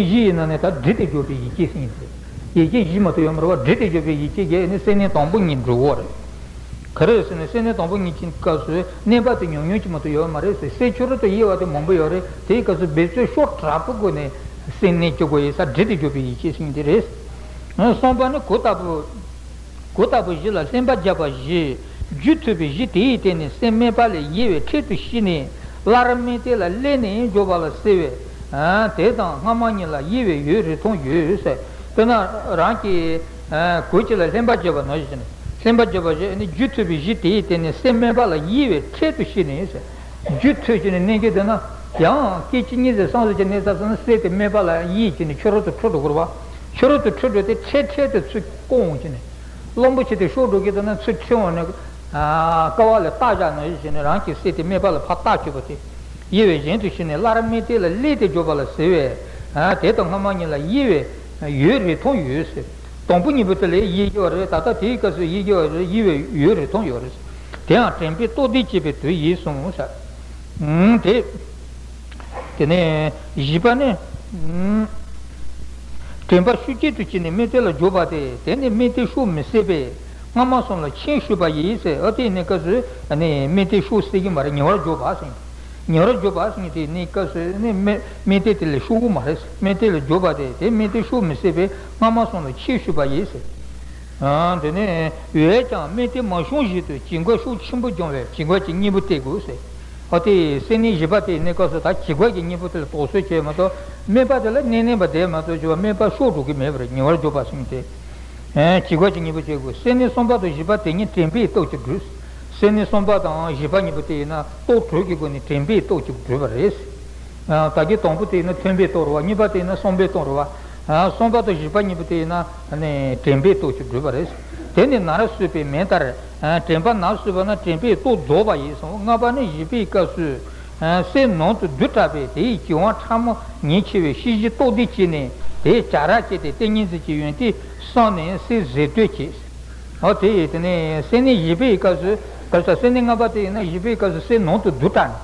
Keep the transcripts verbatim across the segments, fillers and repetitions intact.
བཞི་ཡི་ནང་ནས་ད་བསྒྲིལ་ཏེ་འཇོག་པའི་ཡིད་ཆེས་ཟེར་ཡིན་ཏེ། ཡིད་ཆེས་བཞི་མ་གཏོགས་ཡོད་མ་རེད་བ། བསྒྲིལ་ཏེ་འཇོག་པའི་ཡིད་ཆེས་ཀྱིས་ནི་སེམས་གནས་དང་པོ་གཉིས་འགྲུབ་ཀྱི་ཡོད་རེད། ག་རེ་ཟེར་ན་སེམས་གནས་དང་པོ་གཉིས་ཀྱི་སྐབས་སུ་གནས་པ་དེ་ཉུང་ཉུང་ཅིག་མ་གཏོགས་ཡོད་མ་རེད་ཟེར། སེམས་ཕྱི་རོལ་དུ་དབྱེ་བ་དེ་མང་པོ་ཡོད་རེད། དེའི་སྐབས་སུ་འབད་རྩོལ་ཤུགས་དྲག་པོ་སྒོ་ནས་སེམས་གནས་བྱེད་དགོས་ཡིན་ས། བསྒྲིལ་ཏེ་འཇོག་པའི་ཡིད་ཆེས་ཟེར་ཡིན་དེ་རེད། གསུམ་པ་ནི་གོས་ལྟ་བུ། གོས་ལྟ་བུ་བཞི་ལ་ལྷན་པ་བརྒྱབ་པ་བཞི། རྒྱུ་མཐུན་པའི་གཞི་དེ་ཡི་སྟེང་ནས་སེམས་དམན་པ་ལས་དབྱེ་བའི་ཁྲོད་དུ་ཞུགས་ནས་སླར་དམན་དེ་ལ་སླེབས་ནས་འཇོག་པ་ལ་ཟེར་བས། དེ་དང་སྔ་མ་གཉིས་ལ་དབྱེ་བའི་ཡུན་རིང་ཐུང་ཡོད་ཟེར། དཔེར་ན་རང་གིས་གོས་གཅིག་ལ་ལྷན་པ་བརྒྱབ་པ་ནང་བཞིན། ལྷན་པ་བརྒྱབ་པ་བཞི་ནི་རྒྱུ་མཐུན་པའི་གཞི་དེ་ཡི་སྟེང་ནས་སེམས་དམན་པ་ལ་དབྱེ་བའི་ཁྲོད་དུ་ཞུགས་ནས་ཟེར། རྒྱུ་མཐུན་བྱས་ནས་གནས་ཀྱི་འདུག་ན་ཡང་སྐད་ཅིག་གཉིས་ཙམ་བསམ་བློ་ཅིག་གནས་ཚར་སོང་ན་སེམས་དེ་དམན་པ་ལ་དབྱེ་བྱས་ནས་ཕྱི་རོལ་དུ་འཁྲུལ་འགྲོ་གི་རེད་བ། ཕྱི་རོལ་དུ་འཁྲུལ་འགྲོ་དེ་འཕྲལ་འཕྲལ་དུ་ཚུར་བསྐོར་འོང་བྱས་ནས། རླུང་བུ་ཆེ་དེ་ཤོར་འགྲོ་གི་འདུག་ན་ཚུར་ཁྲིད་འོང་ནས། ཀ་བ་ལ་རྟ་བཞག་ནང་བཞིན་བྱས་ནས་རང་གི་སེམས་དེ་དམན་པ་ལ་ཕར་རྟ་བཅུག་པ་དེ། དབྱེ་བའི་གཞན་དུ་ཞུགས་ནས་སླར་དམན་དེ་ལ་སླེབས་ཏེ་འཇོག་པ་ལ་ཟེར་བས། དེ་དང་སྔ་མ་གཉིས་ལ་དབྱེ་བའི་ཡུན་རིང་ཐུང་ཡོད་ཟེར། དང་པོ་གཉིས་པོ་དེ་ལ་དབྱེ་གི་ཡོད་རེད། ད་ལྟ་དེའི་སྐབས་སུ་དབྱེ་གི་ཡོད་རེད། དབྱེ་བའི་ཡུན་རིང་ཐུང་ཡོད་རེད། དེའང་དྲན་པས་རྟོག་ལྡན་བྱས་པའི་དུས་ཡིན་གསུངས་ས། དེ། དེ་ནས་བཞི་པ་ནི། དྲན་པ་ཤུགས་ཆེན་དུ་བྱས་ནས་དམན་དེ་ལ་འཇོག་པ་སྟེ། དེ་ནི་དམན་དེ་ཤུགས་མི་སྲིད་པས་སྔ་མ་གསུམ་ལ་ཆེན་ཞུགས་པ་ཡིན་ཟེར། ཨ་དེ་ནི་སྐབས་སུ་ནི་དམན་དེ་ཤུགས་སྲིད་ཀྱི་མ་རེད། ཉེ་བར་འཇོག་པ་ཟེར། ཉེ་བར་འཇོག་པ་ཟེར་དེ་ནི་སྐབས་སུ་ནི་དམན་དམན་དེ་དེ་ལས་ཤུགས་མ་རེད། དམན་དེ་ལ་འཇོག་པ་སྟེ། དེ་དམན་དེ་ཤུགས་མི་སྲིད་པས་སྔ་མ་གསུམ་ལ་ཆེན་ཞུགས་པ་ཡིན་ཟེར། དེ་ནས་འོན་ཀྱང་དམན་དེ་མ་བྱུང་བཞིན་དུ་བྱིང་རྒོད་ཤུགས་ཆེན་པོ་འབྱུང་བས་བྱིང་རྒོད་ཀྱི་གཉེན་པོ་སྟེར་དགོས་ཟེར། ཨོ་དེ་སེམས་གནས་བཞི་པ་དེ་ཡི་གནས་སྐབས་སུ་ད་བྱིང་རྒོད་ཀྱི་གཉེན་པོ་དེ་ལ་དོགས་ཟོན་བྱེད་མ་གཏོགས་དམན་པ་དེ་ལ་གནས་གནས་པ་བསྡད་མ་གཏོགས་བྱ་བ་དམན་པ་ཤོར་འགྲོ་གི་མེད་པར་ཉེ་བར་འཇོག་པ་ཟེར་དེ། བྱིང་རྒོད་ཀྱི་གཉེན་པོ་སྟེར་དགོས། སེམས་གནས་གསུམ་པ་དང་བཞི་པ་དེ་གཉིས་དྲན་པའི་སྟོབས་ཀྱིས་འགྲུབ། སེམས་གནས་གསུམ་པ་དང་བཞི་པ་གཉིས་པོ་དེ་ཡིན་ན་རྟོག་བྲལ་གྱི་སྒོ་ནས་དྲན་པའི་སྟོབས་ཀྱིས་འགྲུབ་པ་རེད། ད་གིན་དང་པོ་དེ་ཡིན་ན་མཐུན་པའི་སྟོབས་རེད་བ། གཉིས་པ་དེ་ཡིན་ན་བསམ་པའི་སྟོབས་རེད་བ། གསུམ་པ་དང་བཞི་པ་གཉིས་པོ་དེ་ཡིན་ན་དྲན་པའི་སྟོབས་ཀྱིས་འགྲུབ་པ་རེད། དེ་ནི་ནར་གསོས་པའི་མེ་ལྟར། དྲན་པ་ནར་གསོས་པ་ན་དྲན་པའི་སྟོབས་རྫོགས་པ་ཡིན་གསུངས། ལྔ་པ་ནི་བཞི་པའི་སྐབས་སུ། སེམས་ནང་དུ་རྡུལ་དྲགས་པས་དེའི་གྱེན་བངས་ཕྲ་མོ་ཉེན་ཆེ་བའི་ཤེས་བཞིན་རྟོག་ལྡན་བྱས་ནས་དེའི་བྱ་ར་བྱས་ཏེ་ཏིང་ངེ་འཛིན་གྱི་ཡོན་ཏན་བསམས་ནས་སེམས་གཟེངས་བསྟོད་བྱེད། འོ་དེ་ཡིས་དེ་ནས་སེམས་གནས་བཞི་པའི་སྐབས་སུ། ག་རེ་ཟེར། སེམས་གནས་ལྔ་པ་དེ་ཡིན་ན་བཞི་པའི་སྐབས་སུ་སེམས་ནང་དུ་རྡུལ་དྲགས་ནས།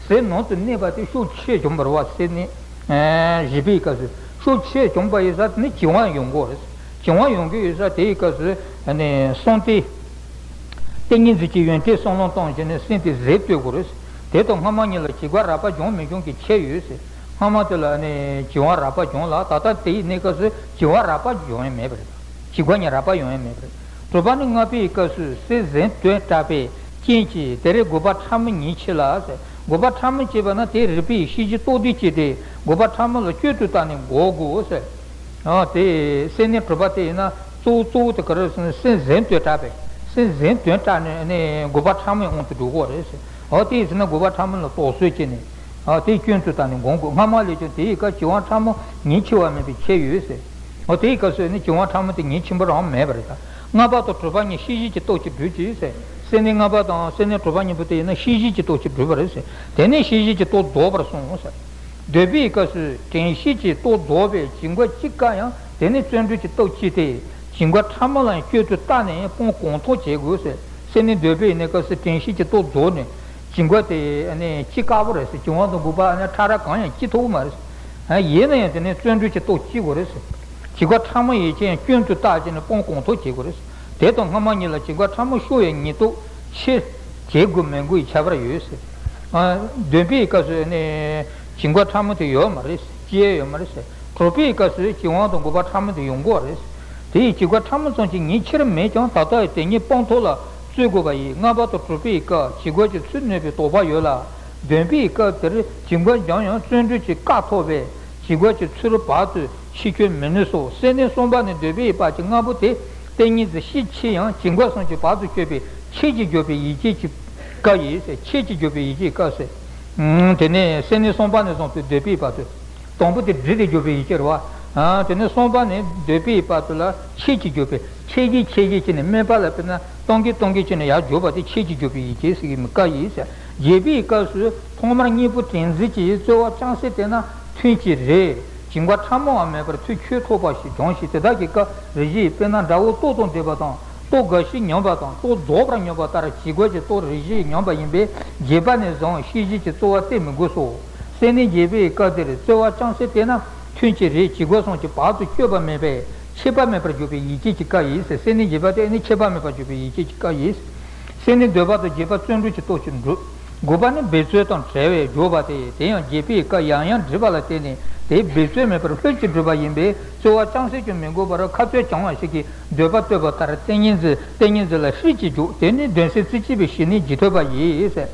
སེམས་ནང་དུ་གནས་པ་དེ་ཤུགས་ཆེ་བྱུང་བ་རེད་བ། སེམས་གནས་བཞི་པའི་སྐབས་སུ་ཤུགས་ཆེ་བྱུང་བ་ཡིན་ས་དེ་ནི་གྱེན་བངས་ཡོང་གི་རེད། གྱེན་བངས་ཡོང་གི་ཡོད་ས་དེའི་སྐབས་སུ་ནི་བསམ་སྟེ། ཏིང་ངེ་འཛིན་གྱི་ཡོན་ཏན་བསམ་བློ་བཏང་བྱས་ནས་སེམས་དེ་གཟེངས་བསྟོད་དགོས་རེད། དེ་དང་སྔ་མ་གཉིས་ལ་བྱིང་རྒོད་རགས་པ་འབྱུང་མི་འབྱུང་གི་ཁྱད་ཡོད་ཟེར། སྔ་མ་དེ་ལ་ནི་བྱིང་རྒོད་རགས་པ་འབྱུང་ལ། ད་ལྟ་དེའི་གནས་སྐབས་སུ་བྱིང་རྒོད་རགས་པ་འབྱུང་ཡང་མེད་པ་རེད། བྱིང་རྒོད་གཉིས་རགས་པ་ཡོང་ཡང་མེད་པ་རེད། དྲུག་པ་ནི་ལྔ་པའི་སྐབས་སུ་སེམས་གཟེངས་བསྟོད་དྲགས་པའི་རྐྱེན་གྱིས་དེར་རྒོད་པ་ཕྲ་མོ་ཉེན་ཆེ་ལ་ཟེར། རྒོད་པ་ཕྲ་མོ་བྱས་པ་ན་དེ་རིག་པའི་ཤེས་བཞིན་རྟོག་ལྡན་བྱས་ཏེ་རྒོད་པ་ཕྲ་མོ་ལ་སྐྱོན་དུ་བལྟས་ནས་འགོག་དགོས་ཟེར། ཨ་དེ་སེམས་གནས་དྲུག་པ་དེ་ཡིན་ན་གཙོ་བོ་གཙོ་བོ་དེ་ག་རེ་ཟེར་ན་སེམས་གཟེངས་བསྟོད་དྲགས་པས། སེམས་གཟེངས་བསྟོད་དྲགས་ནས་ནི་རྒོད་པ་ཕྲ་མོའི་དབང་དུ་འགྲོ་གི་རེད་ཟེར། འོ་དེ་ཡིན་ཟེར་ན་རྒོད་པ་ཕྲ་མོ་ལ་དོགས་ཟོན་བྱས་ནས། ཨ་དེའི་སྐྱོན་དུ་བལྟས་ནས་འགོག་དགོས། སྔ་མ་ལས་ཀྱང་དེའི་སྐབས་གྱེན་བངས་ཕྲ་མོ་ཉེན་ཆེ་བ་མེད་པའི་ཁྱད་ཡོད་ཟེར། འོ་དེའི་སྐབས་སུ་ནི་གྱེན་བངས་ཕྲ་མོ་དེ་ཉེན་ཆེན་པོ་རང་མེད་པ་རེད་ད། ལྔ་པ་དང་དྲུག་པ་གཉིས་ཤེས་བཞིན་གྱི་སྟོབས་ཀྱིས་འགྲུབ་ཀྱི་ཟེར། སེམས་གནས་ལྔ་པ་དང་སེམས་གནས་དྲུག་པ་གཉིས་པོ་དེ་ཡིན་ན་ཤེས་བཞིན་གྱི་སྟོབས་ཀྱིས་འགྲུབ་པ་རེད་ཟེར། དེ་ནས་ཤེས་བཞིན་གྱི་སྟོབས་རྫོགས་པར་གསུངས་ཟེར། འདོད་པའི་སྐབས་སུ་དྲན་ཤེས་ཀྱི་སྟོབས་རྫོགས་པས་བྱིང་རྒོད་ཅི་དཀའ་ཡང་དེ་ནི་བརྩོན་འགྲུས་ཀྱི་སྟོབས་སྐྱེས་ཏེ། བྱིང་རྒོད་ཕྲ་མོ་ལ་ཡང་སྐྱོན་དུ་བལྟས་ནས་སྤང་གང་ཐུབ་བྱེད་དགོས་ཟེར། སེམས་གནས་འདོད་པའི་གནས་སྐབས་སུ་དྲན་ཤེས་ཀྱི་སྟོབས་རྫོགས་ནས། བྱིང་རྒོད་དེ་ནི་སྐྱེ་དཀའ་པོ་རེད་ཟེར། བྱིང་བ་དང་རྒོད་པ་ནི་ཕྲ་རགས་གང་ཡང་སྐྱེ་ཐུབ་ཀྱི་མ་རེད་ཟེར། ཡིན་ན་ཡང་དེ་ནི་བརྩོན་འགྲུས་ཀྱི་སྟོབས་སྐྱེ་དགོས་རེད་ཟེར། བྱིང་རྒོད་ཕྲ་མོ་ཡིན་ཕྱིན་ཡང་སྐྱོན་དུ་བལྟས་བྱས་ནས་སྤང་གང་ཐུབ་བྱེད་དགོས་རེད་ཟེར། དེ་དང་སྔ་མ་གཉིས་ལ་བྱིང་རྒོད་ཕྲ་མོ་ཤོར་བའི་ཉེན་སྟོབས་ཆེ། བྱེད་དགོས་མི་དགོས་ཡི་ཁྱད་པར་ཡོད་ཟེར། ཨ་འདོད་པའི་སྐབས་སུ་ནི་བྱིང་རྒོད་ཕྲ་མོ་དེ་ཡོད་མ་རེད། སྐྱེ་ཡོད་མ་རེད་ཟེར། དྲུག་པའི་སྐབས་སུ་བྱིང་བ་དང་རྒོད་པ་ཕྲ་མོ་དེ་ཡོང་གི་རེད། དེ་ཡི་བྱིང་རྒོད་ཕྲ་མོ་ཙམ་གྱིས་ཉེན་ཆེར་མེད་ཀྱང་ད་ལྟ་ཡི་དེ་ཉིད་སྤང་ཐབས་ལ་བརྩོན་དགོས་པ་ཡིན། ལྔ་པ་དང་དྲུག་པའི་སྐབས་བྱིང་རྒོད་ཀྱི་ཚུལ་གནོད་པའི་དོགས་པ་ཡོད་ལ། འདོད་པའི་སྐབས་དེར་བྱིང་རྒོད་འབྱུང་ཡང་བརྩོན་འགྲུས་ཀྱིས་བཀག་ཐུབ་པས་བྱིང་རྒོད་ཀྱི་ཚུལ་བར་དུ་ཕྱིར་སྐྱོད་མི་ནུས་སོ། སེམས་གནས་གསུམ་པ་ནས་འདོད་པའི་བར་གྱི་ལྔ་པོ་དེ་ཏིང་ངེ་འཛིན་ཤས་ཆེ་ཡང་བྱིང་རྒོད་གསུམ་གྱི་བར་དུ་གཅོད་པའི་ཆོས་ཀྱི་འཇུག་པའི་ཡིད་ཆེས་ཀྱི་སྐབས་ཡིན་ཟེར། ཆོས་ཀྱི་འཇུག་པའི་ཡིད་ཆེས་སྐབས་ཟེར། དེ་ནས་སེམས་གནས་གསུམ་པ་ནས་བཟུང་སྟེ་འདོད་པའི་བར་དུ། དང་པོ་དེ་བསྒྲིལ་ཏེ་འཇུག་པའི་ཡིད་ཆེས་རེད་བ། དེ་ནས་གསུམ་པ་ནས་འདོད་པའི་བར་དུ་ལ་ཆོས་ཀྱི་འཇུག་པའི་ཆོས་ཀྱི་ཆོས་ཀྱི་ཆོས་ནས་དམན་པ་ལ་དཔེར་ན་གཏོང་གིན་གཏོང་གིན་བྱས་ནས་ཡར་འཇུག་པ་དེ་ཆོས་ཀྱི་འཇུག་པའི་ཡིད་ཆེས་ཟེར་གྱི་མི་དཀའ་ཡིན་ཟེར། བརྒྱད་པའི་སྐབས་སུ་ཐོག་མར་གཉེན་པོ་དྲན་འཛིན་གྱི་རྩོལ་བ་ཅུང་ཟད་བསྟེན་ན་ཐུན་གྱི་རེ། བྱིང་རྒོད་ཕྲ་མོའང་མེད་པར་ཐུགས་ཁྱོད་ཐོབ་པ་ཞིག་འབྱུང་ཞིང་དེ་དག་གི་སྐབས་རེ་བཞིན་དཔེར་ན་དགྲ་བོ་ལྟོ་དང་ལྡན་པ་དང་ལྟོ་འགའ་ཞིག་མྱོང་བ་དང་ལྟོ་རྫོགས་པར་མྱོང་བ་ལྟར་བྱིང་རྒོད་ཀྱི་ལྟོ་རེ་བཞིན་མྱོང་བ་ཡིན་པས་བརྒྱད་པ་ནས་བཟུང་ཤེས་བཞིན་གྱི་རྩོལ་བ་བསྟེན་མི་དགོས་སོ། སེམས་གནས་བརྒྱད་པའི་སྐབས་དེར་རྩོལ་བ་ཅུང་ཟད་བསྟེན་ན་ ཐུན་གཅིག་རེ་བྱི་རྒོད་གསུམ་གྱི་བར་དུ་གཅོད་པ་མེད་པས་ཆད་པ་མེད་པར་འཇོག་པའི་ཡིད་ཆེས་ཀྱི་སྐབས་ཡིན་ཟེར། སེམས་གནས་བཞི་པ་དེ་ནི་ཆད་པ་མེད་པར་འཇོག་པའི་ཡིད་ཆེས་ཀྱི་སྐབས་ཡིན། སེམས་གནས་འདོད་པ་དང་བརྗེད་པ་བརྩོན་འགྲུས་ཀྱི་སྟོབས་ཀྱིས་འགྲུབ། དགུ་པ་ནི་འབད་རྩོལ་དང་བྲལ་བས་འཇོག་པ་སྟེ། དེ་ཡང་བརྗེད་པའི་སྐབས་ཡང་ཡང་འདྲིས་པ་ལ་བརྟེན་ནས་དེ་འབད་རྩོལ་མེད་པར་ལྷོད་ཀྱིས་འགྲུབ་པ་ཡིན་པས། རྩོལ་བ་ཅུང་ཟད་ཀྱང་མི་དགོས་པར་ཁ་རྩོལ་བྱང་བ་ཞིག་གིས་འདོད་པ་བཏུལ་བ་ལྟར་ཏིང་ངེ་འཛིན་ཏིང་ངེ་འཛིན་ལ་ཧྲིལ་གྱིས་འཇོག། དེ་ནི་གདོན་བསལ་རྩེ་གཅིག་པའི་ཞི་གནས་རྗེས་ཐོབ་པ་ཡིན་ཟེར།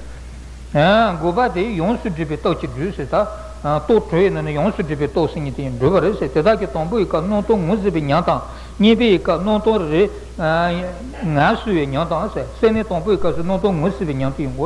ཨ། དགུ་པ་དེ་ཡོངས་སུ་འདྲིས་པའི་སྟོབས་ཀྱིས་འགྲུབ་ཟེར། ད་ཨ་རྟོག་དྲུག་ཡོད་ནི་ཡོངས་སུ་འདྲིས་པའི་སྟོབས་ཟེར་མཁན་དེ་ཡིས་འགྲུབ་པ་རེད་ཟེར། དེ་དག་གི་དང་པོའི་སྐབས་སྣང་སྟོང་ངོས་ཟིན་པའི་ཉམས་དང་། གཉིས་པའི་སྐབས་སྣང་སྟོང་རེ་ཨ་ངལ་གསོ་བའི་ཉམས་དང་ཟེར། སེམས་གནས་དང་པོའི་སྐབས་སུ་སྣང་སྟོང་ངོས་ཟིན་པའི་ཉམས་དེ་ཡོང་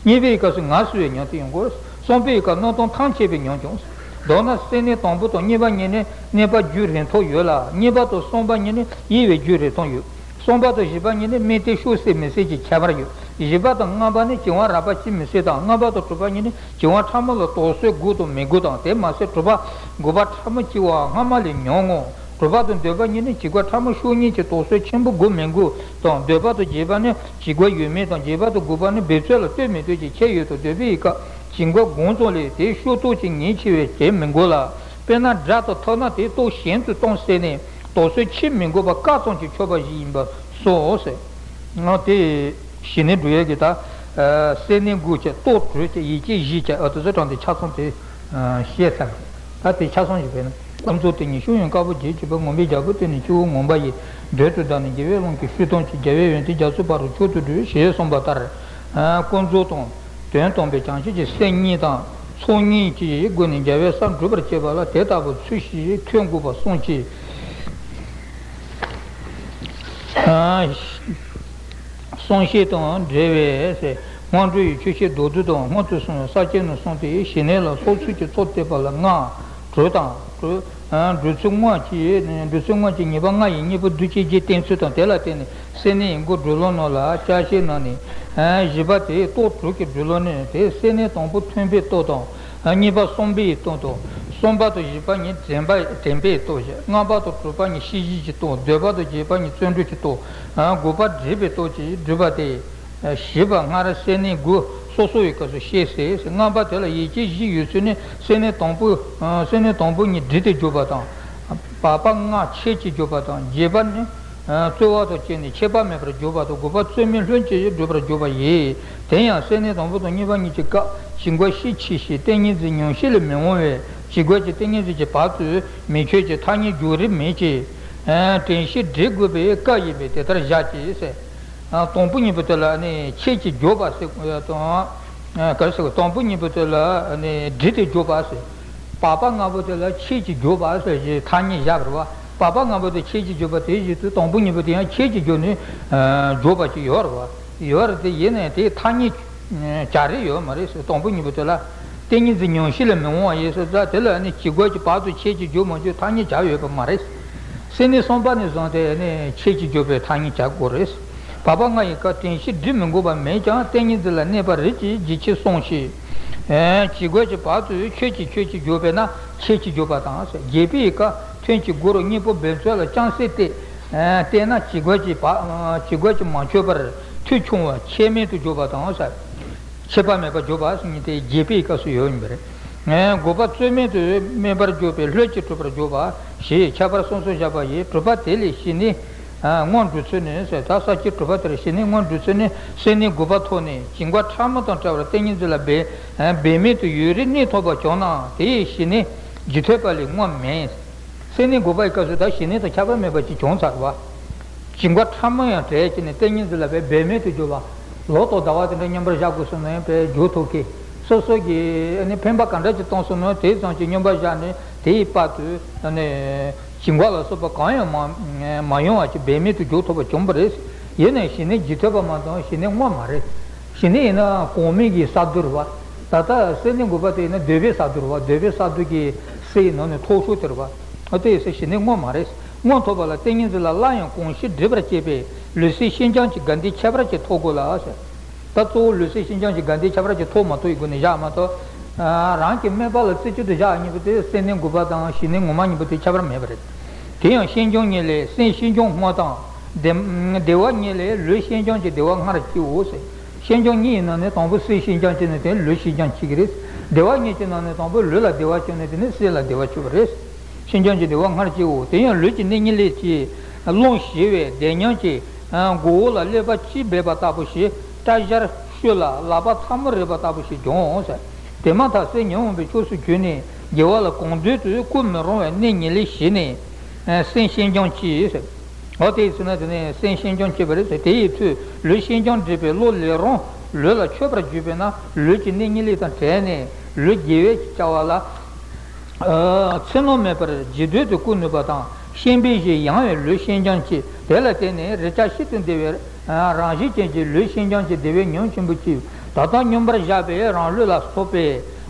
གི་རེད། གཉིས་པའི་སྐབས་སུ་ངལ་གསོ་བའི་ཉམས་དེ་ཡོང་གི་རེད། གསུམ་པའི་སྐབས་སྣང་སྟོང་ཐང་ཆད་པའི་ཉམས་ཀྱང་ཟེར། མདོར་ན་སེམས་གནས་དང་པོ་དང་གཉིས་པ་གཉིས་ནི་གནས་པ་རྒྱུ་རིང་ཐུང་ཡོད་ལ། གཉིས་པ་དང་གསུམ་པ་གཉིས་ནི་དབྱེ་བའི་རྒྱུ་རིང་ཐུང་ཡོད། གསུམ་པ་དང་བཞི་པ་གཉིས་ནི་དམིགས་གཏད་ཤོག་སེ་མི་སེ་གི་ཁྱད་པར་ཡོད། བཞི་པ་དང་ལྔ་པ་ནི་བྱིང་བ་རགས་པ་ཅི་མི་སེ་དང་། ལྔ་པ་དང་དྲུག་པ་གཉིས་ནི་བྱིང་བ་ཕྲ་མོ་ལ་དོགས་སེལ་དགོས་དང་མི་དགོས་དང་། དེ་མ་ཟད་དྲུག་པ་དགུ་པ་ཕྲ་མོ་ཅི་བ་སྔ་མ་ལས་ཉུང་ངོ་། དྲུག་པ་དང་བདུན་པ་གཉིས་ནི་བྱི་རྒོད་ཕྲ་མོ་ཤོག་ངོས་ཀྱི་དོགས་སེལ་ཆེན་པོ་དགོས་མི་དགོས་དང་། བདུན་པ་དང་བརྒྱད་པ་ནི་བྱི་རྒོད་ཡོད་མེད་དང་། བརྒྱད་པ་དང་དགུ་པ་ནི་འབད་རྩོལ་ལ་ལྟོས་མི་ལྟོས་ཀྱི་ཁྱད་ཡོད་དོ། བདུན་པའི་སྐབས་བྱི་རྒོད་གང་ཙམ་ལས་དེའི་ཤོག་དོགས་ཀྱི་ངེས་ཆེ་བས་དེ་མི་དགོས་ལ། དཔེར་ན་དགྲ་དང་ཐུག་ན་དེའི་སྟོབས་ཞན་དུ་གཏོང་སྲིད་ནས། དོགས་སེལ་ཆེས་མི་དགོས་པ་སྐབས་ཙམ་གྱིས་ཆོད་པ་ཞིག་ཡིན་པ་སོགས་ཟེར། ང་དེ་ཞི་གནས་སྒྲུབ་ཡས་ཀྱི་ད་སེམས་གནས་དགུ་བྱས། རྟོག་དྲུག་བྱས། ཡིད་ཆེས་བཞི་བྱས། ཨ་དེ་ཚོ་དྲངས་ཏེ་ཆ་ཚང་དེ་བཤད་ཚར། ད་དེ་ཆ་ཚང་ཞིག་བྱས་ན། ཀུན་རྫོབ་ཏིང་ངེ་ཤུགས་ཡོན་དཀར་པོ་རྒྱན་གྱིས་སྤུད། ངོམས་པས་རྒྱལ་པོ་བསྟེན་ནས་སྤྱི་བོར་ངོམས་པ་ཡི། མདུན་དུ་བདར་ནས་རྒྱལ་བའི་དབང་གི་ཤུགས་ཐམས་ཅད། རྒྱལ་བའི་ཡོན་ཏན་རྒྱ་མཚོ་བར་དུ་མཆོག་ཏུ་སྒྲོལ། ཞེས་གསུངས་པ་ལྟར། ཀུན་རྫོབ་དང་། དོན་དམ་པའི་བྱང་ཆུབ་ཀྱི་སེམས་གཉིས་དང་། ཚོགས་གཉིས་ཀྱི་སྒོ་ནས་རྒྱལ་བའི་སར་འགྲོ་བར་བྱེད་པ་ལ་དེ་ལྟ་བུའི་ཚུལ་བཞིས་ཐོད་དགུ་པ་གསུངས་ཀྱི། གསུང་བཤད་དང་འབྲེལ་བའི་སྔོན་འགྲོ་ཡི་ཆོས་བཤད་མདོར་བསྡུས་དང་། སྔོན་དུ་སོང་བའི་ས་བཅད་རྣམས་གསུངས་ཏེ། ཞི་གནས་ལ་སོགས་ཚུལ་གྱིས་ཚོགས་བསྡེབས་པ་ལ་ལྔ། དྲུག་དང་། དྲུག་སྒྲུབ་ཚུལ་དངོས་ཀྱི། སྒྲུབ་ཚུལ་དངོས་ཀྱི་ངེས་པ་ལྔ་ཡི་གཉེན་པོ་བསྡུ་བྱེད་ཀྱི་བསྟན་ཚུལ་དང་། དེ་ལ་བརྟེན་ནས་སེམས་གནས་ཡིན་དགུ་སྒྲུབ་ལུགས་རྣམས་ལ་བསྐྱར་བཤད་གནང་ནས། བཞི་པ་དེ་རྟོག་དྲུག་གི་སྒྲུབ་ལུགས་ནི། དེ་སེམས་གནས་དང་པོ་མཐུན་པའི་སྟོབས་དང་། གཉིས་པ་བསམ་པའི་སྟོབས་དང་། གསུམ་པ་དང་བཞི་པ་ནི་དྲན་པ་དྲན་པའི་སྟོབས་བཞི། ལྔ་པ་དང་དྲུག་པ་ནི་ཤེས་བཞིན་གྱི་སྟོབས། བདུན་པ་དང་བརྒྱད་པ་ནི་བརྩོན་འགྲུས་ཀྱི་སྟོབས། དགུ་པ་སྒྲིབ་པའི་སྟོབས་ཀྱིས་སྒྲིབ་པ་སྟེ། བཞི་པ་སྔར་སེམས་གནས་དགུ་སོ་སོ་ཡི་སྐབས་སུ་བཤད་ཟེར། ལྔ་པ་དེ་ལ་ཡིད་ཆེས་བཞི་ཡོད་ཚུལ་ནི། སེམས་གནས་དང་པོ། སེམས་གནས་དང་པོ་ཉིད་སྒྲིབ་སྟེ་འཇོག་པ་དང་། བར་པ་ལྔ་ཆད་ཀྱིས་འཇོག་པ་དང་། བརྒྱད་པ་ནི་རྩོལ་བ་དང་བཅས་ནས་ཆད་པ་མེད་པར་འཇོག་པ་དང་། དགུ་པ་རྩོལ་མེད་ལྷོད་ཀྱིས་འགྲུབ་པར་འཇོག་པ་ཡིན། དེ་ཡང་སེམས་གནས་དང་པོ་དང་གཉིས་པ་གཉིས་ཀྱི་སྐབས་བྱི་རྒོད་ཤས་ཆེ་ཞིང་ཏིང་ངེ་འཛིན་ཉམས་བཞེས་ལ་མི་དབང་བས། བྱི་རྒོད་ཀྱི་ཏིང་ངེ་འཛིན་གྱི་བར་དུ་མི་ཆོད་ཅིང་ཐ་སྙད་འཇོག་རིགས་མེད་ཅིང་། དྲན་ཤེས་སྒྲིབ་དགོས་པའི་སྐབས་ཡིན་པས་དེ་ལྟར་བཞག་ཅིང་ཟེར། དང་པོ་གཉིས་པོ་དེ་ལ་ནི་ཆད་ཀྱིས་འཇོག་པ་ཟེར་དང་། ག་རེ་ཟེར། དང་པོ་གཉིས་པོ་དེ་ལ་ནི་སྒྲིབ་སྟེ་འཇོག་པ་ཟེར། བར་པ་ལྔ་པོ་དེ་ལ་ཆད་ཀྱིས་འཇོག་པ་ཟེར་ཞེས་ཐ་སྙད་བཞག་པ་རེད་བ། བར་པ་ལྔ་པོ་དེ་ཆད་ཀྱིས་འཇོག་པ་དེ་བཞིན་དུ་དང་པོ་གཉིས་པོ་དེ་ཡང་ཆད་ཀྱིས་འཇོག་ནས་འཇོག་པ་ཅིག་ཡོད་རེད་བ། ཡོད་རེད་དེ། ཡིན་ནའི་དེའི་ཐ་སྙད་བྱ་རིགས་ཡོད་མ་རེད་ཟེར། དང་པོ་གཉིས་པོ་དེ་ལ་ཏིང་ངེ་འཛིན་ཉམས་བཞེས་ལ་མི་དབང་བ་ཡིན་ཟེར་ཙང་། དེ་ལ་ནི་བྱི་རྒོད་ཀྱི་བར་དུ་ཆད་ཀྱིས་འཇོག་མ་འཇོག་ཐ་སྙད་བྱ་ཡོད་པ་མ་རེད། སེམས་གནས་གསུམ་པ་ནས་བཟུང་སྟེ་ནི་ཆད་ཀྱིས་འཇོག་པའི་ཐ་སྙད་བྱ་དགོས་རེད། བར་པ་ལྔ་ཡི་སྐབས་དྲན་ཤེས་སྒྲིབ་མི་དགོས་པ་མེད་ཀྱང་ཏིང་ངེ་འཛིན་ལ་གནས་པ་རིགས་ཀྱི་རྒྱུད་ཆད་གསུངས་ཤིང་། བྱི་རྒོད་ཀྱི་བར་དུ་ཆད་ཀྱིས་ཆད་ཀྱིས་འཇོག་པས་ན་ཆད་ཀྱིས་འཇོག་པ་དང་། བརྒྱད་པའི་སྐབས་ཐུན་གྱི་དགུ་རུ་གཉེན་པོ་འབད་རྩོལ་ལ་ཅུང་ཟད་བརྟེན། བརྟེན་ན་བྱི་རྒོད་ཀྱི་བར། བྱི་རྒོད་ཀྱིས་མ་ཆོད་པར་ཐུན་ཆུང་བ་ཆད་མེད་དུ་འཇོག་པ་དང་། ཆད་པ་མེད་པར་འཇོག་པ་ཟེར་མཁན་དེ་བརྒྱད་པའི་སྐབས་སུ་ཡོད་ཡིན་པ་རེད། དགུ་པ་རྩོལ་མེད་དུ་དམན་པར་འཇོག་པས་ལྷོད་ཀྱིས་གྲུབ་པར་འཇོག་པ་ཞེས་ཁྱད་པར་སོ་སོར་བཞག་པ་ཡིན། དྲུག་པ་དེ་ལས་ཞི་གནས་དངོས་སྒྲུབ་ཚུལ་ནི་ཟེར། ད་ས་བཅད་དྲུག་པ་དེར་ཞི་གནས་དངོས་སྒྲུབ་ཚུལ་ནི། སེམས་གནས་དགུ་པ་ཐོག་ནས་བྱིང་རྒོད་ཕྲ་མོ་དང་བྲལ་བར་ཏིང་ངེ་འཛིན་ལ་འབད་འབད་མེད་དུ་ཡུན་རིང་གནས་ཐུབ་པ་བྱུང་ནའང་དེ་ཡི་ཞི་གནས་རྗེས་ཐོབ་པ་ལས་དངོས་མིན། སེམས་གནས་དགུ་པ་ཡི་སྐབས་སུ་ད་ཞི་གནས་དང་ཁྱད་པར་མེད་པ་ཅིག་བྱུང་ཚར་བ། བྱིང་རྒོད་ཕྲ་མོ་ཡང་བྲལ་བྱས་ནས་ཏིང་ངེ་འཛིན་ལ་འབད་འབད་མེད་དུ་གྱུར་པ། ལོ་ཏོག་ཟླ་བ་དེ་འདྲ་མཉམ་པར་བཞག་དགོས་སོང་ན་ཡང་དཔེ་འཇོག་ཐུབ་ཀི། སོ་སོ་གིས་ཨ་ནི་འཕེན་པ་ག་འདྲ་ཅིག་བཏང་སོང་ན་དེ་ཙམ་ཅིག་སྙོམས་པར་བཞག་ནས་དེ་ཡི་བར་དུ་ཨ་ནི་བྱིང་རྒོད་ལ་སོགས་པ་གང་ཡང་མ་མ་ཡོང་བ་ཅིག་འབད་མེད་དུ་འཇོག་ཐུབ་པ་བྱུང་བ་རེད། ཡིན་ནའི་ཞི་གནས་རྗེས་ཐོབ་པ་མ་གཏོགས་ཞི་གནས་དངོས་མ་རེད། ཞི་གནས་ཡིན་ན་གོང་མའི་གི་ས་བསྡུ་རེད་བ། ད་ལྟ་སེམས་གནས་དགུ་པ་དེ་ཡིན་ན་འདོད་པའི་ས་བསྡུ་རེད་བ། འདོད་པའི་ས་བསྡུ་གི་སའི་ནང་ནས་མཐོ་ཤོས་དེ་རེད་བ། ཨ་དེ་ཡིན་ས་ཞི་གནས་དངོས་མ་རེད། དངོས་ཐོབ་པ་ལ་ཏིང་ངེ་འཛིན་ལ་སླར་ཡང་གོམས་གཤིས་སྒྲིབ་པར་བྱེད་པས་ལུས་སེམས་ཤིན་སྦྱངས་ཀྱི་དགའ་ལྡན་ཁྱད་པར་ཅན་ཐོབ་དགོས་ལ་ཟེར། ད་གཙོ་བོ་ལུས་སེམས་ཤིན་སྦྱངས་ཀྱི་དགའ་ལྡན་ཁྱད་པར་ཅན་ཐོབ་མ་ཐོབ་ཡི་སྒོ་ནས་བཞག་མ་གཏོགས། རང་གི་དམིགས་པ་ལ་རྩེ་གཅིག་ཏུ་བཞག་གཉིས་པོ་དེ་སེམས་གནས་དགུ་པ་དང་ཞི་གནས་ངོ་མ་གཉིས་པོ་དེ་ཁྱད་པར་མེད་པ་རེད། དེ་ཡང་ཤིན་སྦྱངས་གཉིས་ལས་སེམས་ཤིན་སྦྱངས་དངོས་དང་། བདེ་བདེ་བ་གཉིས་ལས་ལུས་ཤིན་སྦྱངས་ཀྱི་བདེ་བ་སྔར་སྐྱེའོ་ཟེར། ཤིན་སྦྱངས་གཉིས་ཡི་ནང་ནས་དང་པོ་སེམས་ཤིན་སྦྱངས་བྱས་ནས་དེ་ལུས་ཤིན་སྦྱངས་བྱེད་ཀྱི་རེད། བདེ་བ་གཉིས་ཀྱི་ནང་ནས་དང་པོ་ལུས་ལ་བདེ་བ་བྱུང་ནས་དེ་ནས་སེམས་ལ་བདེ་བ་བྱུང་བ་རེད། སེམས་ཅན་གྱི་བདེ་བ་སྔར་བསྐྱེད་འོ། དེ་ཡང་ལུས་ཀྱི་གནད་ཉེར་ལེན་གྱིས་རླུང་ཞི་བའི་བདེ་ཉམས་ཀྱིས་མགོ་བོ་ལ་ཀླད་པ་གཅིག་སྦས་པ་ལྟ་བུ་ཞིག་སྐྲ་བཞར་ཤུལ་ལ་ལག་པ་ཚ་མོ་རེག་པ་ལྟ་བུ་ཞིག་འབྱུང་ཟེར། དེ་མ་ཐག་སེམས་ཉོན་མོངས་པའི་ཕྱོགས་སུ་གྱུར་ནས་དགེ་བ་ལ་གང་འདོད་དུ་བཀོལ་མི་རུང་བའི་གནད་ཉེར་ལེན་ཞིག་ནི། སེམས་ཤིན་སྦྱངས་ཀྱིས་ཟེར། འོ་དེ་ཡིན་ཟེར་ན་དེ་ནས་སེམས་ཤིན་སྦྱངས་བྱེད་པ་རེད་ཟེར། དེ་ཡི་ཚུལ་ལུས་ཤིན་སྦྱངས་འདྲེས་པའི་བློ་ལས་རུང་ལུས་ལ་ཆོད་པར་གྱུར་པས་ན་ལུས་ཀྱི་གནད་ཉེར་ལེན་དང་བྲལ་ནས་ལུས་དགེ་བའི་བྱ་བ་ལ། ཚེར་སྣང་མེད་པར་བྱེད་འདོད་དུ་བཀོལ་ནུས་པ་དང་ཤན་པའི་གཞི་ཡང་བའི་ལུས་ཤིན་སྦྱངས་ཀྱིས། དེ་ལ་བརྟེན་ནས་རེག་བྱ་ཤིན་ཏུ་བདེ་བའི་རང་བཞིན་ཅན་གྱི་ལུས་ཤིན་སྦྱངས་ཀྱི་བདེ་བའི་ཉམས་ཆེན་པོ་སྐྱེས། ད་ལྟ་སྙོམས་པར་བཞག་པའི་རང་ལུས་ལ་སོགས་པའི་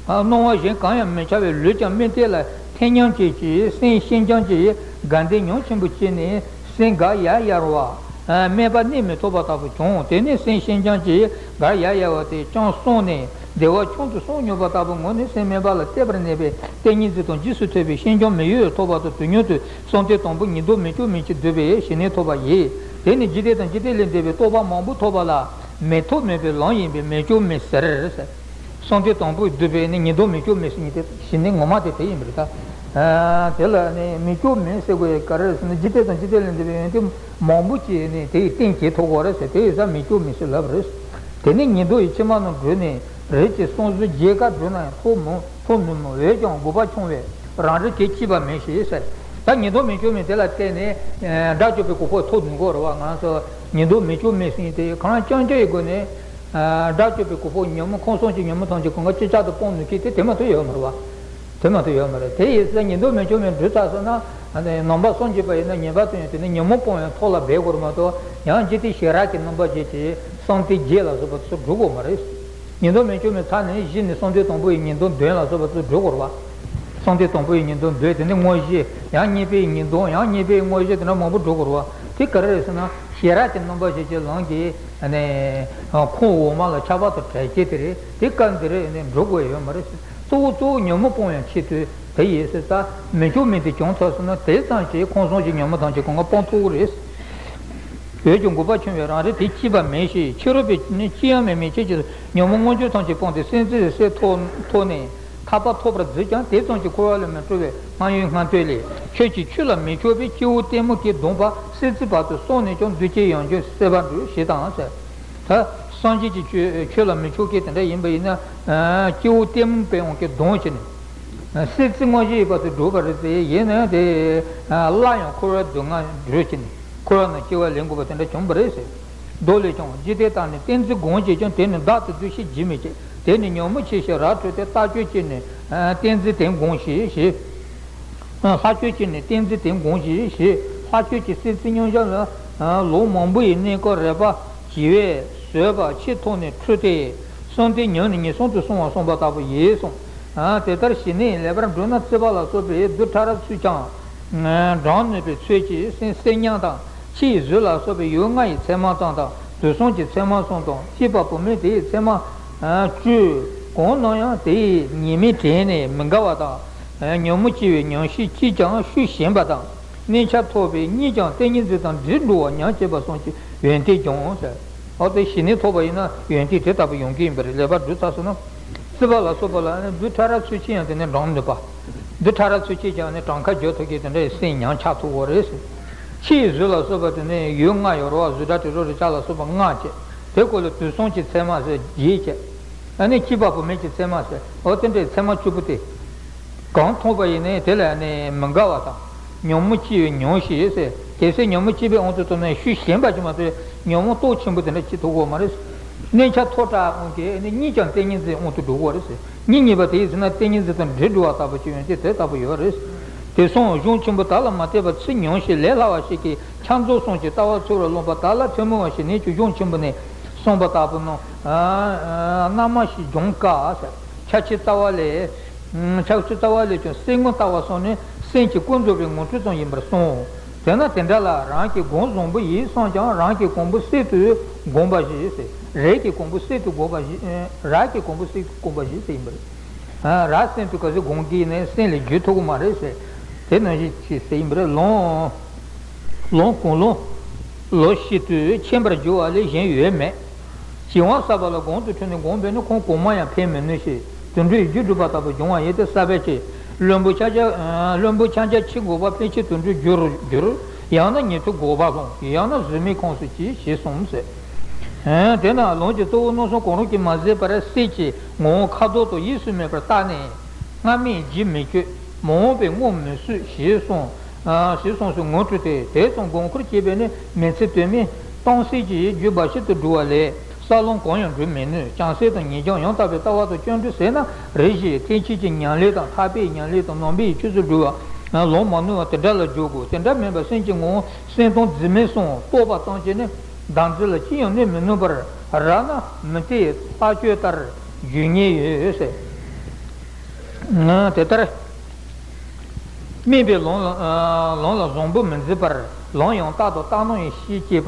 སྣང་བ་གཞན་གང་ཡང་མི་འཆར་བའི་ལུས་ཀྱང་མིག་གཏད་ལ་འཐིམ་ཉམས་བྱེད་ཀྱི་སེམས་ཤིན་སྦྱངས་ཀྱིས་དགའ་བདེ་ཉམས་ཆེན་པོ་སྐྱེས་ནས། སེམས་དགའ་ཡར་ཡར་བ། སྨད་པ་གནས་མི་ཐུབ་པ་ལྟ་བུ་བྱུང་། དེ་ནས་སེམས་ཤིན་སྦྱངས་ཀྱིས་དགའ་ཡར་ཡར་བ་དེ་བྱང་སོང་ནས་བདེ་བ་ཆུང་དུ་སོང་མྱོང་བ་ལྟ་བུ་ངོ་ནས་སེམས་སྨད་པ་ལ་གཏད་པར་གནས་པའི་ཏིང་ངེ་འཛིན་དང་རྗེས་སུ་མཐུན་པའི་ཤིན་སྦྱངས་མི་གཡོ་བའི་ཐོབ་པ་དང་དུས་མཉམ་དུ་བསམ་གཏན་དང་པོ་ཉིས་ལྡོག་མི་སྐྱོ་མེད་ཀྱི་བསྡུས་པའི་ཞི་གནས་ཐོབ་པ་ཡིན། དེ་ནི་འཇིག་རྟེན་དང་འཇིག་རྟེན་ལས་འདས་པའི་རྟོགས་པ་མང་པོ་ཐོབ་པ་ལ་མི་ཐོབ་མེད་པའི་ལམ་ཡིན་པས་མི་སྐྱོ་མེད་ཟེར། བསམ་གཏན་དང་པོས་བསྡུས་པའི་ནི་ཉིས་ལྡོག་མི་སྐྱོ་མེད་ཟེར་མཁན་དེ་ཞི་གནས་ངོ་མ་དེ་དེ་ཡིན་པ་རེད་ད། དེ་ལ་ནི་མི་སྐྱོ་མེད་ཟེར་དགོས་ཡ་ག་རེ་རེད་ཟེར་ན། འཇིག་རྟེན་དང་འཇིག་རྟེན་ལས་འདས་པའི་ཡོན་ཏན་མང་པོ་ཅིག་ནི་དེ་ཡི་སྟེང་གྱེས་ཐུབ་ཀྱི་རེད་ཟེར། དེ་ཡི་ས་མི་སྐྱོ་མེད་ཟེར་ལབ་རེད། དེ་ནི་ཉིས་ལྡོག་ཡི་ཕྱི་མ་རྣམས་བསྒྲུབས་ནས་རིགས་ཀྱི་བསམ་གཟུགས་བརྒྱད་ཀ་བསྒྲུབས་ན་ཡང་ཐོབ་མི་ཐོབ་ནུས་མོད། འོན་ཀྱང་དགོས་པ་ཆུང་བས་རང་རིག་དེ་སྐྱེས་པ་མེད་ཞེས་ཟེར། ད་ཉིས་ལྡོག་མི་སྐྱོ་མེད་དེ་ལ་བརྟེན་ནས་དགྲ་བཅོམ་པའི་གོ་འཕང་ཐོབ་ནུས་ཀྱི་རེད་བ། ང་ཚོ་ཉིས་ལྡོག་མི་སྐྱོ་མེད་ཟེར་མཁན་དེ་གང་རྐྱང་རྐྱང་ཡི་སྒོ་ནས། དགྲ་བཅོམ་པའི་གོ་འཕང་ཉོན་མོངས་ཁམས་གསུམ་གྱི་ཉོན་མོངས་ཐམས་ཅད་གང་ག་ཅི་ལྕགས་ཏུ་སྤོང་ནུས་མཁན་དེ་དེ་མ་གཏོགས་ཡོད་མ་རེད་བ། དེ་མ་གཏོགས་ཡོད་མ་རེད། དེ་ཡིན་ཙང་ཉིས་ལྡོག་མི་སྐྱོ་མེད་འགྲུབ་ཚར་སོང་ན། ནང་པ་སངས་རྒྱས་པ་ཡིན་ན་ཉེས་པ་དོན་ཡང་དེ་ནི་ཉོན་མོངས་སྤོང་ཡང་ཐོག་ལ་འབད་དགོས་རེད་མ་གཏོགས། ཡང་འཇིག་རྟེན་ཞི་རགས་ཀྱི་རྣམ་པ་བྱས་ཀྱི་བསམ་གཏན་བརྒྱད་ལ་སོགས་པ་ཚུར་འགྲོ་དགོས་མ་རེད། ཉིས་ལྡོག་མི་སྐྱོ་མེད་ཚར་ནས་གཞི་ནས་བསམ་གཏན་དང་པོ་ཡི་ཉིས་ལྡོག་བདུན་ལ་སོགས་པ་ཚུར་འགྲོ་དགོས་རེད་བ། བསམ་གཏན་དང་པོ་ཡི་ཉིས་ལྡོག་བདུན་དེ་ནི་དངོས་གཞི། ཡང་གཉིས་པའི་ཉིས་ལྡོག་ཡང་གཉིས་པའི་དངོས་གཞི་དེ་འདྲ་མང་པོ་འགྲོ་དགོས་རེད་བ། དེ་ག་རེ་རེད་ཟེར་ན། ཞི་རགས་ཀྱི་རྣམ་པ་བྱས་ཀྱི་ལམ་གྱི། ཁོང་འོག་མ་ལ་ཁྱབ་པ་དང་བྲལ་བྱེད་དེ་རེད། དེ་སྐབས་འདིར་ནི་འགྲོ་དགོས་ཡོད་མ་རེད། གཙོ་བོ་གཙོ་བོ་ཉོན་མོངས་སྤོང་ཡང་ཆེད་དུ་དེ་ཡིན་ཟེར། ད་མི་སྐྱོ་མེད་དེ་བྱུང་ཚར་སོང་ན་དེ་ཙམ་གྱིས་ཁམས་གསུམ་གྱི་ཉོན་མོངས་ཐམས་ཅད་གང་ག་སྤང་ཐུབ་ཀྱི་རེད། འོན་ཀྱང་དགོས་པ་ཆུང་བས་རང་རིག་དེ་སྐྱེས་པ་མེད་ཞེས། ཕྱི་རོལ་པས་ནི་ཅི་ཡང་མེད་མིན་ཕྱིན་ཅི་ཉོན་མོངས་མངོན་སྤྱོད་ཐམས་ཅད་སྤངས་ཏེ་སེམས་རྩེ་གསལ་ཐོག་ཐོག་ནས་ཐར་པ་ཐོབ་པར་བརྫུས་ཀྱང་དེ་ཙམ་གྱིས་འཁོར་བ་ལས་མི་གྲོལ་བའི་སྔར་ཡོད་སྔར་ལྟོས་ལས། ཁྱོད་ཀྱིས་ཆོས་ལ་མི་ཕྱོགས་པའི་སྐྱེ་བོ་ལྟད་མོ་གིས་གདུངས་པ་སེམས་རྩེ་བར་དུ་སོང་ནས་ཀྱང་འདུ་བྱེད་ཡང་འཇོམས་སེལ་བར་འགྲོ་ཞེས་དང་ཟེར། ད་སངས་རྒྱས་ཀྱི་ཆོས་ཆོས་ལ་མི་ཕྱོགས་མཁན་དེ་འདྲ་ཡིན་པ་ཡིན་ན། སྐྱེ་བོ་ལྟད་མོ་པའི་དབང་གིས་གདུང་བྱས་ནས། སེམས་རྩེ་དངོས་གཞི་ཡོད་པ་དེ་སྒྲུབ་པ་རེད་དེ། ཡིན་ནའང་དེ་སླར་ཡང་འཁོར་བའི་སྡུག་བསྔལ་སྒྲོལ་བྱས་ནས་འཁོར་བ་ནས་སྐྱེ་བ་ལེན་དགོས་པ་དེ་འདྲ་བྱུང་བ་རེད་ཟེར། མདོ་ལས་ཀྱང་འཇིག་རྟེན་དག་ནི་ཏིང་འཛིན་སྒོམ་བྱེད་ཀྱང་། དེ་ནི་བདག་ཏུ་འདུ་ཤེས་བགྱིད་མི་བྱེད། དེ་ནི་ཉོན་མོངས་ཆེ་ཞིང་རབ་ཁྲོས་ཏེ། ལྷག་སྤྱོད་ཀྱིས་ནི་ཏིང་འཛིན་དེ་སྒོམས་ཤིག་ཞེས། ལྷག་སྤྱོད་ཀྱིས་ནི་ཏིང་འཛིན་དེ་སྒོམས་ཤིག་ཞེས། ལྷག་སྤྱོད་ཀྱི་སེམས་རྩེ་མཉམ་བཞག་ལ་ལོ་མང་པོ་ཡི་གནས་སྐབས་རེ་བ་བྱིས་པས་བཟོད་པ་ཆེས་ཐོག་ནས་འཁྲུལ་ཏེ། བསམ་གཏན་ཉམས་ནས་ངན་སོང་དུ་སོང་བ་བསམ་པ་ལྟ་བུ་ཡིན་གསུངས། དེ་ལྟར་ཞི་གནས་ལེགས་པར་འགྲུབ་ན་རྩི་བ་ལ་སོགས་པའི་རྡུལ་ཕྲ་རབ་ཚུད་ཀྱང་། གྲང་ནུས་པའི་ཚུལ་གྱིས་སེམས་གསལ་སྙམ་དང་། ཕྱི་ཡི་གཟུགས་ལ་སོགས་པའི་ཡུལ་ལྔ་ཡི་མཚན་མ་ཙམ་དང་དུས་གསུམ་གྱི་མཚན་མ་གསུམ་དང་སྐྱེས་པ་བུད་མེད་དེ་ཡི་མཚན་མ་བཅུ། གང་སྣང་ཡང་དེ་ཡི་ཉེས་དམིགས་དྲན་ནས་མི་དགའ་བ་དང་། ཉོན་མོངས་སྐྱེ་བའི་ཉམས་ཤིག་ཅིས་ཀྱང་ཤུགས་ཞན་པ་དང་། གནས་ཆ་མཐོ་བས་གཉིད་ཀྱང་ཏིང་ངེ་འཛིན་དང་འདྲེས་འགྲོ་བར་ཉམས་བྱེད་པ་སོགས་ཀྱི་ཡོན་ཏན་འབྱུང་ཟེར། འོ་དེ་ཞི་གནས་ཐོབ་པ་ཡིན་ན་ཡོན་ཏན་དེ་ལྟ་བུ་ཡོང་གི་ཡིན་པ་རེད། ལེགས་པར་བསྒྲུབས་ཚར་སོང་ན། རྩི་བ་ལ་སོགས་པ་ལ་ནི་རྡུལ་ཕྲ་རབ་ཚུད་ཅིང་ཡང་དེ་ནི་གྲང་ནུས་པ། རྡུལ་ཕྲ་རབ་ཚུད་ཅིང་ཀྱང་ནི་གྲངས་ཁ་བརྗོད་ཐུབ་མཁན་དེ་འདྲ་ཡི་སེམས་ཉམས་ཆག་ཐུབ་ཀྱི་རེད་ཟེར། ཕྱི་ཡི་གཟུགས་ལ་སོགས་པ་དེ་ནི་ཡུལ་ལྔ་ཡོད་རེད་བ། གཟུགས་སྒྲ་དྲི་རོ་རེག་བྱ་ལ་སོགས་པ་ལྔ་བྱས། དེ་སྐོར་ལ་དུས་གསུམ་གྱི་མཚན་མ་ཟེར་བརྒྱད་བྱས། ཨ་ནི་སྐྱེས་པ་བུད་མེད་ཀྱི་མཚན་མ་ཟེར། འོ་དེ་འདྲའི་མཚན་མ་བཅུ་པོ་དེ། གང་མཐོང་བ་ཡིན་ནའི་དེ་ལ་ནི་མི་དགའ་བ་དང་། ཉོན་མོངས་སྐྱེ་བའི་ཉམས་ཤིག་ཟེར། གལ་སྲིད་ཉོན་མོངས་སྐྱེ་བའི་དབང་དུ་ཐོབ་ན་ཤུགས་ཞན་པ་ཞིག་མ་གཏོགས་ཉོན་མོངས་སྟོབས་ཆེན་པོ་དེ་འདྲ་སྐྱེ་ཐུབ་ཀྱི་མ་རེད། གནས་ཆ་མཐོ་དྲགས་དབང་གིས་ནི་གཉིད་ཀྱང་ཏིང་ངེ་འཛིན་དབང་དུ་འགྲོ་གི་རེད་ཟེར། གཉིད་ཉལ་བ་དེ་ཡིན་ཟེར་ན་ཏིང་ངེ་འཛིན་དང་འདྲེས་འགྲོ་བ་ལྟ་བུ་ཅིག་ཡོང་གི་དེ་ལྟ་བུ་ཡོད་རེད། དེ་སོང་གཞུང་ཆེན་པོ་དག་ལ་མ་ལྟོས་པར་ཚུལ་ཉུང་ཞིང་ལས་སླ་བ་ཞིག་གིས་ཕྱག་རྫོགས་གསུམ་གྱི་ལྟ་བ་ཚུལ་ལ་བླངས་པ་དག་ལ་ཐུན་མོང་བ་ཞིག་ནས་ཀྱང་གཞུང་ཆེན་པོ་ནས་གསུངས་པ་ལྟ་བུ་རྣམས་རྣལ་མ་ཞིག་འབྱུང་དཀའ་ཟེར། ཕྱག་ཕྱི་ལྟ་བ་ལས། ཕྱག་ཕྱི་ལྟ་བ་ལས་ཀྱང་གསེར་དངུལ་ལྟ་བ་སོགས་ནི་སེམས་ཀྱི་ཀུན་རྫོབ་པའི་ངོ་སྤྲོད་ཙམ་ཡིན་པར་གསུངས། དེས་ན་དེ་འདྲ་ལ་རང་གི་སྒོམ་བཟང་པོ་ཡིན་བསམས་ཀྱང་རང་གི་གོང་བུ་གསེབ་ཏུ་བསྒོམ་པ་ཞིག་ཟེར། རང་གི་གོང་བུ་གསེབ་ཏུ་བསྒོམ་པ་ཞིག་རང་གི་གོང་བུ་གསེབ་ཏུ་བསྒོམ་པ་ཞིག་ཟེར་ཡིན་པ་རེད། རང་སེམས་དེ་ག་ཚོད་སྒོམ་གྱི་ཡིན་ནའི་སེམས་ལས་འགྱུར་ཐུབ་ཀྱི་མ་རེད་ཟེར། དེ་ནང་བཞིན་ཅིག་ཟེར་ཡིན་པ་རེད། ལམ། ལམ་གང་ལམ། ལོ་ཤིན་ཏུ་ཆེན་པར་གྱུར་པ་ལས་གཞན་ཡོད་མེད། བྱིང་བ་བསགས་པ་ལ་གོང་དུ་འཁྲུལ་ནས་སྒོམ་པས་ནི་ཁོང་གོང་མ་ཡང་འཕེན་མི་ནུས་ཤིང་དུད་འགྲོའི་རྒྱུ་སྒྲུབ་པ་ལྟ་བུ་འབྱུང་བ་ཡིན་ཏེ། ས་པཎ་གྱིས་ བློན་པོ་ཕྱག་རྒྱ། བློན་པོ་ཕྱག་རྒྱ་ཆེ་དགོས་པ་ཕལ་ཆེར་དུད་འགྲོར་འགྱུར་འགྱུར། ཡང་ན་ཉན་ཐོས་འགོག་པ་སློང་། ཡང་ན་གཟུགས་མེད་ཁོངས་སུ་སྐྱེ་ཞེས་གསུངས་ཟེར། དེས་ན་ལུང་གི་གཙོ་བོ་རྣམ་གསུམ་གང་རུང་གིས་མ་ཟད་པར་སྲས་ཀྱི་ངོ་བོ་ཁ་དོག་ཏུ་གཡས་སུ་མེད་པར་བརྟགས་ནས། སྔ་མས་རྗེས་མི་བསྐྱོད། མ་འོངས་པས་སྔོན་མི་བསུ་ཞེས་གསུངས། ཞེས་གསུངས་སུ་ངོ་སྤྲོད་དེ། དེ་ཙམ་དགོངས་འཁོར་བསྐྱེད་པས་ནི་མི་ཚེ་དོན་མེད་སྟོང་ཟད་ཀྱི་རྒྱུ་འབའ་ཞིག་ཏུ་འགྲོ་བ་ལས་ས་ལམ་གང་ཡང་བགྲོད་མི་ནུས། བྱང་སེམས་དང་ཉེས་སྦྱོང་ཡང་དག་པའི་ལྟ་བ་དང་བཅར་འདྲི་ཟེར་ན། རེ་ཞིག་ཐེག་ཆེན་གྱི་ཉམས་ལེན་དང་ཐར་པའི་ཉམས་ལེན་དང་ནང་པའི་ཆོས་སུ་འགྲོ་བ་ལམ་མ་ནོར་བ་དེ་འདྲ་ལ་འཇུག་དགོས། དེ་འདྲ་མིན་པར་སེམས་ཀྱི་ངོ་བོ་སེམས་སྟོང་འཛིན་མེད་གསུམ་རྟོགས་པ་ཙམ་གྱིས་ནི་བདག་འཛིན་ལ་ཅི་ཡང་གནོད་མི་ནུས་པར་རག་ན་མུ་སྟེགས་ལྷ་ཆོས་ལྟར་འགྱུར་ཉེན་ཡོད་ཟེར། དེ་ལྟར་དམན་པའི་ལམ་ལ་ལམ་ལ་བཟང་པོ་མི་འཛིན་པར་ལམ་ཡང་དག་ཏུ་བརྟགས་ནས་ཤེས་བྱེད་པ།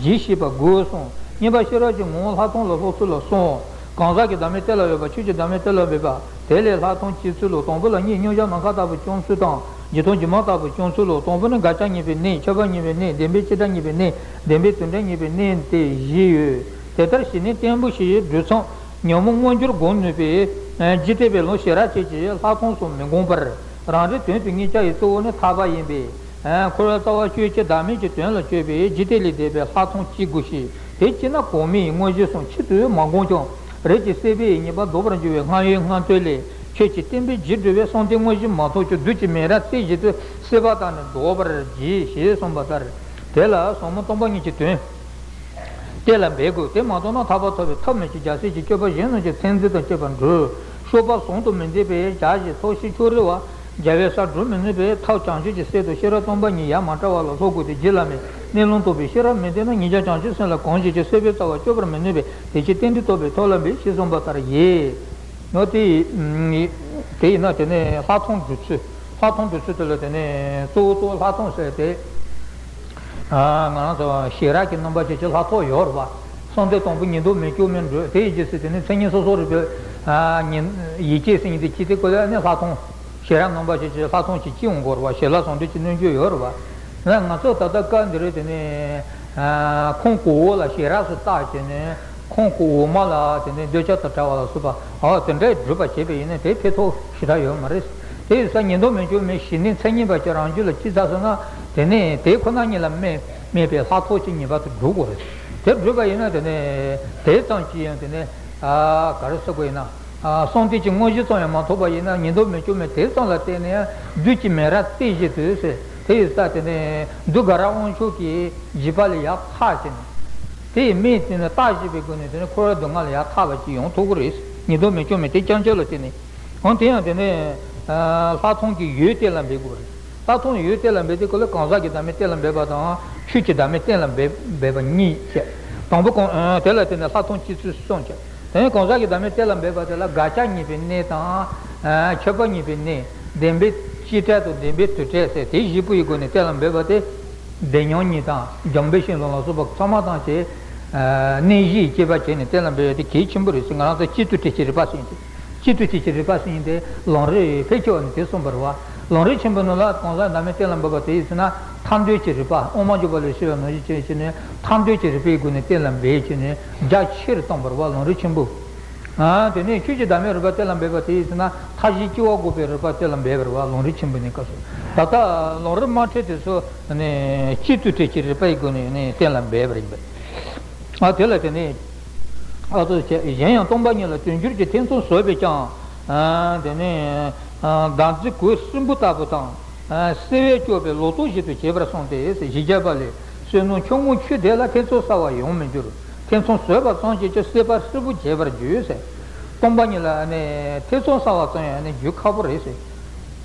རྗེས་ཤེས་པ་དགོས་གསུངས། གཉིས་པ་ཤེས་རབ་ཀྱི་ངོ་བོ་ལྷག་མཐོང་ལ་སློབ་ཚུལ་ལ་གསུངས། གང་ཟག་གི་བདག་མེད་གཏན་ལ་ཡོད་པ། ཆོས་ཀྱི་བདག་མེད་གཏན་ལ་འབེབས་པ། དེ་ལས་ལྷག་མཐོང་སྐྱེ་ཚུལ་ལ། དང་པོ་ལ་གཉིས། མཉམ་གཞག་ནམ་མཁའ་ལྟ་བུ་བརྐྱང་ཚུལ་དང་། རྗེས་མཐོང་སྒྱུ་མ་ལྟ་བུ་བརྐྱང་ཚུལ་ལ། དང་པོ་ནི་དགག་བྱ་ངེས་པའི་གནས། ཁྱབ་པ་ངེས་པའི་གནས། བདེན་པའི་བྱེ་བྲག་ངེས་པའི་གནས། བདེན་པའི་དོན་འབྲས་ངེས་པའི་གནས་ཏེ་བཞི་ཡོད། དེ་ལྟར་བྱས་ནས་བརྟན་པོ་ཞིག་གྲོལ་མཚམས་ཉོན་མོངས་མངོན་གྱུར་སྒོམ་ནུས་པའི་རྒྱུ་སྟོན་པའི་ལམ་ཞེ་རབ་ཅན་གྱི་ལྷག་མཐོང་སོགས་མི་འགོངས་པར། རང་རིག་དོན་དུ་གཉེར་བྱ་ཡི་གཙོ་བོ་ནི་ཐར་པ་ཡིན་པས། འཁོར་བའི་རྩ་བ་གཅོད་བྱེད་བདག་མེད་ཀྱི་དོན་ལ་དཔྱོད་པའི་རྒྱུ་དེ་ལས་འདས་པའི་ལྷག་མཐོང་སྐྱེ་དགོས་ཤིང་། དེ་སྐྱེས་ན་གོང་མའི་དངོས་གཞི་གསུམ་ཆེད་དུ་མ་བསྒོམས་ཀྱང་། རིགས་ཀྱི་སྲིད་པའི་ཉེས་པ་ལྡོག་པར་འགྱུར་བའི་སྔ་ཡོད་སྔ་ལྟས་ལས། ཆོས་ཀྱི་བསྟན་པའི་རྒྱུ་འགྲུབ་པའི་གསང་རྟེན་དངོས་གཞི་མ་ཐོབ་ཀྱང་། བདུད་ཀྱི་མེ་རག་རྩེ་བཞིན་དུ་སྲེད་པ་དག་ནི་ལྡོག་པར་བགྱིད། ཞེས་གསུངས་པ་ལྟར། དེ་ལ་ཟབ་མོ་སྟོང་པ་ཉིད་ཀྱི་དོན། གཏན་ལ་འབེབས་དགོས། དེ་མ་ཐོབ་ན་ཐར་པ་ཐོབ་པའི་ཐབས་མེད་ཅིང་། རྒྱལ་སྲས་ཀྱི་སྤྱོད་པ་གཞན་རྣམས་ཀྱི་མཚན་འཛིན་དང་བཅས་པར་འགྲུབ། སྤྱོད་པ་ཟུང་དུ་མི་འབྲེལ་བའི་བྱ་ཞིག་ཐོབ་ཤེས་ཕྱོགས་རིས་པ། རྒྱལ་བའི་སར་འགྲོ་མི་ནུས་པས། ཐབས་བྱང་ཆུབ་ཀྱི་སྲས་དང་ཤེས་རབ་སྟོང་པ་ཉིད་ཡ་མ་བྲལ་བ་ལ་སློབ་དགོས་ཏེ། རྗེ་བླ་མའི་གནས་ལུང་རྟོགས་པའི་ཤེས་རབ་མི་ལྡན་ན། ངེས་འབྱུང་བྱང་ཆུབ་སེམས་ལ་གང་ཞིག་ཀྱང་། སྲིད་པའི་རྩ་བ་གཅོད་པར་མི་ནུས་པས། དེ་ཕྱིར་རྟེན་འབྲེལ་རྟོགས་པའི་ཐབས་ལ་འབད། ཞེས་གསུངས་པ་ལྟར་ཡིན་ནོ། དེ་དེ་ཡིན་ན་དེ་ནས་ལྷག་མཐོང་སྒྲུབ་ཚུལ། ལྷག་མཐོང་སྒྲུབ་ཚུལ་དེ་ལ་དེ་ནས་གཙོ་བོ་གཙོ་བོ་ལྷག་མཐོང་ཟེར་ཏེ། ང་རང་ཚོ་ཞེ་དྲག་གི་རྣམ་པ་ཅན་གྱི་ལྷག་མཐོང་ཡོད་རེད་པ། གསང་འདུས་དང་པོ་ཉིན་ལྡོག་མེད་སྐྱོ་མེད་འགྲོ། དེ་ཡི་རྗེས་སུ་དེ་ནས་མཚན་ཉིད་སོ་སོ་རེད་པས། ཡིད་ཀྱི་སེམས་ཉིད་དེ་སྐྱེས་ཏེ་ཀོ་ལ་ནི་ལྷག་མཐོང་། ཞེ་དྲག་རྣམ་པ་ཅན་གྱི་ལྷག་མཐོང་ཅིག་སྐྱེ་འོང་གི་རེད་པ། ཞེ་ལ་ཟུང་འབྲེལ་གྱི་གནོད་འགྱུར་ཡོད་རེད་པ། ང་ཚོ་ད་ལྟ་སྐབས་འདི་རེད། དེ་ནས་ཁོང་གོ་བོ་ལ་ཞེ་དྲག་སུ་བརྟགས་བྱས་ནས། ཁོང་གི་འོ་མ་ལ་དེ་ནས་འདོད་ཆགས་དང་བྲལ་བ་ལ་སོགས་པ། འོ་དེ་འདྲའི་སྒྲུབ་པ་བྱས་པ་ཡིན་ན་དེ་ཕན་ཐོགས་ཞེ་དྲག་ཡོད་མ་རེད། དེ་ཡིན་ཙང་ཉིན་ལྡོག་མེད་སྐྱོ་མེད་ཞི་གནས་མཚན་ཉིད་པ་ཅིག་རང་རྒྱུད་ལ་སྐྱེས་ཚར་སོང་ན། དེ་ནས་དེ་ཁོ་ན་ཉིད་ལ་དམིགས་དམིགས་པའི་ལྷག་མཐོང་ཅིག་ངེས་པར་དུ་སྒྲུབ་དགོས་རེད། དེ་སྒྲུབ་པ་ཡིན་ན་དེ་ནས་དེ་ཙམ་གྱིས་ཡང་དེ་ནས་ག་རེ་ཟེར་དགོས་ཡིན་ན། གསང་འདུས་ཀྱི་དངོས་གཞི་ཙམ་ཡང་མ་ཐོབ་པ་ཡིན་ན། ཉིན་ལྡོག་མེད་སྐྱོ་མེད་དེ་ཙམ་ལ་བརྟེན་ནས་ཡང་བདུད་ཀྱི་མེ་རག་རྩེ་བཞིན་དུ་ཟེར། དེ་ཡིན་ཙང་དེ་ནས་བདུད་དགའ་རབ་དབང་ཕྱུག་གི་འཇིགས་པ་ལས་ཡར་ཐར་བྱས་ནས། དེ་ཡི་དམིགས་བརྩེ་ནས་བརྟག་ཞིབ་པའི་སྒོ་ནས་དེ་ནས་འཁོར་བའི་སྡུག་བསྔལ་ལས་ཡར་ཐར་བ་ཅིག་ཡོང་ཐུབ་ཀྱི་རེད། ཉིན་ལྡོག་མེད་སྐྱོ་མེད་དེ་རྐྱང་རྐྱང་ལ་བརྟེན་ནས། འོན་ཏེ་ཡང་དེ་ནས་ལྷག་མཐོང་གི་ཡུལ་གཏན་ལ་འབེབས་དགོས་པ་རེད། ལྷག་མཐོང་ཡུལ་གཏན་ལ་འབེབས་དུས་སྐབས་ལ་གང་ཟག་གི་བདག་མེད་གཏན་ལ་འབེབས་པ་དང་ཆོས་ཀྱི་བདག་མེད་གཏན་ལ་འབེབས་འབེབས་པ་གཉིས་བྱས། དང་པོ་གང་དེ་ལ་བརྟེན་ནས་ལྷག་མཐོང་སྐྱེ་ཚུལ་གསུམ་བྱས། དེ་ནས་གང་ཟག་གི་བདག་མེད་གཏན་ལ་འབེབས་པ་དེ་ལ་དགག་བྱ་ངེས་པའི་གནས་དང་། ཁྱབ་པ་ངེས་པའི་གནས། བདེན་པའི་བྱེ་བྲག་དང་བདེན་པའི་དོན་འབྲས་ཟེར་དེ་བཞི་པོ་ཡི་སྒོ་ནས་གཏན་ལ་འབེབས་པ་དེ། བདེན་མྱོང་གཉིས་དང་འཇམ་དཔལ་ཤིང་ལུང་ལ་སོགས་པ་ཚང་མ་དང་བཅས། གནས་བཞིའི་དཔྱད་པ་བྱས་ནས་གཏན་ལ་འབེབས་ཡ་དེ་གལ་ཆེན་པོ་རེད་ཟེར། ང་རང་ཚོ་སྤྱི་ཚོགས་ཁྲིད་ཀྱི་རིག་པ་ཟེར་ཡིན་ཏེ། སྤྱི་ཚོགས་ཁྲིད་ཀྱི་རིག་པ་ཟེར་ཡིན་ཏེ་ལམ་རིམ་ཕལ་ཆེ་བ་ནས་དེ་གསུངས་པ་རེད་པ། ལམ་རིམ་ཆེན་པོའི་ནང་ལ་གང་ཟག་བདག་མེད་གཏན་ལ་འབེབས་པ་དེ་ཡིན་ཟེར་ན། ཐར་འདོད་ཀྱི་རིག་པ་དབུ་མ་འཇུག་པ་ལས་བཤད་པ་ནང་བཞིན་བྱས་བྱས་ནས་ཐར་འདོད་ཀྱི་རིག་པའི་སྒོ་ནས་གཏན་ལ་འབེབས་བྱས་ནས་རྒྱ་ཆེ་རུ་བཏང་པ་རེད་པ། ལམ་རིམ་ཆེན་པོ། དེ་ནས་ཆོས་ཀྱི་བདག་མེད་རིག་པ་གཏན་ལ་འབེབས་པ་དེ་ཡིན་ཟེར་ན། མཐའ་བཞིའི་སྐྱེ་བ་འགོག་པའི་རིག་པ་གཏན་ལ་འབེབས་པ་རེད་པ། ལམ་རིམ་ཆེན་པོའི་གནས་སྐབས་སུ། ད་ལྟ་ལམ་རིམ་དམའ་ཁྲོད་དེ་ཚོ་ནས་སྤྱི་ཚོགས་ཁྲིད་ཀྱི་རིག་པའི་སྒོ་ནས་ནས་གཏན་ལ་འབེབས་པ་ཡིན་པས། ཨ་དེ་ལ་དེ་ནས་ཨ་ཚོ་བྱས། གཞན་ཡང་སྟོང་པ་ཉིད་ལ་དོན་འགྱུར་གྱི་ཐེ་ཚོམ་ཟོས་པས་ཀྱང་། དེ་ནས་བདག་འཛིན་གོས་སྲིན་བུ་ལྟ་བུ་དང་། སྲེད་པས་སྐྱོབ་པའི་ལོ་ཏོག་བཞིན་དུ་བྱེད་པར་གསུངས་ཏེ། བཞི་བརྒྱ་པ་ལས། བསོད་ནམས་ཆུང་ངུ་ཆུ་དེ་ལ། ཐེ་ཚོམ་ཟ་བར་ཡང་མི་འགྱུར། ཐེ་ཚོམ་ཟོས་པ་ཙམ་གྱིས་ཀྱང་སྲེད་པ་ཧྲིལ་པོ་བྱེད་པར་འགྱུར་ཟེར། སྟོང་པ་ཉིད་ལ་ནི་ཐེ་ཚོམ་ཟ་བ་ཙམ་ཡང་ནི་འགྱུར་ཁག་པོ་རེད་ཟེར།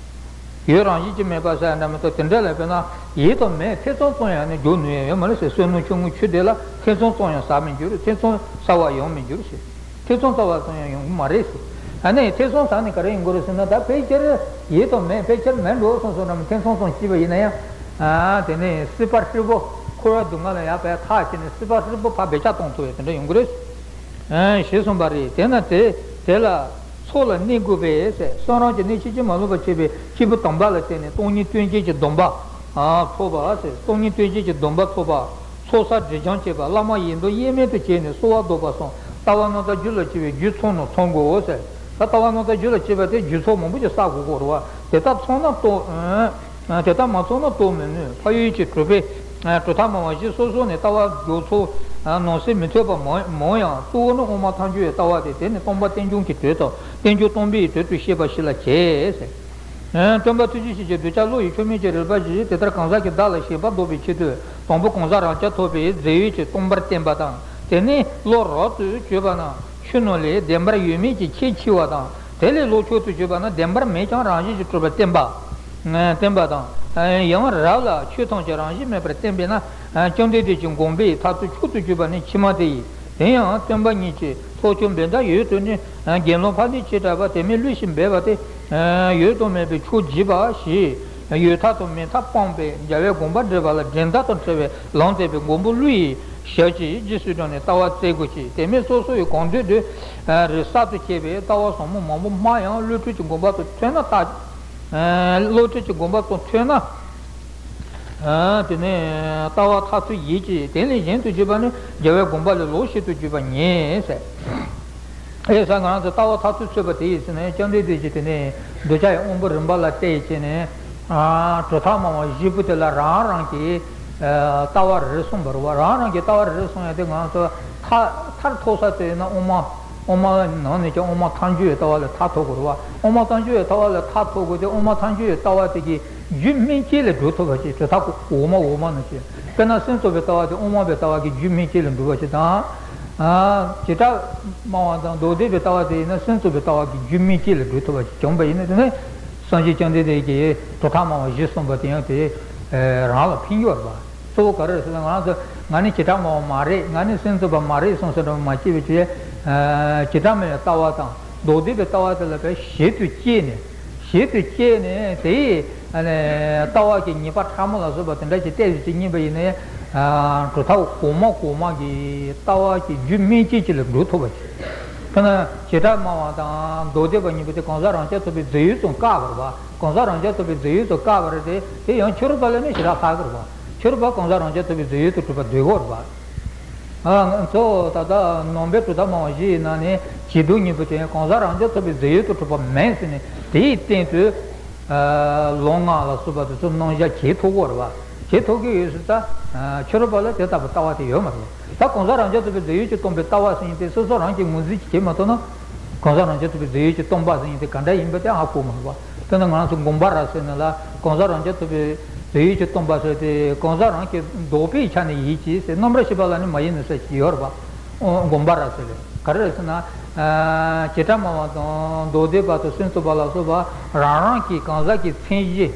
ཡུལ་རང་བཞིན་གྱིས་མེད་པ་ཟེར་འདྲ་མི་འདུག་དེ་འདྲ་ལ་དཔེར་ན་ཡིད་དུ་མེད་ཐེ་ཚོམ་ཙམ་ཡང་ནི་འགྱུར་ནུས་ཡ་ཡོད་མ་རེད་ཟེར། བསོད་ནམས་ཆུང་ངུ་ཆུ་དེ་ལ། ཐེ་ཚོམ་ཙམ་ཡང་ཟ་མི་འགྱུར། ཐེ་ཚོམ་ཟ་བར་ཡང་མི་འགྱུར་ཟེར། ཐེ་ཚོམ་ཟ་བ་ཙམ་ཡང་ཡོང་གི་མ་རེད་ཟེར། ཨ་ནི་ཐེ་ཚོམ་ཟ་ནས་ག་རེ་ཡོང་གི་རེད་ཟེར་ན། ད་ཕལ་ཆེར་ཡིད་དུ་མེད། ཕལ་ཆེར་མེད་འགྲོ་སོང་སོང་ན། ཐེ་ཚོམ་ཙམ་སྐྱེས་པ་ཡིན་ན་ཡང་། ཨ་དེ་ནས་སྲིད་པ་ཧྲིལ་པོ། འཁོར་བའི་སྡུག་བསྔལ་ལ་ཡར་ཕར་ཐར་བྱས་ནས་སྲིད་པ་ཧྲིལ་པོ་ཕར་བེད་སྤྱོད་གཏོང་ཐུབ་ཡ་དེ་འདྲ་ཡོང་གི་རེད། ཨ་ཞེས་གསུངས་པ་རེད། དེས་ན་དེ་དེ་ལ་ཚོགས་ལ་གནས་དགོས་པས་ཟེར། བསམ་རུང་གི་གནས་ཕྱིན་ཅི་མ་ལོག་པར་བྱེད་པའི་སྐྱེས་བུ་དམ་པ་ལ་བརྟེན་ནས་སྟོང་ཉིད་དོན་བྱེད་ཀྱི་སྡོམ་པ་ཐོབ་པ་ཟེར། སྟོང་ཉིད་དོན་བྱེད་ཀྱི་སྡོམ་པ་ཐོབ་པ། ཚོགས་བསགས་སྒྲིབ་སྦྱང་བྱེད་པ། བླ་མ་ཡིན་མདོག་དབྱེར་མེད་དུ་བྱས་ནས་གསོལ་བ་འདེབས་པ་སོགས་ལྟ་བ་རྣམ་དག་རྒྱུད་ལ་སྐྱེ་བའི་རྒྱུ་ཚང་ནས་ཚང་དགོས་ཟེར། ད་ལྟ་བ་སྣང་མཐའ་རྒྱུད་ལ་སྐྱེས་པ་དེ་རྒྱུད་ཚོགས་མང་པོ་ཅིག་བསགས་དགོས་ཀྱི་རེད་བ། དེ་ལྟར་ཚང་ན་རྟོགས། དེ་ལྟར་མ་ཚང་ན་རྟོགས་མི་ནུས། འཕགས་ཡུལ་གྱི་གྲུབ་པའི་གྲུབ་མཐའ་སྨྲ་བ་བཞི་སོ་སོ་ནས་ལྟ་བ་རྒྱུད་ཚོགས་ནང་གསེས་མི་མཐུན་པ་མང་མང་ཡང་། གཙོ་བོ་ནི་དབུ་མ་ཐལ་འགྱུར་བའི་ལྟ་བ་སྟེ། དེ་ནི་སྟོང་པ་རྟེན་འབྱུང་གི་དོན་དང་རྟེན་འབྱུང་སྟོང་པའི་དོན་དུ་ཤེས་པ་ཞིག་ལ་བྱེད་ཟེར། སྟོན་པ་ཐུགས་རྗེ་ཆེན་པོས་གདུལ་བྱ་བློ་ཡི་ཆོས་མིན་གྱི་རིག་པ་བཞི། དེ་ལྟར་གང་ཟག་གི་བདག་ལ་ཞེན་པ་བཟློག་པའི་ཆེད་དུ། དང་པོ་གང་ཟག་རང་རྐྱ་ཐོབ་པའི་རྫས་ཡོད་ཀྱི་སྟོང་པར་བསྟན་པ་དང་། དེ་ནས་བློ་རབ་ཏུ་བཅོས་པ་རྣམས་ཆོས་རྣམས་ལས་བདེན་པར་ཡོད་མེད་ཀྱི་ཁྱད་ཕྱེ་བ་དང་། དེ་ལས་བློ་མཆོག་ཏུ་གྱུར་པ་རྣམས་བདེན་པར་མེད་ཀྱང་རང་བཞིན་གྱིས་གྲུབ་པར་བསྟན་པ། བསྟན་པ་དང་། ཡང་རབ་ལ་ཆོས་ཐམས་ཅད་རང་བཞིན་མེད་པར་བསྟན་པས་ན། བཅོམ་ལྡན་འདས་ཀྱི་དགོངས་པའི་མཐར་ཐུག་མཆོག་ཏུ་གྱུར་པ་ནི་ཕྱི་མ་དེ་ཡིན། དེ་ཡང་སྟོན་པ་ཉིད་ཀྱི་ཚོགས་ཆོས་འབུམ་ཕྲག་ཡོད་དུ་ནི། དགེ་སློང་ཕ་ནི་ཆེ་དྲགས་པ་དེ་མིན་བསླུས་ཤིང་སྦས་པ་སྟེ། ཡོད་དང་མེད་པའི་ཕྱོགས་འཇིག་པ་ཞེས་ཡོད་མཐའ་དང་མེད་མཐའ་སྤངས་པས། རྒྱལ་བའི་དགོངས་པ་འགྲེལ་པ་ལ་འགྲན་ཟླ་དང་བྲལ་བའི་ལམ་སྟོན་པའི་མགོན་པོ་ཀླུ་ཡི་ཞབས་ཀྱིས་རྗེས་སུ་འབྲངས་ནས་ལྟ་བ་བཙལ་དགོས་ཀྱི། དེ་མིན་སོ་སོ་ཡི་གང་འདོད་དུ་རེ་གསར་དུ་སྐྱེས་པའི་ལྟ་བ་ཟབ་མོ་མང་པོ་སྨྲ་ཡང་། བློ་གྲོས་ཀྱི་དགོངས་པ་དང་མཐུན་ན་ལྟ། བློ་གྲོས་ཀྱི་དགོངས་པ་དང་མཐུན་ན། དེ་ནས་ལྟ་བ་མཐར་ཐུག་ཡིད་ཀྱི་དེ་ལས་གཞན་དུ་གྱུར་པ་ནི་རྒྱལ་བའི་དགོངས་པ་ལས་ལོག་བྱེད་དུ་གྱུར་པ་ཉིད་ཟེར། ཨེ་ས་ང་རང་ཚོ་ལྟ་བ་མཐར་ཐུག་ཚུད་པ་དེ་ཡིན་ཟེར་ནས། བཅོམ་ལྡན་འདས་ཀྱིས་དེ་ནས་གདུལ་བྱ་ཡི་དབང་པོ་རིམ་པ་ལ་བལྟས་བྱས་ནས། གྲུབ་མཐའ་སྨྲ་བ་བཞི་པོ་དེ་ལ་རང་རང་གི་ལྟ་བ་རེ་གསུངས་པ་རེད་བ། རང་རང་གི་ལྟ་བ་རེ་གསུངས་ཡ་དེ་ང་ཚོ་མཐར་མཐར་ཐུག་ས་དེ་ཡིན་ན་དབུ་མ། དབུ་མ་ནང་ནས་ཀྱང་དབུ་མ་ཐལ་འགྱུར་བའི་ལྟ་བ་ལ་མཐར་ཐུག་དགོས་རེད་བ། དབུ་མ་ཐལ་འགྱུར་བའི་ལྟ་བ་ལ་མཐར་ཐུག་དགོས་ཏེ། དབུ་མ་ཐལ་འགྱུར་བའི་ལྟ་བ་དེ་གི་རྒྱུད་སྨིན་བྱེད་ལ་འགྲོ་ཐུབ་པ་ཅིག་གྲུབ་མཐའ་འོག་མ་ནང་བཞིན། དཔེར་ན་སེམས་རྟོགས་པའི་ལྟ་བ་དེ་དབུ་མ་པའི་ལྟ་བ་གི་རྒྱུད་སྨིན་བྱེད་ལ་འགྲོ་བ་ཅིག་དང་། བྱེ་བྲག་སྨྲ་བ་དང་མདོ་སྡེ་པའི་ལྟ་བ་དེ་ཡིན་ན་སེམས་རྟོགས་པའི་ལྟ་བ་གི་རྒྱུད་སྨིན་བྱེད་ལ་འགྲོ་ཐུབ་པ་ཅིག་བྱུང་བ་ཡིན་ན། དེ་ནི་སངས་རྒྱས་བཅོམ་ལྡན་འདས་ཀྱིས་གྲུབ་མཐའ་སྨྲ་བ་བཞི་གསུངས་པ་དེ་ཡང་དེ་རང་ལ་ཕན་གྱི་ཡོད་རེད་པ། གཙོ་བོ་ག་རེ་རེད་ཟེར་ན། ང་རང་ཚོ་ང་ནི་བྱེ་བྲག་སྨྲ་བ་མ་རེད། ང་ནི་སེམས་རྟོགས་པ་མ་རེད་གསུངས་ས་འདྲ་བ་མ་སྐྱེས་པའི་ཆེད། བྱེ་བྲག་སྨྲ་བའི་ལྟ་བ་དང་མདོ་སྡེ་པའི་ལྟ་བ་དེ་ལ་བས་ཞིབ་ཏུ་དཔྱད་ནས། ཞིབ་ཏུ་དཔྱད་ནས་དེའི་ལྟ་བ་གི་ཉེས་པ་ཕྲ་མོ་ལ་སོགས་པ་དེ་འདྲ་ཞིག་བལྟས་ཏེ་ཅིག་རྙེད་པ་ཡིན་ན། གྲུབ་མཐའ་གོང་མ་གོང་མ་གི་ལྟ་བ་གི་རྒྱུད་སྨིན་བྱེད་ཅིག་ལ་འགྲོ་ཐུབ་པ་ཅིག་དཔེར་ན་བྱེ་བྲག་སྨྲ་བ་དང་མདོ་སྡེ་པ་གཉིས་པོ་དེ་གང་ཟག་རང་རྐྱ་ཐོབ་པའི་རྫས་ཡོད་ཙམ་བཀག་པ་རེད་པ། གང་ཟག་རང་རྐྱ་ཐོབ་པའི་རྫས་ཡོད་ཙམ་བཀག་པ་རེད་དེ། དེ་ཡང་ཕྱི་རོལ་པ་ལ་ནི་ཞེ་དྲག་ལྷག་གི་རེད་པ། ཕྱི་རོལ་པ་གང་ཟག་རང་རྐྱ་ཐོབ་པའི་རྫས་ཡོད་དུ་གྲུབ་པ་འདོད་ཀྱི་ཡོད་རེད་པ། ང་ཚོ་ད་ལྟ་ནང་པའི་གྲུབ་མཐའ་སྨྲ་བ་བཞི་ཡི་ནང་ནས་བྱེ་བྲག་གཉིས་པོ་དེ་གང་ཟག་རང་རྐྱ་ཐོབ་པའི་རྫས་ཡོད་དུ་གྲུབ་པ་མིན་ཟེར་ནས། དེའི་སྟེང་དུ་ལུང་ལྔ་ལ་སོགས་པ་དེ་ཚོ་རྣམ་གཞག་བྱེད་ཐུབ་ཀྱི་ཡོད་རེད་པ། བྱེད་ཐུབ་ཀྱི་ཡོད་ཟེར་ཙང་། ཕྱི་རོལ་པ་ལ་དེ་ལྟ་བུ་ལྟ་བ་དེ་ཡོད་མ་རེད། ད་གང་ཟག་རང་རྐྱ་ཐོབ་པའི་རྫས་ཡོད་ཀྱིས་སྟོང་པའི་ལྟ་བ་ཟེར་མཁན་དེ་སོ་སོ་རང་གིས་ངོས་འཛིན་ཅིག་བྱེད་མ་ཐུབ་ན། གང་ཟག་རང་རྐྱ་ཐོབ་པའི་རྫས་ཡོད་ཀྱིས་སྟོང་པ་ཟེར་མཁན་དེ་ག་འདྲ་ཡིན་པ་དེ་ཧ་གོ་མ་ཐུབ་པ། དཔེར་ན་ང་རང་ཚོ་དགོངས་པ་རབ་གསལ་ནང་ལ་གང་ཟག་རང་རྐྱ་ཐོབ་པའི་རྫས་ཡོད་ཀྱིས་སྟོང་པ་ཟེར་དེ། གང་ཟག་རང་གི་ལྡོག་པའི་ཆ་ནས་ཡིན་གྱི་ཟེར། རྣམ་པར་ཤེས་པ་ལ་ནི་མ་ཡིན་ནོ་ཟེར་གྱི་ཡོད་རེད་པ། དགོངས་པ་རབ་གསལ་ལས། ག་རེ་རེད་ཟེར་ན། བྱེ་བྲག་སྨྲ་བ་དང་མདོ་སྡེ་པ་དང་སེམས་རྟོགས་པ་ལ་སོགས་པ་རང་རང་གི་གང་ཟག་གི་མཚན་གཞི།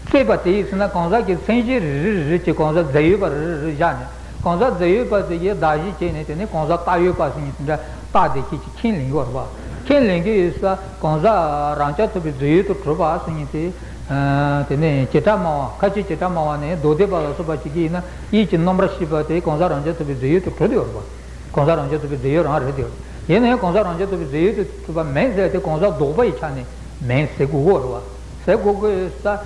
བརྩིས་པ་དེ་ཡིན་ཟེར་ན། གང་ཟག་གི་མཚན་གཞི་རེ་རེ་རེ་རེ་བྱས། གང་ཟག་རྫས་ཡོད་པ་རེ་རེ་རེ་བཞག་ནས། གང་ཟག་རྫས་ཡོད་པ་དེ་ཡི་གདགས་གཞི་བྱས་ནས། དེ་ནས་གང་ཟག་བཏགས་ཡོད་པ་ཟེར་མཁན་དེ་འདྲ་བཏགས་བསྡད་མཁན་ཅིག་ཁས་ལེན་གྱི་ཡོད་རེད་པ། ཁས་ལེན་གྱི་ཡོད་ས། གང་ཟག་རང་རྐྱ་ཐོབ་པའི་རྫས་ཡོད་དུ་གྲུབ་པ་ཟེར་མཁན་དེ། དེ་ནས་བྱེ་བྲག་སྨྲ་བ། ཁ་ཅིག་བྱེ་བྲག་སྨྲ་བ་ནས་མདོ་སྡེ་པ་ལ་སོགས་པ་ཅིག་གིས་ཡིན་ན། ཡིད་ཀྱི་རྣམ་པར་ཤེས་པ་དེ་གང་ཟག་རང་རྐྱ་ཐོབ་པའི་རྫས་ཡོད་དུ་གྲུབ་བསྡད་ཡོད་རེད་པ། གང་ཟག་རང་རྐྱ་ཐོབ་པའི་རྫས་ཡོད་རང་རེད་དེ། ཡིན་ན་ཡང་གང་ཟག་རང་རྐྱ་ཐོབ་པའི་རྫས་ཡོད་དུ་གྲུབ་པ་མིན་ཟེར་ཏེ། གང་ཟག་ལྡོག་པ་ཡི་ཆ་ནས་མིན་ཟེར་དགོས་ཀྱི་རེད་པ། ཟེར་དགོས་ཀྱི་ས།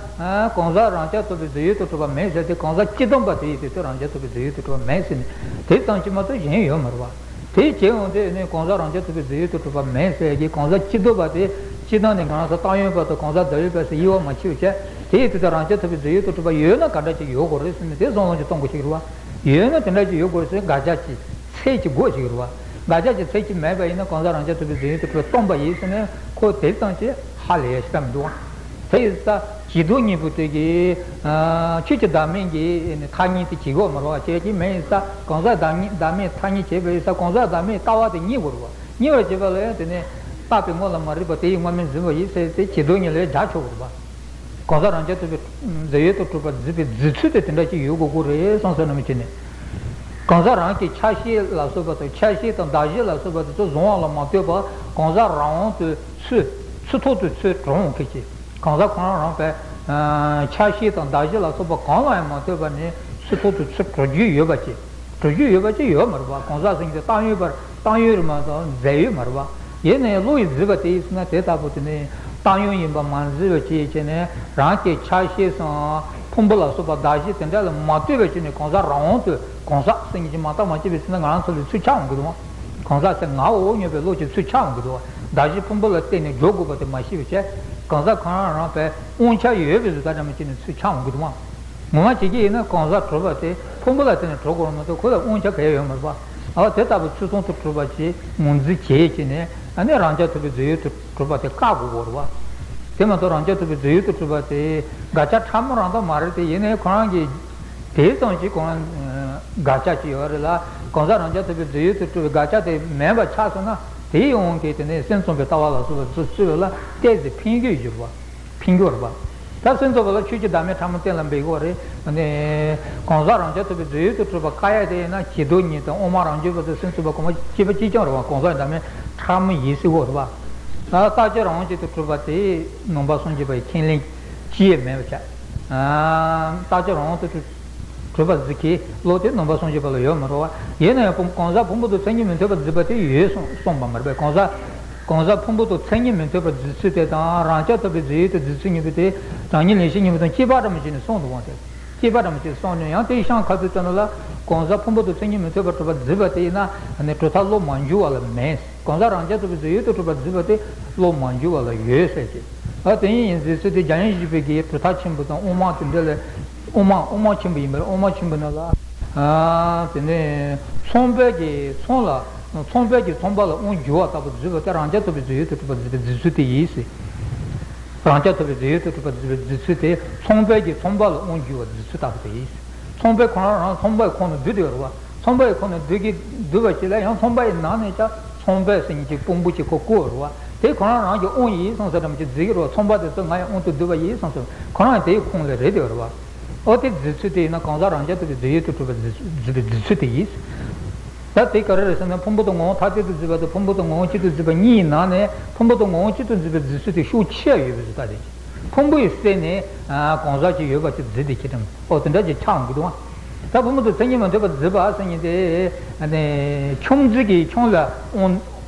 གང་ཟག་རང་རྐྱ་ཐོབ་པའི་རྫས་ཡོད་དུ་གྲུབ་པ་མིན་ཟེར་ཏེ། གང་ཟག་སྤྱི་བསྡོམས་པ་དེ་ཡི་དེ་ཚོ་རང་རྐྱ་ཐོབ་པའི་རྫས་ཡོད་དུ་གྲུབ་པ་མིན་ཟེར་ནས། དེ་ཙམ་གྱིས་མ་གཏོགས་གཞན་ཡོད་མ་རེད་པ། དེ་བྱས་འོང་དུས་ནི་གང་ཟག་རང་རྐྱ་ཐོབ་པའི་རྫས་ཡོད་དུ་གྲུབ་པ་མིན་ཟེར་གྱི། གང་ཟག་སྤྱི་བསྡོམས་པ་དེ། སྤྱིར་བཏང་ནས་ང་རང་ཚོ་བཏགས་ཡོད་པ་དང་གང་ཟག་བཏགས་ཡོད་པ་ཟེར་དབྱེ་བ་མ་ཕྱེ་བ་བྱས། དེ་ཡི་དེ་ཚོ་རང་རྐྱ་ཐོབ་པའི་རྫས་ཡོད་དུ་གྲུབ་པ་ཡོད་ན་ག་འདྲ་ཅིག་ཡོད་དགོས་རེད་ཟེར་ནས། དེ་བསམ་བློ་ཅིག་གཏོང་དགོས་ཤིག་རེད་པ། ཡོད་ན་དེ་འདྲ་ཅིག་ཡོད་དགོས་ཟེར་དགག་བྱ་གྱི་ཚད་ཅིག་དགོས་ཤིག་རེད་པ། དགག་བྱ་གྱི་ཚད་ཅིག་མེད་པ་ཡིན་ན་གང་ཟག་རང་རྐྱ་ཐོབ་པའི་རྫས་ཡོད་དུ་གྲུབ་པ་སྟོང་པ་ཡིན་ཟེར་ནས། ཁོ་དེ་ཙམ་གྱིས་ཧ་ལས་ཡ་ཞིག་ད་མི་འདུག་པ། དེ་ཡིན་ཙང་བྱེ་བྲག་གཉིས་པོ་དེ་གིས་ཆོས་ཀྱི་བདག་མེད་ཀྱི་ཐ་སྙད་དེ་བྱེད་དགོས་མ་རེད་པ། བྱེད་ཀྱི་མེད་ཡིན་ཙང་། གང་ཟག་བདག་མེད་ཐ་སྙད་བྱེད་པ་ཡིན་ཙང་། གང་ཟག་བདག་མེད་ལྟ་བ་དེ་རྙེད་དགོས་རེད་པ། རྙེད་པར་བྱེད་པ་ལ་ཡང་དེ་ནི་བཏགས་པའི་དངོས་ལ་མ་རིག་པ་དེ་ཡི་དངོས་མིང་འཛིན་པ་ཡིན་ཟེར་ཏེ། བྱེ་བྲག་གཉིས་ལས་སྒྲ་ཆོག་གི་རེད་པ། གང་ཟག་རང་རྐྱ་ཐོབ་པའི་རྫས་ཡོད་དུ་གྲུབ་པར་འཛིན་པའི་འཛིན་ཚུལ་དེ་དེ་འདྲ་ཅིག་ཡོད་དགོས་ཀྱི་རེད་བསམ་བསམ་ནམ་བྱས་ནས། གང་ཟག་རང་གི་ཆ་ཤས་ལ་སོགས་པ་དང་། ཆ་ཤས་དང་གདགས་གཞི་ལ་སོགས་པ་དེ་ཚོ་གཟུང་བ་ལ་མ་ལྟོས་པར། གང་ཟག་རང་དབང་དུ་ཚུར། ཚུར་ཐོག་ཏུ་ཚུར་གྲུབ་འོང་མཁན་ཅིག་གང་ཟག་ཁོ་རང་རང་པའི་ཆ་ཤས་དང་གདགས་གཞི་ལ་སོགས་པ་གང་ལ་ཡང་མ་ལྟོས་པར་ནི་ཚུར་ཐོག་ཏུ་ཚུར་གྲུབ་རྒྱུ་ཡོད་པ་ཅིག་གྲུབ་རྒྱུ་ཡོད་པ་ཅིག་ཡོད་མ་རེད་པ། གང་ཟག་ཟེར་མཁན་དེ་བཏགས་ཡོད་པར། བཏགས་ཡོད་རེད་མ་གཏོགས་རྫས་ཡོད་མ་རེད་པ། ཡིན་ནའི་བློ་ཡིས་བརྫིས་པ་དེ་ཡིན་ཟེར་ན། དེ་ལྟ་བུ་དེ་ནི་བཏགས་ཡོད་ཡིན་པ་མ་བརྫིས་པ་བྱས་བྱས་ནས། རང་གི་ཆ་ཤས་སམ་ཕུང་པོ་ལ་སོགས་པ་གདགས་གཞི་དེ་འདྲ་ལ་མ་ལྟོས་པ་བྱས་ནས། གང་ཟག་རང་དབང་དུ་གང་ཟག་ཟེར་མཁན་ཅིག་མ་བཏགས་མ་བརྫིས་པ་བྱས་ན། ང་རང་ཚོ་ལ་ཚུར་ཆགས་འོང་གི་འདུག་གང་ཟག་ཟེར་ངའོ་སྙམ་པའི་བློ་ཅིག་ཚུར་ཆགས་འོང་གི་འདུག་གདགས་གཞི་ཕུང་པོ་ལ་བརྟེན་ནས་འགྲོ་དགོས་པ་དེ་མ་ཤེས་པའི་ཕྱིར། གང་ཟག་ཁོ་རང་རང་བས་དབང་ཆ་ཡོད་པའི་བཟོ་ལྟ་འདྲ་མི་བྱེད་ནས་ཚུར་ཆགས་འོང་གི་འདུག་ཨང་། ངོ་མ་བྱེད་ཀྱི་ཡིན་ན་གང་ཟག་གྲུབ་པ་དེ་ཕུང་པོ་ལ་བརྟེན་ནས་གྲུབ་དགོས་རེད་མ་གཏོགས་ཁོ་ལ་དབང་ཆ་གང་ཡང་ཡོད་མ་རེད་པ། ཨ་དེ་ལྟ་བུ་ཚུལ་མཚོན་དུ་གྲུབ་པ་ཞིག་ངོས་འཛིན་བྱེད་ཀྱི་ནས་ཨ་ནི་རང་རྐྱ་ཐུབ་པའི་རྫས་ཡོད་དུ་གྲུབ་པ་དེ་བཀག་དགོས་རེད་པ། དེ་མ་གཏོགས་རང་རྐྱ་ཐུབ་པའི་རྫས་ཡོད་དུ་གྲུབ་པ་དེ་དགག་བྱ་ཕྲ་མོ་རང་དག་མ་རེད་དེ། ཡིན་ནའི་ཁོ་རང་གི་དེ་ཙམ་ཞིག་གང་དགག་བྱ་ཅིག་ཡོད་རེད་ལ། གང་ཟག་རང་རྐྱ་ཐུབ་པའི་རྫས་ཡོད་དུ་གྲུབ་པའི་དགག་བྱ་དེ་མེད་པ་ཆགས་སོང་ན་དེའི་དབང་གིས་དེ་ནས་སེམས་ཙམ་པའི་ལྟ་བ་ལ་སོགས་པ་ཚུར་བརྩི་བ་ལ་ཏོག་ཙམ་འཕེན་རྒྱུ་ཡོད་རེད་པ། འཕེན་རྒྱུ་རེད་པ། ད་སེམས་ཙམ་པ་ལ་ཆོས་ཀྱི་བདག་མེད་ཕྲ་མོ་གཏན་ལ་འབེབས་དགོས་རེད། ཨ་ནི་གང་ཟག་རང་རྐྱ་ཐུབ་པའི་རྫས་ཡོད་དུ་གྲུབ་པ་བཀག་ཡ་དེ་ཡིན་ན་གཞི་ལྡོག་གཉིས་དང་དབུ་མ་རང་རྒྱུད་པ་དང་སེམས་ཙམ་པ་གོང་མ་གཅིག་པ་གཅིག་རྐྱང་རེད་པ། གང་ཟག་བདག་མེད་ཕྲ་མོ་ཡིན་སྲིད་དགོས་རེད་པ། ད་རྟག་གཅིག་རང་དབང་གཅིག་ཏུ་གྲུབ་པ་དེ་ནང་པ་སངས་རྒྱས་པ་ཡི་ཁས་ལེན་ཅི་ཡང་མེད་པ་བྱས། ཨ་རྟག་གཅིག་རང་དབང་དུ་གྲུབ་པ་གཟིགས་མཁན་ལོ་དེ་ནང་པ་སངས་རྒྱས་པ་ལ་ཡོད་མ་རེད་པ། ཡིན་ན་ཡང་གང་ཟག་ཕུང་པོ་དང་མཚན་ཉིད་མི་མཐུན་པར་བརྫུས་པ་དེ་ཡོད་གསུངས་གསུངས་པ་མ་རེད་པས། གང་ཟག་གང་ཟག་ཕུང་པོ་དང་མཚན་ཉིད་མི་མཐུན་པར་བརྫུས་ཚུལ་དེ་དང་རང་རྐྱ་ཐུབ་པའི་རྫས་ཡོད་དུ་བརྫུས་ཚུལ་གཉིས་པོ་དེ་གྲངས་ཉིད་ལེན་བྱེད་གཉིས་པོ་དང་ཁྱད་པར་འདྲ་མི་བྱེད་ནས་གསུངས་འདུག་པ། དེ་ཁྱད་པར་འདྲ་མི་བྱེད་གསུངས་ནས་ཡང་དེའི་ཤང་ཁ་ཚུར་བཙལ་ན་ལ་གང་ཟག་ཕུང་པོ་དང་མཚན་ཉིད་མི་མཐུན་པར་གྲུབ་པ་བརྫུས་པ་དེ་ཡིན་ན་གྲུབ་མཐའ་བློ་མ་འགྱུར་བ་ལ་མེད། གང་ཟག་རང་རྐྱ་ཐུབ་པའི་རྫས་ཡོད་དུ་གྲུབ་པ་བརྫུས་པ་དེ་བློ་མ་འགྱུར་བ་ལ་ཡོད་ཟེར་གྱི། ཨ་དེ་ཉིད་ཡིན་བརྫུས་ཚུལ་དེ་རྒྱ་ཡན་བཞི་པའི་གི་གྲུབ་མཐའ་ཆེན་པོ་དང་དབུ་མ་དེ་འདྲ་ལས། དབུ་མ་དབུ་མ་ཆེན་པོ་ཡིན་པར་དབུ་མ་ཆེན་པོ་ནང་ལ། ཨ་དེ་ནས་ཚངས་པས་ཀྱི་ཚངས་ལ་ཚངས་པས་ཀྱི་ཚངས་པ་ལ་དབང་བསྒྱུར་བ་ལྟ་བུ་བརྫུས་པ་དེ་རང་རྐྱ་ཐུབ་པའི་རྫས་ཡོད་དུ་གྲུབ་པ་བརྫུས་པའི་བརྫུས་ཚུལ་དེ་ཡིན་ཟེར། རང་རྐྱ་ཐུབ་པའི་རྫས་ཡོད་དུ་གྲུབ་པ་བརྫུས་པའི་བརྫུས་ཚུལ་དེ་ཚངས་པས་ཀྱི་ཚངས་པ་ལ་དབང་བསྒྱུར་བ་བརྫུས་ཚུལ་ལྟ་བུ་དེ་ཡིན་ཟེར། ཚངས་པས་ཁོ་རང་རང་ཚངས་པའི་ཁོངས་ནས་བསྡུས་ཏེ་ཡོད་རེད་པ། ཚངས་པའི་ཁོངས་ནས་བསྡུས་ཀྱི་བསྡུས་པ་ཞིག་ལ་ཡང་ཚངས་པ་ཡི་ནང་ནས་ཀྱང་ཚངས་པས་ཟེར་མཁན་གྱི་དཔང་པོ་ཅིག་ཁོ་བཀོད་རེད་པ། དེ་ཁོ་རང་རང་གི་དབང་ཡིན་བསམ་ས་འདྲ་མོ་ཅིག་བརྫུས་ཀྱི་རེད་པ། ཚངས་པ་དེ་ཚོ་ང་ཡི་དབང་དུ་བསྡུས་པ་ཡིན་བསམ་ས་ཁོ་རང་དེའི་ཁོངས་ལ་རེད་དེ་ཡོད་རེད་པ། ཨོ་དེ་བརྫུས་ཚུལ་དེ་ཡིན་ན་གང་ཟག་རང་རྐྱ་ཐུབ་པའི་རྫས་ཡོད་དུ་གྲུབ་པ་བརྫུས་བརྫུས་པའི་བརྫུས་ཚུལ་དེ་ཡིན། ད་དེ་ག་རེ་རེད་ཟེར་ན་ཕུང་པོ་དང་ངོ་བོ་ཐ་དད་དུ་བརྫུས་པ་དང་ཕུང་པོ་དང་ངོ་བོ་གཅིག་ཏུ་བརྫུས་པ་གཉིས་ཡི་ནང་ནས་ཕུང་པོ་དང་ངོ་བོ་གཅིག་ཏུ་བརྫུས་པའི་བརྫུས་ཚུལ་དེ་ཤུགས་ཆེ་བ་ཡོད་པའི་བཟོ་ལྟ་དེ། ཕུང་པོ་ཡི་སེལ་ནས་གང་ཟག་ཅིག་ཡོད་པ་ཅིག་བརྫུས་ཏེ་ཁྱེད་དྲན། ཨོ་དེ་འདྲ་ཅིག་ཆགས་འོང་གི་འདུག་ཨ། ད་ཕུང་པོ་དང་མཚན་ཉིད་མ་མཐུན་པར་བརྫུས་པ་ཟེར་མཁན་དེ་ཨ་ནི་ཆུང་འཛིན་གྱི་ཆུང་ལ་དབང་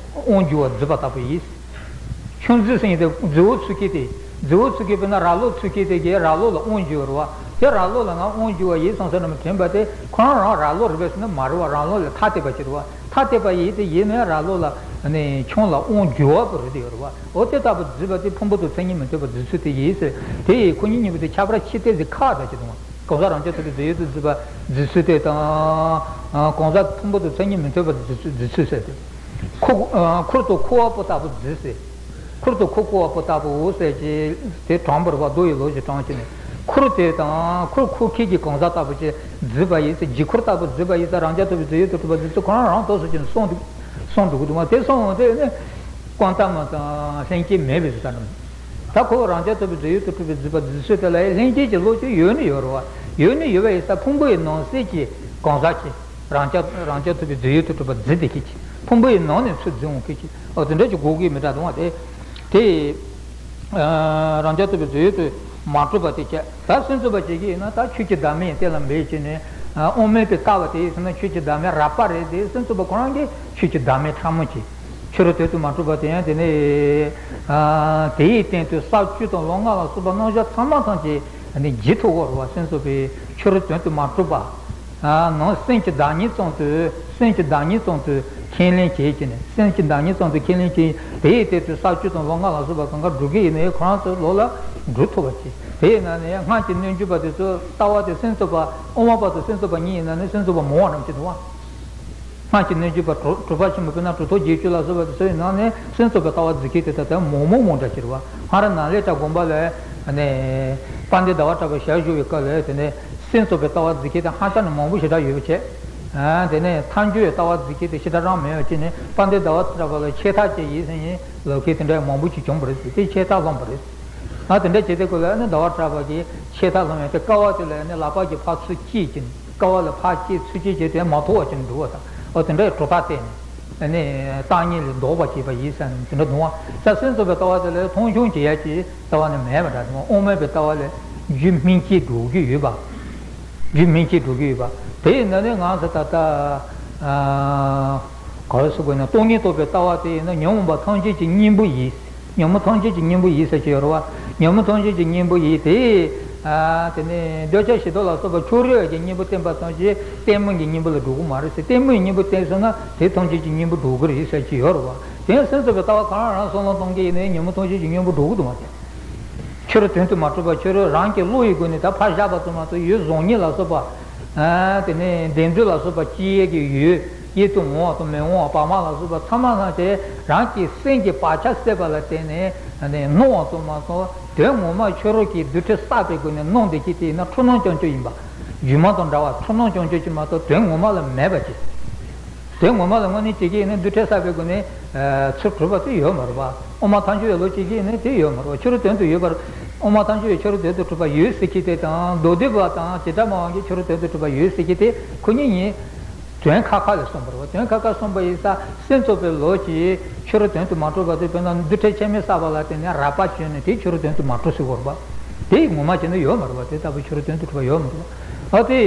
དབང་བསྒྱུར་བ་བརྫུས་པ་ལྟ་བུ་ཡིན། ཆུང་འཛིན་ཟེར་མཁན་དེ་རྫི་བོ་ཚུགས་མཁན་དེ། རྫི་བོ་ཚུགས་མཁན་དཔེར་ན་ར་ལོ་ཚུགས་མཁན་དེ་གིས་ར་ལོ་ལ་དབང་བསྒྱུར་བ་རེད་པ། དེ་ར་ལོ་ལ་ང་དབང་བསྒྱུར་བ་ཡིན་བསམ་ས་འདྲ་མོ་དྲན་པ་དེ་ཁོ་རང་རང་ར་ལོ་རེད་པས་ཟེར་ན་མ་རེད་པ། ར་ལོ་ལ་ཐ་དད་པ་ཅིག་རེད་པ། ཐ་དད་པ་ཡིན་དེ་ཡིན་ནའི་ར་ལོ་ལ་ནི་ཆུང་ལ་དབང་བསྒྱུར་བ་པོ་རེད་དེ་ཡོད་རེད་པ། འོ་དེ་ལྟ་བུ་བརྫུས་པ་དེ་ཕུང་པོ་དང་མཚན་ཉིད་མི་མཐུན་པར་བརྫུས་ཚུལ་དེ་ཡིན་ཟེར། དེ་ཡིས་ཁོ་གཉིས་གཉིས་པོ་དེ་ཁྱད་པར་ཕྱེ་ཏོག་ཙམ་ཁ་བརྡ་བྱེད་དང་། གང་ཟག་རང་རྐྱ་ཐུབ་པའི་རྫས་ཡོད་དུ་བརྫུས་པ་བརྫུས་ཚུལ་དེ་དང་། གང་ཟག་ཕུང་པོ་དང་མཚན་ཉིད་མི་མཐུན་པར་བརྫུས་ཚུལ་བརྫུས་ཚུལ་ཟེར་ཏེ། ཁུར་ཁུར་དང་ཁུར་བ་པོ་ལྟ་བུ་བརྫུས་ཟེར། ཁུར་དང་ཁུར་ཁུར་བ་པོ་ལྟ་བུའོ་ཟེར་གྱི་དེ་དྲངས་པ་རེད་པ། མདོ་ཡི་ལོ་ཞིག་དྲངས་བྱས་ནས་ཁུར་དེ་དང་ཁུར་ཁུར་མཁན་གྱི་གང་ཟག་ལྟ་བུ་ཅིག་བརྫུས་པ་ཡིན་ཟེར། འཇིགས་ཁུར་ལྟ་བུ་བརྫུས་པ་ཡིན་ཟེར། རང་རྐྱ་ཐུབ་པའི་རྫས་ཡོད་དུ་གྲུབ་པ་བརྫུས་ཚུལ་ཁོ་རང་རང་དོགས་སུ་ཅིག་གསུངས་འདུག་གསུངས་འདུག་གི་འདུག་མ། དེ་གསུངས་འོང་དེ་ནི་ཀོན་ཏ་མ་དང་ལྷན་སྐྱེས་མེད་པའི་བཟོ་ལྟ་འདྲ། ད་ཁོ་རང་རྐྱ་ཐུབ་པའི་རྫས་ཡོད་དུ་གྲུབ་པའི་བརྫུས་པ་བརྫུས་ཚུལ་དེ་ལ་ཡང་ལྷན་སྐྱེས་ཀྱི་བློ་ཅིག་ཡོད་ནི་ཡོད་རེད་པ། ཡོད་ནི་ཡོད་པ་ཡིན་ཙང་ཕུང་པོ་ཡི་ནང་གསེས་ཀྱི་གང་ཟག་གི་རང་རྐྱ་རང་རྐྱ་ཐུབ་པའི་རྫས་ཡོད་དུ་གྲུབ་པ་བརྫུས་ཏེ་ཁྱེད་ཀྱིས་ཕུང་པོ་ཡི་ནང་ནས་ཚུར་བརྫུས་འོང་ཁྱེད་ཀྱིས། ཨོ་དེ་འདྲ་ཅིག་གོ་གི་མི་འདྲ་འདུག་པ། དེ་དེ་རང་རྐྱ་ཐུབ་པའི་རྫས་ཡོད་དུ་མ་གྲུབ་པ་དེ་བྱས། ད་སེམས་ཙམ་པ་བྱེད་ཀྱི་ཡིན་ན་ད་ཆོས་ཀྱི་བདག་མེད་གཏན་ལ་འབེབས་བྱས་ནས་དབང་མེད་པའི་ལྟ་བ་དེ་ཡིན་ཟེར་ན་ཆོས་ཀྱི་བདག་མེད་རགས་པ་རེད་དེ། སེམས་ཙམ་པ་ཁོ་རང་གིས་ཆོས་ཀྱི་བདག་མེད་ཕྲ་མོ་བྱེད། ཕྱི་རོལ་དོན་དུ་མ་གྲུབ་པ་དེ་ཡང་དེ་ནི། ཨ་དེའི་སྟེང་དུ་ས་བཅུ་དང་ལམ་ལྔ་ལ་སོགས་པ་རྣམ་གཞག་ཚང་མ་ཐམས་ཅད་ནི་འཇིག་ཐུབ་ཀྱི་རེད་པ། སེམས་ཙམ་པའི་ཕྱི་རོལ་དོན་དུ་མ་གྲུབ་པ། ཨ་ནང་སེམས་ཀྱི་བདག་ཉིད་ཙམ་དུ་སེམས་ཀྱི་བདག་ཉིད་ཙམ་དུ་ཁས་ལེན་བྱེད་ཀྱི་ནས། སེམས་ཀྱི་བདག་ཉིད་ཙམ་དུ་ཁས་ལེན་བྱེད། དེའི་སྟེང་དུ་ས་བཅུ་དང་ལམ་ལྔ་ལ་སོགས་པ་གང་ག་སྒྲུབ་ཀྱི་ཡིན་ནའི་ཁོ་རང་ཚོའི་བློ་ལ་འགྲོ་ཐུབ་པ་བྱེད། དེ་ཡིན་ན་ནི་སྔར་གྱི་སྣོད་བཅུད་པ་དེ་ཚོ་ལྟ་བ་དེ་སེམས་ཙམ་པ་དབུ་མ་པ་དང་སེམས་ཙམ་པ་གཉིས་ཡིན་ན་ནི་སེམས་ཙམ་པ་མང་བ་རྣམས་ཀྱི་འདུག་པ། སྔར་གྱི་སྣོད་བཅུད་པ་གྲུབ་གྲུབ་པ་ཆེན་པོ་དཔེར་ན་གྲུབ་ཐོབ་བརྒྱད་ཅུ་ལ་སོགས་པ་དེ་ཚོའི་ནང་ནས་སེམས་ཙམ་པའི་ལྟ་བ་འཛིན་མཁན་དེ་དག་དེ་མང་མང་མང་དྲགས་ཀྱི་རེད་པ། སྔར་ནཱ་ལེནྡྲ་དགོན་པ་ལ་ནས་དཔལ་ལྡན་ཟླ་བ་གྲགས་པ་ཞལ་བཞུགས་པའི་སྐབས་ལ་དེ་ནས་སེམས་ཙམ་པའི་ལྟ་བ་འཛིན་མཁན་དེ་ཧ་ཅང་ནས་མང་པོ་ཞེ་དྲག་ཡོད་པ་བྱས། ཨ་དེ་ནས་ཐལ་འགྱུར་བའི་ལྟ་བ་འཛིན་མཁན་དེ་ཞེ་དྲག་རང་མེད་པ་བྱས་ནས་དཔལ་ལྡན་ཟླ་བ་གྲགས་པ་ལ་ཆད་ལྷག་བྱས་ཡིན་ཟེར་ནས་ལབ་མཁན་དེ་འདྲ་མང་པོ་ཞིག་བྱུང་བ་རེད་ཟེར། དེ་ཆད་ལྷག་ལྷུང་བ་རེད། ཨ་དེ་འདྲ་བྱས་དེ་སྐབས་ལ་ནི་ཟླ་བ་གྲགས་པ་གིས་ཆད་ལྷག་ལྷུང་བའི་དེ་ཀ་བ་དེ་ལ་ནི་ལག་པ་གིས་ཕར་ཚུར་བསྐྱེད་ཀྱིན། ཀ་བ་ལ་ཕར་བསྐྱེད་ཚུར་བསྐྱེད་བྱས་ཏེ་མ་ཐོགས་པ་ཅིག་འགྲོ་བ་དང་། ཨོ་དེ་འདྲའི་གྲུབ་མཐའ་བསྟན་ནས་ནི་བརྟག་གཉིས་ལས་ལྡོག་པ་བྱས་པ་ཡིན་ཟེར་ནས་དེ་འདྲ་འདུག་པ། ས་སེམས་ཙམ་པའི་ལྟ་བ་དེ་ལ་མཐོང་ཆུང་བྱེད་ཡ་ཅིག་ལྟ་བ་ནི་མེད་པ་འདྲ་འདུག་དབུ་མ་པའི་ལྟ་བ་ལ་རྒྱུ་སྨིན་བྱེད་འགྲོ་གི་ཡོད་པ། རྒྱུ་སྨིན་བྱེད་འགྲོ་གི་ཡོད་པ། དེ་ཡིན་ན་ནི་ང་ཚོ་ད་ལྟ་ཨ་ག་རེ་ཟེར་དགོས་ན་སྟོང་ཉིད་རྟོགས་པའི་ལྟ་བ་དེ་ཡིན་ན་ཉོན་མོངས་པ་ཐམས་ཅད་ཀྱི་གཉེན་པོ་ཡིན། ཉོན་མོངས་ཐམས་ཅད་ཀྱི་གཉེན་པོ་ཡིན་ཟེར་གྱི་ཡོད་རེད་པ། ཉོན་མོངས་ཐམས་ཅད་ཀྱི་གཉེན་པོ་ཡིན་དེ། ཨ་དེ་ནས་འདོད་ཆགས་ཞེ་སྡང་ལ་སོགས་པ་ཕྱོགས་རིས་པའི་གཉེན་པོ་བསྟེན་པ་ཙམ་གྱིས་གཏི་མུག་གི་གཉེན་པོ་ལ་འགྲོ་གི་མ་རེད་ཟེར། གཏི་མུག་གི་གཉེན་པོ་བསྟེན་སོང་ན་དེ་ཐམས་ཅད་ཀྱི་གཉེན་པོ་འགྲོ་གི་རེད་ཟེར་གྱི་ཡོད་རེད་པ། དེ་ཡང་སེམས་ཙམ་པའི་ལྟ་བ་གང་རང་བསམ་བློ་གཏོང་གི་ཡིན་ནའི་ཉོན་མོངས་ཐམས་ཅད་ཀྱི་གཉེན་པོ་འགྲོ་གི་འདུག་མ་ཟད། ཕྱི་རོལ་དོན་དུ་མ་གྲུབ་པ་ཕྱི་རོལ་རང་གི་བློ་ཡི་སྒོ་ནས་ད་ཕར་བཞག་པ་ཙམ་མ་གཏོགས་ཡུལ་གཟུགས་བརྙན་ལ་སོགས་པ། ཨ་དེ་ནས་བདེན་རྫུན་ལ་སོགས་པ་སྐྱེ་ཡས་ཀྱི་ཡུལ་ཡིད་དུ་འོང་བ་དང་མི་འོང་བ་བག་མ་ལ་སོགས་པ་ཚང་མ་ལ་དེ་རང་གི་སེམས་ཀྱི་བག་ཆགས་སད་པ་ལ་བརྟེན་ནས་ཨ་ནི་སྣང་བ་ཙམ་མ་གཏོགས་དོན་ངོ་མ་ཕྱི་རོལ་གྱི་རྡུལ་ཕྲན་བསགས་པའི་སྒོ་ནས་སྣང་བསྡད་ཀྱི་དེ་ཡིན་ན་འཁྲུལ་སྣང་རྐྱང་རྐྱང་ཡིན་པ། སྒྱུ་མ་དང་འདྲ་བ་འཁྲུལ་སྣང་རྐྱང་རྐྱང་ཅིག་མ་གཏོགས་དོན་ངོ་མ་ལ་མེད་པ་ཅིག་དོན་ངོ་མ་ལ་དངོས་གནས་བྱེད་ཀྱི་ཡིན་ན་རྡུལ་ཕྲན་བསགས་པའི་སྒོ་ནས་ཚུར་གྲུབ་པ་དེ་ཡོད་མ་རེད་པ། དབུ་མ་ཐལ་འགྱུར་བའི་བློ་བྱེད་ཀྱི་ཡིན་ན་དེ་ཡོད་མ་རེད་པ། ཕྱི་རོལ་དོན་དུ་ཡོད་པར། དབུ་མ་ཐལ་འགྱུར་བའི་ཕྱི་རོལ་དོན་དུ་གྲུབ་པ་ཡོད་ཟེར་གྱི་དེ་དང་མདོ་སྡེ་པ་དང་ཇི་ལྟར་སྨྲ་བ་གིས་ཕྱི་རོལ་དོན་དུ་གྲུབ་པ་ཡོད་ཟེར་གྱི་དེ་ཁོ་གཉིས་གཉིས་དོན་ཁ་ཁ་ལ་གསུངས་པ་རེད་པ། དོན་ཁ་ཁ་གསུངས་པ་ཡིན་ཙང་སེམས་ཙམ་པའི་བློ་གྱིས་ཕྱི་རོལ་དོན་དུ་མ་གྲུབ་པ་དེ་དཔེར་ན་རྡུལ་ཕྲན་ཆ་མེད་བསགས་པ་ལ་བརྟེན་ནས་རགས་པ་བྱས་ནས་དེ་ཕྱི་རོལ་དོན་དུ་མ་གྲུབ་ཟེར་དགོས་རེད་པ། དེ་ངོ་མ་བྱས་ན་ཡོད་མ་རེད་པ། དེ་ལྟ་བུ་ཕྱི་རོལ་དོན་དུ་གྲུབ་པ་ཡོད་མ་རེད་པ། ཨ་དེ་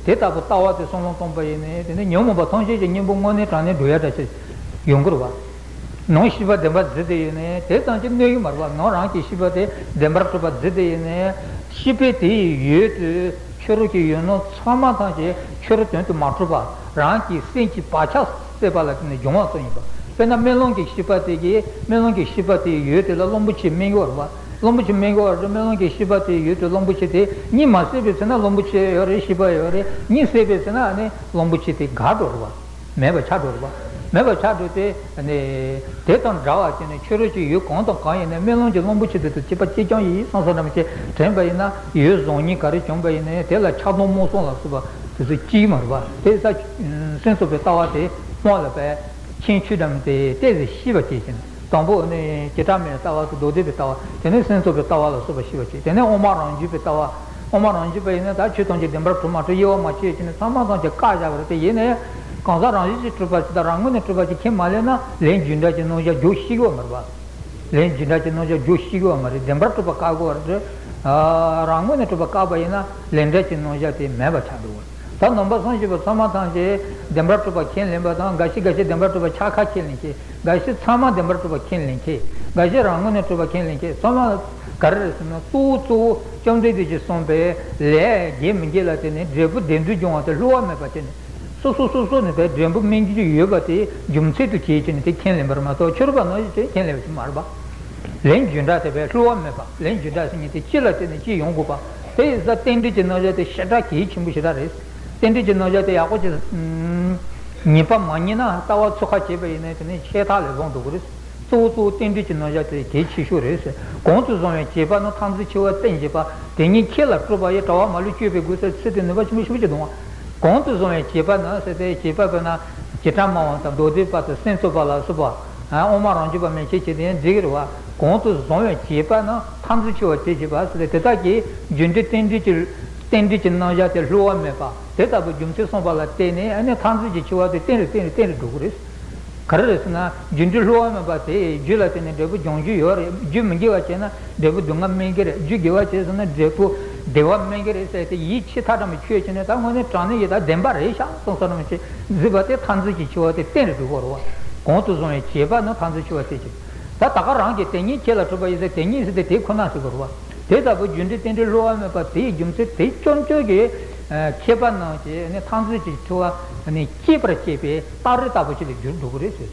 དེ་ལྟ་བུ་ལྟ་བ་དེ་བསམ་བློ་གཏོང་པ་ཡིན་ནའི་དེ་ནི་ཉོན་མོངས་པ་ཐམས་ཅད་ཀྱི་གཉེན་པོ་དངོས་གནས་དྲང་གནས་འགྲོ་ཡ་འདྲ་ཞིག་ཡོང་གི་རེད་པ། ནང་ཤེས་པ་བདེན་པར་བརྩིས་ཏེ་ཡིན་ནའི་དེ་ཙམ་གྱིས་གནོད་ཀྱི་མ་རེད་པ། ནང་རང་གི་ཤེས་པ་དེ་བདེན་པར་གྲུབ་པར་བརྩིས་ཏེ་ཡིན་ནའི་ཤེས་པས་དེ་ཡི་ཡུལ་དུ་ཕྱི་རོལ་གྱི་ཡུལ་སྣང་ཚང་མ་ཐམས་ཅད་ཕྱི་རོལ་དོན་དུ་མ་གྲུབ་པ་རང་གི་སེམས་ཀྱི་བག་ཆགས་སད་པ་ལ་བརྟེན་ནས་བྱུང་བ་ཙམ་ཡིན་པ། དཔེར་ན་སྨོན་ལམ་གྱི་ཤེས་པ་དེ་གིས་སྨོན་ལམ་གྱི་ཤེས་པ་དེ་ཡི་ཡུལ་དེ་ལ་གླང་པོ་ཆེ་སྨིན་གྱི་ཡོད་རེད་པ། གླང་པོ་ཆེ་སྨིན་གྱི་ཡོད་རེད། སྨོན་ལམ་གྱི་ཤེས་པ་དེ་ཡི་ཡུལ་དུ་གླང་པོ་ཆེ་དེ་གཉིད་མ་སད་པའི་ཚེ་ན་གླང་པོ་ཆེ་ཡོད་རེད། ཤེས་པ་ཡོད་རེད། གཉིད་སད་པའི་ཚེ་ན་ཨ་ནི་གླང་པོ་ཆེ་དེ་འགག་འགྲོ་རེད་པ། མེད་པ་ཆགས་འགྲོ་རེད་པ། མེད་པ་ཆགས་འགྲོ་དེ་ནི་དེ་དང་འདྲ་བ་བྱས་ནས་ཕྱི་རོལ་གྱི་ཡུལ་གང་དང་གང་ཡིན་ནའི་སྨོན་ལམ་གྱི་གླང་པོ་ཆེ་དེ་དང་གཅིག་པ་གཅིག་རྐྱང་ཡིན་བསམ་བསམ་འདྲ་མི་བྱེད་དྲན་པ་ཡིན་ན་ཡུལ་གཟུགས་བརྙན་ག་རེ་བྱུང་པ་ཡིན་ནའི་དེ་ལ་ཆགས་སྡང་རྨོངས་གསུམ་ལ་སོགས་པ་དེ་ཚོ་སྐྱེ་གི་མ་རེད་པ། དེ་ས་སེམས་ཙམ་པའི་ལྟ་བ་དེ་སྔོན་ལ་བས་ཁྱད་ཆོས་འདྲ་མི་དེ་ཏོག་ཙམ་ཤེས་པ་བྱེད་ཅིང་། དང་པོ་ནི་བྱེ་བྲག་སྨྲ་བའི་ལྟ་བ་དང་མདོ་སྡེ་པའི་ལྟ་བ། དེ་ནས་སེམས་ཙམ་པའི་ལྟ་བ་ལ་སོགས་པ་ཤེས་པ་བྱེད། དེ་ནས་དབུ་མ་རང་རྒྱུད་པའི་ལྟ་བ། དབུ་མ་རང་རྒྱུད་པ་ཡིན་ན་ད་ཆོས་ཐམས་ཅད་བདེན་པར་གྲུབ་མ་གྲུབ་དབྱེ་བ་མ་ཕྱེ་བྱས་ནས་ཚང་མ་ཐམས་ཅད་བཀག་བཞག་པ་རེད། དེ་ཡིན་ནའི་གང་ཟག་རང་བཞིན་གྱིས་གྲུབ་པ་ཅིག་དང་རང་ངོས་ནས་གྲུབ་པ་ཅིག་ཁས་མ་ལེན་ན་ལན་རྒྱུ་འབྲས་ཀྱི་རྣམ་གཞག་རྒྱུ་ཤེས་ཀྱི་ཡོད་མ་རེད་པ། ལན་རྒྱུ་འབྲས་ཀྱི་རྣམ་གཞག་རྒྱུ་ཤེས་ཀྱི་ཡོད་མ་རེད། བདེན་པར་གྲུབ་པ་བཀག་དགོས་པ་རེད། རང་ངོས་ནས་གྲུབ་པ་བཀག་པ་ཡིན་ན་ལན་འབྲས་ཀྱི་རྣམ་གཞག་དེ་མེད་པ་ཆགས་འགྲོ་གི་རེད། ད་ནང་པ་སངས་རྒྱས་པ་ཚང་མ་ཐམས་ཅད་བདེན་པར་གྲུབ་པ་ཁས་ལེན་པ་དང་། འགའ་ཞིག་འགའ་ཞིག་བདེན་པར་གྲུབ་པ་ཆ་ཁ་ཁས་ལེན་མཁན། འགའ་ཞིག་ཚང་མ་བདེན་པར་གྲུབ་པ་ཁས་ལེན་མཁན། འགའ་ཞིག་རང་ངོས་ནས་གྲུབ་པ་ཁས་ལེན་མཁན། ཚང་མ་ག་རེ་རེད་ཟེར་ན་གཙོ་བོ་གཙོ་བོ་བཅོམ་ལྡན་འདས་ཀྱིས་གསུངས་པའི་ལས་དགེ་མི་དགེ་ལ་བརྟེན་ནས་འབྲས་བུ་བདེན་རྫུན་སྦྱོང་བ་དེ་བསླུ་བ་མེད་པ་བྱས་ནས་སོ་སོ་སོ་སོ་ནས་པའི་འབྲས་བུ་སྨིན་རྒྱུ་ཡོད་པ་དེ་རྒྱུ་མཚན་དུ་བྱས་བྱས་ནས་དེ་ཁས་ལེན་པར་མ་གཏོགས་ཕྱི་རོལ་པ་རྣམས་ཀྱིས་དེ་ཁས་ལེན་པ་ཞིག་མ་རེད་པ། ལན་རྒྱུ་འབྲས་དེ་བས་བསླུ་བ་མེད་པ། ལན་རྒྱུ་འབྲས་ཟེར་མཁན་དེ་སྤྱི་ལ་བརྟེན་ནས་སྤྱི་ཡོང་དགོས་པ། དེ་ཡིན་ཙང་རྟེན་འབྲེལ་གྱི་རྣམ་གཞག་དེ་ཞེ་དྲག་གལ་ཆེན་པོ་ཞེ་དྲག་རེད། རྟེན་འབྲེལ་གྱི་རྣམ་གཞག་དེ་ཡག་པོ་ཅིག་ངེས་པ་མ་རྙེད་ན་ལྟ་བ་ཚུགས་ཁ་བྱས་པ་ཡིན་ན་དེ་ནི་ཆད་ཐག་ལས་བཟང་འགྲོ་གི་རེད། གཙོ་བོ་གཙོ་བོ་རྟེན་འབྲེལ་གྱི་རྣམ་གཞག་དེ་གལ་ཆེ་ཤོས་རེད། གོང་དུ་བཟུང་བའི་བྱེད་པ་ནི་མཐར་འཛིན་ཆེ་བ་རྟེན་བྱེད་པ། དེ་ཉིད་ཁྱེད་ལ་སྤྲོད་པ་ཡི། དྲ་བ་མ་ལུས་གཅོད་པའི་སྒོ་ཟེར་ཚིག་དེ་ནུས་པ་ཆེན་པོ་ཞེ་པོ་ཅིག་འདུག་ག་གོང་དུ་བཟུང་བའི་བྱེད་པ་ནི་ཟེར་ཏེ་བྱེད་པ་དཔེར་ན་བྱེ་བྲག་སྨྲ་བ་དང་མདོ་སྡེ་པ་དང་སེམས་ཙམ་པ་ལ་སོགས་པ། དབུ་མ་རང་རྒྱུད་པ་མན་ཆད་བྱས་ཏེ་ཡང་འགྲིག་གི་རེད་པ། གོང་དུ་བཟུང་བའི་བྱེད་པ་ནི་མཐར་འཛིན་ཆེ་བ་དེ་བྱེད་པ་ཟེར་ཏེ་དེ་དག་གི་རྒྱུ་འབྲས་རྟེན་འབྲེལ་གྱི་རྟེན་འབྲེལ་གྱི་རྣམ་གཞག་དེ་བསླུ་བ་མེད་པ། དེ་ལྟ་བུའི་རྒྱུ་མཚན་གསུངས་པ་ལ་བརྟེན་ནས་ཨ་ནི་མཐར་འཛིན་གྱི་ཆེ་བ་དེ་བརྟན་རེ་བརྟན་རེ་བརྟན་རེ་འགྲོ་གི་རེད། ག་རེ་རེད་ཟེར་ན་རྒྱུ་འབྲས་བསླུ་བ་མེད་པ་དེ་རྒྱུ་ལ་བརྟེན་ནས་འབྲས་བུ་འབྱུང་རྒྱུ་ཡོད་རེད། རྒྱུ་མི་དགེ་བ་བྱས་ན་འབྲས་བུ་སྡུག་བསྔལ་སྨིན་གྱི་རེད། རྒྱུ་དགེ་བ་བྱས་སོང་ན་འབྲས་བུ་བདེ་བ་སྨིན་གྱི་རེད་ཟེར་ཏེ་ཡིད་ཆེས་ཐག་ཆོད་མི་ཆོད་བྱས་ནས་ད་དངོས་གནས་དྲང་གནས་ཡིད་ད་བདེན་པ་རེད་ཤག་བསམ་བསམ་བྱས་གཟིགས་པ་དེ་མཐར་འཛིན་གྱི་ཆེ་བ་དེ་བརྟན་རེ་འགྲོ་གི་རེད་པ། གོང་དུ་བཟུང་བའི་བྱེད་པ་ནི་མཐར་འཛིན་ཆེ་བ་དེ་བྱེད། ད་ད་ག་རང་གི་དེ་ཉིད་ཁྱེད་ལ་སྤྲོད་པ་ཡི་ཟེར་དེ་ཉིད་ཟེར་ཏེ་དེ་ཁོ་ན་ཟེར་དགོས་རེད་པ། དེ་ལྟ་བུ་རྒྱུ་འབྲས་རྟེན་འབྲེལ་བསླུ་བ་མེད་པ་དེའི་རྒྱུ་མཚན་དེ་སྐྱོན་བརྗོད་ཀྱི་མཁས་པ་རྣམས་ཀྱིས་ནི་མཐར་འཛིན་གྱི་ཆེ་བ་ནི་སྐྱེད་པར་བྱེད་པའི་རྟགས་རིགས་ལྟ་བུ་ཅིག་ལ་འགྱུར་འགྲོ་གི་རེད་ཟེར།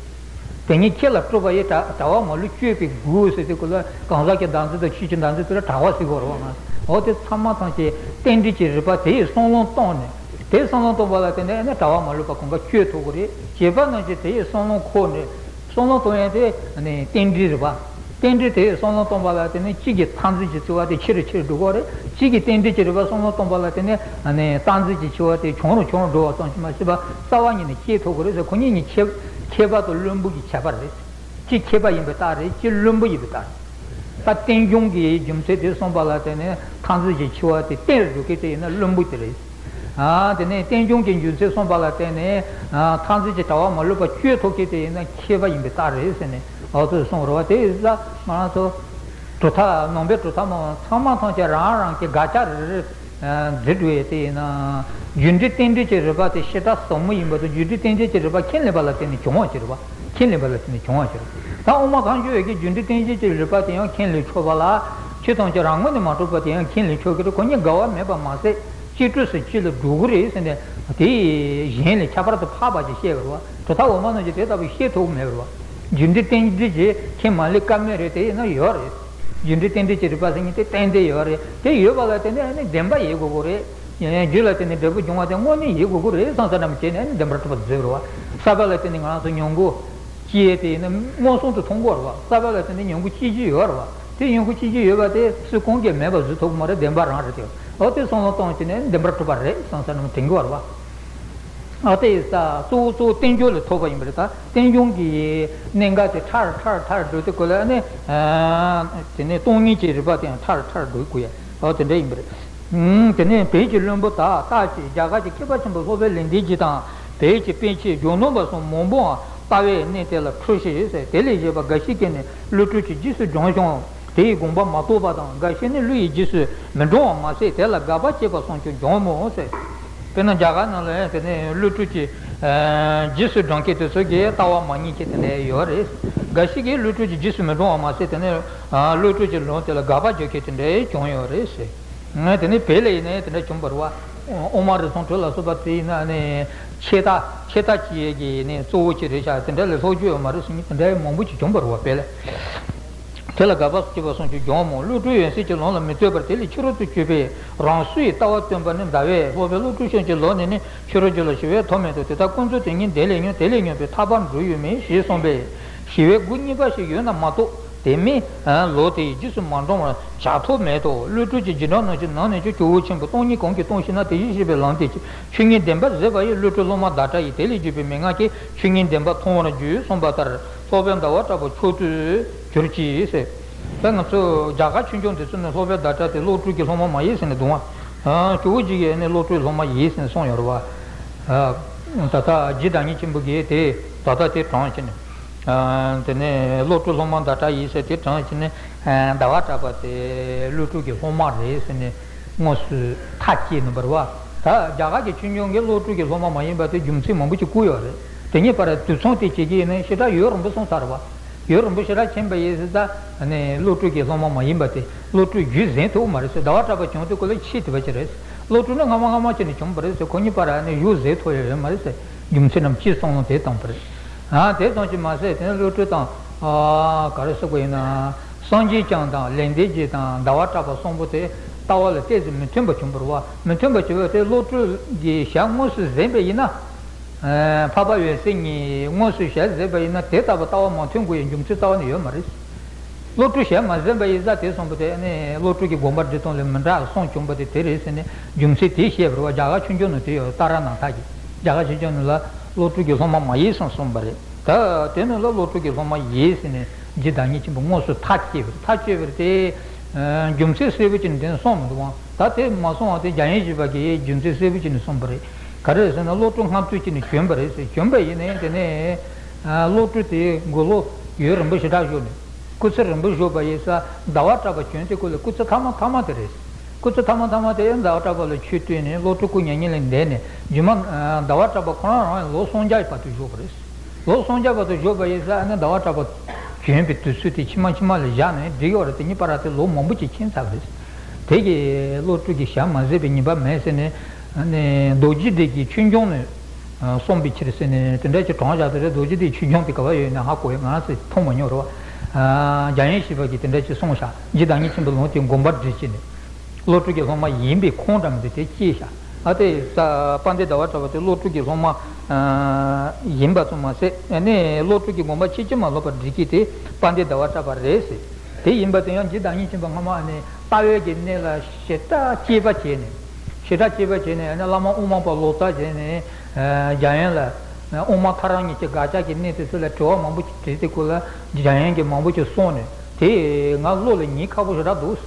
དེ་ཉིད་ཁྱེད་ལ་སྤྲོད་པ་ཡི། དྲ་བ་མ་ལུས་གཅོད་པའི་སྒོ་ཟེར་དུས་སྐབས་ལ་གང་ཟག་གི་བདག་འཛིན་དང་ཆོས་ཀྱི་བདག་འཛིན་དེ་ལ་དྲ་བ་ཟེར་དགོས་རེད་པ། འོ་དེ་ཚང་མ་ཐམས་ཅད་རྟེན་འབྲེལ་གྱི་རིགས་པ་དེ་ཡི་བསམ་བློ་བཏང་ནས་དེ་བསམ་བློ་བཏང་པ་ལ་བརྟེན་ནས་ཨ་ནི་དྲ་བ་མ་ལུས་པ་གང་ག་གཅོད་ཐུབ་ཀྱི་རེད། བྱེད་པ་རྣམས་ཀྱིས་དེ་ཡི་བསམ་བློ་འཁོར་ནས་བསམ་བློ་བཏང་ཡས་དེ་ཨ་ནི་རྟེན་འབྲེལ་རིགས་པ། རྟེན་འབྲེལ་དེ་ཡི་བསམ་བློ་བཏང་པ་ལ་བརྟེན་ནས་གཅིག་གི་མཐར་འཛིན་གྱི་ཆེ་བ་དེ་ཆེ་རུ་ཆེ་རུ་འགྲོ་གི་རེད། གཅིག་གི་རྟེན་འབྲེལ་གྱི་རིགས་པ་བསམ་བློ་བཏང་པ་ལ་བརྟེན་ནས་ཨ་ནི་མཐར་འཛིན་གྱི་ཆེ་བ་དེ་ཆུང་རུ་ཆུང་རུ་འགྲོ་བ་ཙམ་ཞིག་མ་ཟད་པ་རྩ་བ་ཉིད་ནས་སྐྱེད་ཐུབ་ཀྱི་རེད་ཟེར། ཁོ་གཉིས་གཉིས་མཁས་མཁས་པ་དང་བླུན་པོ་གི་ཁྱད་པར་རེད། གཅིག་མཁས་པ་ཡིན་པའི་རྟགས་རེད། གཅིག་བླུན་པོ་ཡིན་པའི་རྟགས་རེད། ད་རྟེན་འབྱུང་གི་རྒྱུ་མཚན་དེ་གསུངས་པ་ལ་བརྟེན་ནས་མཐར་འཛིན་གྱི་ཆེ་བ་དེ་བརྟན་རུ་འགྲོ་མཁན་དེ་ཡིན་ན་བླུན་པོ་དེ་རེད། ཨ་དེ་ནས་རྟེན་འབྱུང་གི་རྒྱུ་མཚན་གསུངས་པ་ལ་བརྟེན་ནས་ཨ་མཐར་འཛིན་གྱི་དྲ་བ་མ་ལུས་པ་གཅོད་ཐུབ་མཁན་དེ་ཡིན་ན་མཁས་པ་ཡིན་པའི་རྟགས་རེད་ཟེར་ནས་འོ་ཚོས་གསུངས་རེད་པ། དེ་ཡིན་ཙང་ང་རང་ཚོ་གྲུབ་མཐའ་ནང་པའི་གྲུབ་མཐའ་མང་ཚང་མ་ཐམས་ཅད་རང་རང་གི་དགག་བྱ་རེ་རེ་འཛིན་འགྲོ་ཡས་དེ་ཡིན་ན་རྒྱུ་འབྲས་རྟེན་འབྲེལ་གྱི་རིགས་པ་དེ་ཞེ་དྲག་ཟབ་མོ་ཡིན་པ་དང་རྒྱུ་འབྲས་རྟེན་འབྲེལ་གྱི་རིགས་པ་ཁས་ལེན་པ་ལ་བརྟེན་ནས་བྱུང་བ་ཅིག་རེད་པ། ཁས་ལེན་པ་ལ་བརྟེན་ནས་བྱུང་བ་ཅིག་རེད། ད་དབུ་མ་ཐལ་འགྱུར་བའི་གི་རྒྱུ་འབྲས་རྟེན་འབྲེལ་གྱི་རིགས་པ་དེ་ཡང་ཁས་ལེན་ཆོག་པ་ལ་ཆོས་ཐམས་ཅད་རང་ངོས་ནས་མ་གྲུབ་པ་དེ་ཡང་ཁས་ལེན་ཆོག་གི་རེད། ཁོ་གཉིས་འགལ་བ་མེད་པ་མ་ཟད་གཅིག་གྲོགས་སུ་གཅིག་ལ་འགྲོ་གི་རེད་ཟེར་ནས་དེ་གཞན་ལས་ཁྱད་པར་དུ་འཕགས་པ་ཅིག་བཤད་པ་རེད་པ། གྲུབ་མཐའ་འོག་མ་རྣམས་ཀྱིས་དེ་ལྟ་བུ་བཤད་ཐུབ་མེད་པ་རེད་པ། རྒྱུ་འབྲས་རྟེན་འབྲེལ་གྱི་ཁྱད་མ་ལས་ཀ་མེད་རེད། དེ་ཡིན་ན་ཡོད་རེད། རྒྱུ་འབྲས་རྟེན་འབྲེལ་གྱི་རིགས་པ་ཟེར་མཁན་དེ་གཏན་གཏན་ཡོད་རེད། དེ་ཡོད་པ་ལ་བརྟེན་ནས་ཨ་ནི་བདེན་པ་ཡིན་དགོས་ཀྱི་རེད། རྒྱུ་ལ་བརྟེན་ནས་འབྲས་བུ་འབྱུང་བ་དེ་དངོས་གནས་ཡིན་དགོས་ཀྱི་རེད་བསམ་ས་ནམ་བྱས་ནས་ཨ་ནི་བདེན་པར་གྲུབ་པ་བཟོས་རེད་བ། ས་པ་ལ་བརྟེན་ནས་ང་རང་ཚོ་མྱོང་གོ་སྐྱེས་དེ་ཡིན་ན་མངོན་སུམ་དུ་མཐོང་གི་ཡོད་རེད་བ། ས་པ་ལ་བརྟེན་ནས་མྱོང་གོ་སྐྱེ་རྒྱུ་ཡོད་རེད་བ། དེ་མྱོང་གོ་སྐྱེ་རྒྱུ་ཡོད་པ་དེ་སུ་གང་གིས་མེད་པ་བཟོ་ཐུབ་ཀྱི་མ་རེད། བདེན་པ་རང་རེད་དེ། འོ་དེ་བསམ་བློ་གཏོང་བྱས་ནས་བདེན་པར་གྲུབ་པ་རེད་བསམ་ས་ནམ་དྲན་གྱི་ཡོད་རེད་བ། ཨ་དེ་ས་གཙོ་བོ་གཙོ་བོ་རྟེན་འབྱུང་ལས་ཐོབ་པ་ཡིན་པ་རེད། ད་རྟེན་འབྱུང་གི་གནད་འགག་དེ་ཕྲ་རུ་ཕྲ་རུ་ཕྲ་རུ་འགྲོ་དུས་སྐབས་ལ་ནི། དེ་ནས་སྟོང་ཉིད་ཀྱི་རིགས་པ་དེ་ཡང་ཕྲ་རུ་ཕྲ་རུ་འགྲོ་དགོས་ཡ། ཨོ་དེ་འདྲ་ཡིན་པ་རེད། དེ་ནས་བོད་ཀྱི་བློན་པོ་དག་རྟག་ཅིག་རྒྱ་གར་གྱི་མཁས་པ་ཆེན་པོ་སློབ་དཔོན་ལེགས་ལྡན་འབྱེད་དང་། བོད་ཀྱི་པཎ་ཆེན་ཇོ་ནང་པ་སོགས་མང་པོའང་ལྟ་བའི་གནས་དེ་ལ་ཁྲོས་ཤིང་ཟེར། དེ་ལས་གཞན་པ་འགའ་ཞིག་གིས་ནི་བློ་གྲོས་ཀྱིས་རྗེས་སུ་འབྲངས་ཀྱང་དེའི་དགོངས་པ་མ་རྟོགས་པ་དང་། འགའ་ཞིག་ནི་བློ་ཡིས་རྗེས་སུ་མི་འབྲང་བ་མ་ཟད་དེ་ལ་དགག་པ་བྱེད་པ་སོགས་ཀྱང་འབྱུང་སྨོ་ཟེར། དཔེར་ན་རྒྱ་གར་ནང་ལ་དེ་ནས་བློ་གྲོས་ཀྱིས་རྗེས་སུ་འབྲང་མཁན་དེ་ཚོ་གིས་ལྟ་བ་མ་ངེས་མཁན་དེ་འདྲ་ཡོད་རེད། འགའ་ཞིག་གིས་བློ་གྲོས་ཀྱིས་རྗེས་སུ་མི་འབྲང་བ་མ་ཟད་དེ་ནས་བློ་གྲོས་ཀྱི་ལུང་དེ་ལ་དགག་པ་བརྗོད་མཁན་དེ་འདྲ་བྱུང་ཡོད་རེད་ཟེར། ངས་དེ་ནས་བོད་ལ་ཡིན་ནའི་དེ་འདྲ་བྱུང་བ་རེད་བ། དབུ་མ་རིགས་གསུམ་གྲོལ་ལ་སོགས་པ་དེ་ཡིན་ན་ནི་ཆད་ལྟ་ཆད་ལྟ་བྱེད་ཡས་ཀྱི་ནི་གཙོ་བོ་ཅིག་རེད་ཤག་དེ་འདྲ་ལས་ལྷག་རྒྱུ་ཡོད་མ་རེད་ཟེར་མཁན་དེ་འདྲ་མང་པོ་ཅིག་བྱུང་བ་རེད་བ་བོད་ལ། དེ་ལ་དགག་པ་བྱེད་པ་སོགས་ཀྱང་འབྱུང་སྨོ། བློ་གྲོས་ཡོད་ཚད་ཀྱིས་ལམ་ལ་མི་ལྟོས་པར་དེ་ལས་ཕྱི་རོལ་དུ་གྱུར་པའི་རང་སོའི་ལྟ་བ་སྟོན་པ་ནི་འདའ་བས། སློབ་དཔོན་བློ་གྲོས་ཤེས་ཀྱི་ལུགས་ནི་ནི་ཕྱི་རོལ་རྒྱུ་ལ་ཞི་བས་ཐོགས་མེད་དོ། དེ་ལྟར་ཀུན་རྫོབ་དེ་ཉིད་བདེ་ལས་ཉོན། དེ་ལས་ཉོན་པའི་ཐར་པར་འགྲོ་ཡོད་མིན་ཞེས་གསུངས་པས། ཞི་བའི་སྒོ་གཉིས་པ་ཞིག་ཡོད་ན་མ་གཏོགས་དེ་མིན་ལུགས་དེ་ཡིས་རྗེས་སུ་མ་འབྲང་བར་བྱ་ཐབས་མེད་དོ། བློ་གྲོས་ཀྱི་རྗེས་འབྲང་རྣམས་ཀྱི་ནང་ནས་ཀྱང་སྐྱེ་བོ་ཆེན་པོ་སྟོང་ཉིད་གང་གིས་སྟོང་ཞེ་ན། དེ་བཞིན་གཤེགས་པའི་ལམ་དེ་ཆོས་ཉིད་བདེན་པར་གཟིགས་པ་ཡི། བློ་གྲོས་སློབ་མ་བདག་ཅག་ཡིས། དེ་ལས་བརྒྱུད་པའི་མན་ངག་གིས། ཆོས་ཉིད་བདེན་པ་མཐོང་བར་འགྱུར་གསུངས་པ་ལྟར། སློབ་དཔོན་ཟླ་བ་གྲགས་པ་མཆོག་ཏུ་གྱུར་ཅིག་ཟེར། ད་ང་ཚོ་རྒྱ་གར་ཆོས་འབྱུང་དེ་ཚོ་ནི་སློབ་དཔོན་ཟླ་གྲགས་དེ་བློ་གྲོས་ཀྱི་སློབ་མ་མ་ཡིན་ཟེར་ནས་གདུང་བ། སྐྱེ་བོ་གཅིག་གིས་ནི་བློ་གྲོས་སློབ་མ་ཡིན་ཟེར་ནས་གསུངས་ཡོད་རེད་བ། ད་ལྟ་རྗེ་བདག་ཉིད་ཆེན་པོ་གིས་དེ་ད་ལྟ་དེ་དྲངས་བྱས་ནས། དེ་ནས་བློ་གྲོས་སློབ་མ་ཟླ་གྲགས་ཡིན་ཟེར་དེ་དྲངས་བྱས་ནས། ཟླ་བ་གྲགས་པ་དེ་བློ་གྲོས་ཀྱི་སློབ་མ་རེད་ཟེར་ནས་དངོས་སུ་ཐག་བཅད་ནུས་པ་རེད་བ། ད་རྒྱ་གར་གྱི་ཆོས་འབྱུང་གི་བློ་གྲོས་ཀྱི་སློབ་མ་མ་ཡིན་པ་དེ་རྒྱུ་མཚན་མང་པོ་ཅིག་བཀོད་ཡོད་རེད། དེ་གཉིས་བར་དུས་མཚུངས་དེ་བྱེད་ཀྱི་ཡིན་ན་ཞེ་དྲག་ཡུན་རིང་པོ་སོང་ཚར་བ། ཡུན་རིང་པོ་ཞེ་དྲག་ཕྱིན་པ་ཡིན་ཟེར་ད་ནི་བློ་གྲོས་ཀྱི་སློབ་མ་མ་ཡིན་པ་དེ་བློ་གྲོས་རྒྱུད་འཛིན་ཐུབ་མ་རེད་ཟེར། ཟླ་བ་གྲགས་པ་བྱུང་དུས་ཁོ་ལ་ཕྱིས་བསྡད་པ་ཅིག་རེད། བློ་གྲོས་ནི་སྔ་མ་སྔ་མ་བྱས་ནས་བྱུང་བ་རེད་ཟེར། ཁོ་གཉིས་བར་ནི་གཞུག་ཟེར་ཐུབ་ཡ་ཡོད་མ་རེད་ཟེར། རྒྱུ་མཚན་རྣམས་ཅིའི་བསམ་བློ་དེ་བཏང་བ་རེད། ཨ་དེ་ཙམ་གྱིས་མ་ཟད་དེ་ནི་བློ་གྲོས་དང་། ཨ་ག་རེ་ཟེར་དགོས་ཡིན་ན། སངས་རྒྱས་བསྐྱངས་དང་ལེགས་ལྡན་འབྱེད་དང་ཟླ་བ་གྲགས་པ་གསུམ་པོ་དེ་ལྟ་བ་ལ་ཏོག་ཙམ་མི་མཐུན་པ་བྱུང་བ་རེད་བ། མི་མཐུན་པ་བྱུང་བ་དེ་བློ་གྲོས་ཀྱི་ཞལ་དངོས་སུ་གཟིགས་པ་ཡིན་ན། འཕགས་པ་འོད་གསལ་ཉིད་དངོས་སུ་ཞལ་གཟིགས་པ་ཡིན་ན་དེ་ལྟ་བུ་ལྟ་བ་མ་མཐུན་དགོས་ཡའི་རྒྱུ་མཚན་རྩ་བ་ནས་ཡོད་མ་རེད། བློ་གྲོས་ཞལ་མ་གཟིགས་པ་ཡིན་ཙང་དེ་གསུངས་པ་དེ་ནི་བློ་གྲོས་ཀྱི་དགོངས་པ་འགྲེལ་སྟངས་ལས་མི་འདྲ་གསུངས་བྱུང་བ་དེ་དེ་རེད་ཟེར་ནས་རྒྱུ་མཚན་དེ་བཤད་པ་རེད་བ། རྒྱ་གར་ཆོས་འབྱུང་ནང་དེ་ཡོད། ཏཱ་ར་ནཱ་ཐ་གིས་རྒྱ་གར་ཆོས་འབྱུང་ནང་ལ་བློ་གྲོས་ཀྱི་སློབ་མ་མ་ཡིན་གསུངས་གསུངས་པ་རེད། ད་དེ་ནང་ལ་བློ་གྲོས་ཀྱི་སློབ་མ་ཡིན་ཟེར་ནས་རྗེ་བདག་ཉིད་ཆེན་པོ་དངོས་སུ་ཐག་བཅད་པ་རེད། ཐག་བཅད་པ་རེད་དེ། རྒྱུ་མཚན་གསལ་པོ་ཅིག་ནི་དེ་ནས་གསུངས་མི་འདུག་བ། ད་དེ་མ་གསུངས་བ་དེ་རྒྱ་ཡན་ཞུས་པ་གིས་རྒྱུ་མཚན་གསལ་པོ་ཅིག་ནི་གསུངས་པ་རེད། ག་རེ་ཟེར་ན་བློ་གྲོས་སྔ་ཚོད་ཅིག་ནས་བྱོན་པ་རེད་ཟེར། བྱོན་པ་ཡིན་ནའི་དེ་ནས་བློ་གྲོས་དེ་མགོ་ལོག་ཡུན་རིང་པོ་ཞེ་དྲག་བཞུགས་ནས། སྐུ་ཚེ་རིང་པོ་བཞུགས་པ་ཡིན་ཙང་ཟླ་བ་གྲགས་པ་བྱོན་དུས་སྐབས་ལ་སྐུ་ཚེ་ཐ་མ་ཐ་མ་དེ་རེད། སྐུ་ཚེ་ཐ་མ་ཐ་མ་དེ་ཟླ་བ་གྲགས་པ་ལ་ཆོས་བསྟན་ནས་བློ་གྲོས་སྐུ་མྱ་ངན་ལས་འདས་ནས་རྗེས་མ་ཟླ་བ་གྲགས་པ་ཁོ་རང་རང་ལོ་སུམ་བརྒྱ་བར་དུ་བཞུགས་པ་རེད། ལོ་སུམ་བརྒྱ་བར་དུ་བཞུགས་པ་ཡིན་ཙང་ཨ་ནི་ཟླ་བ་གྲགས་པ་བྱོན་པའི་དུས་ཚོད་དེ་ཕྱི་མ་ཕྱི་མ་ལ་བཞག་ནས་འགྲིག་ཡོད་རེད། དེ་གཉིས་བར་དེ་ལོ་མང་པོ་ཅིག་ཕྱིན་ཚར་བ་རེད། དེ་གི་བློ་གྲོས་ཀྱི་ཞལ་མ་གཟིགས་པའི་ཉེས་པ་མེད་ཟེར་ནས། ཨ་ནི་རྡོ་རྗེ་གདན་གྱི་ཆོས་འབྱུང་ནས་གསུངས་པའི་ཕྱིར་ཟེར་ནས་དེ་འདྲ་ཅིག་དྲངས་བཞག་དེ་རེད། རྡོ་རྗེ་གདན་ཆོས་འབྱུང་དེ་ག་བ་ཡོད་ན་ཧ་གོ་ཡ། ང་རང་ཚོས་མཐོང་མ་མྱོང་རེད་བ། རྒྱ་ཡན་ཞུས་པ་གིས་དེ་འདྲ་ཅིག་གསུངས་ཤག་རྗེ་བདག་ཉིད་ཆེན་པོའི་ལུང་དེ་དགོངས་པ་འགྲེལ་བྱས་ནས། བློ་གྲོས་ཀྱི་སློབ་མ་ཡིན་པའི་ཁུངས་འདྲ་མི་འདུག་དེ་ཅི་ཤ། ཨ་དེ་ས་དཔལ་ལྡན་ཟླ་བ་གྲགས་པ་དེ་བློ་གྲོས་ཀྱི་སློབ་མ་ཡིན་པ་ཙམ་མ་ཟད་ནས་བློ་གྲོས་ཀྱི་དགོངས་པ་ཕྱིན་ཅི་མ་ལོག་པར་འགྲེལ་མཁན་དེ་དཔལ་ལྡན་ཟླ་བ་གྲགས་པ་རེད་ཟེར། དེ་ཡིན་པ་དེ་ཡང་རྗེ་བདག་ཉིད་ཆེན་པོ་སྔ་མ་ནས་ལྟ་བའི་གི་གནས་ལ་ཞེ་དྲག་དཔྱད་པ་བྱས་ནས། ཞེ་དྲག་དཔྱད་པ་བྱས་ནས་ཨ་ནི་བླ་མ་དབུ་མ་པ་ལོ་ཙཱ་བྱས་ནས་རྒྱ་ཡན་ལ་དབུ་མ་ཐལ་རང་གཉིས་ཀྱི་དགག་བྱ་གི་གནས་དེ་ཚོ་ལ་དྲི་བ་མང་པོ་ཅིག་དྲིས་དེ་སྐོར་ལ་རྒྱ་ཡན་གྱིས་མང་པོ་ཅིག་གསུངས་ནས་དེ་ང་བློ་ལ་ཉེན་ཁ་པོ་ཞེ་དྲག་འདུག་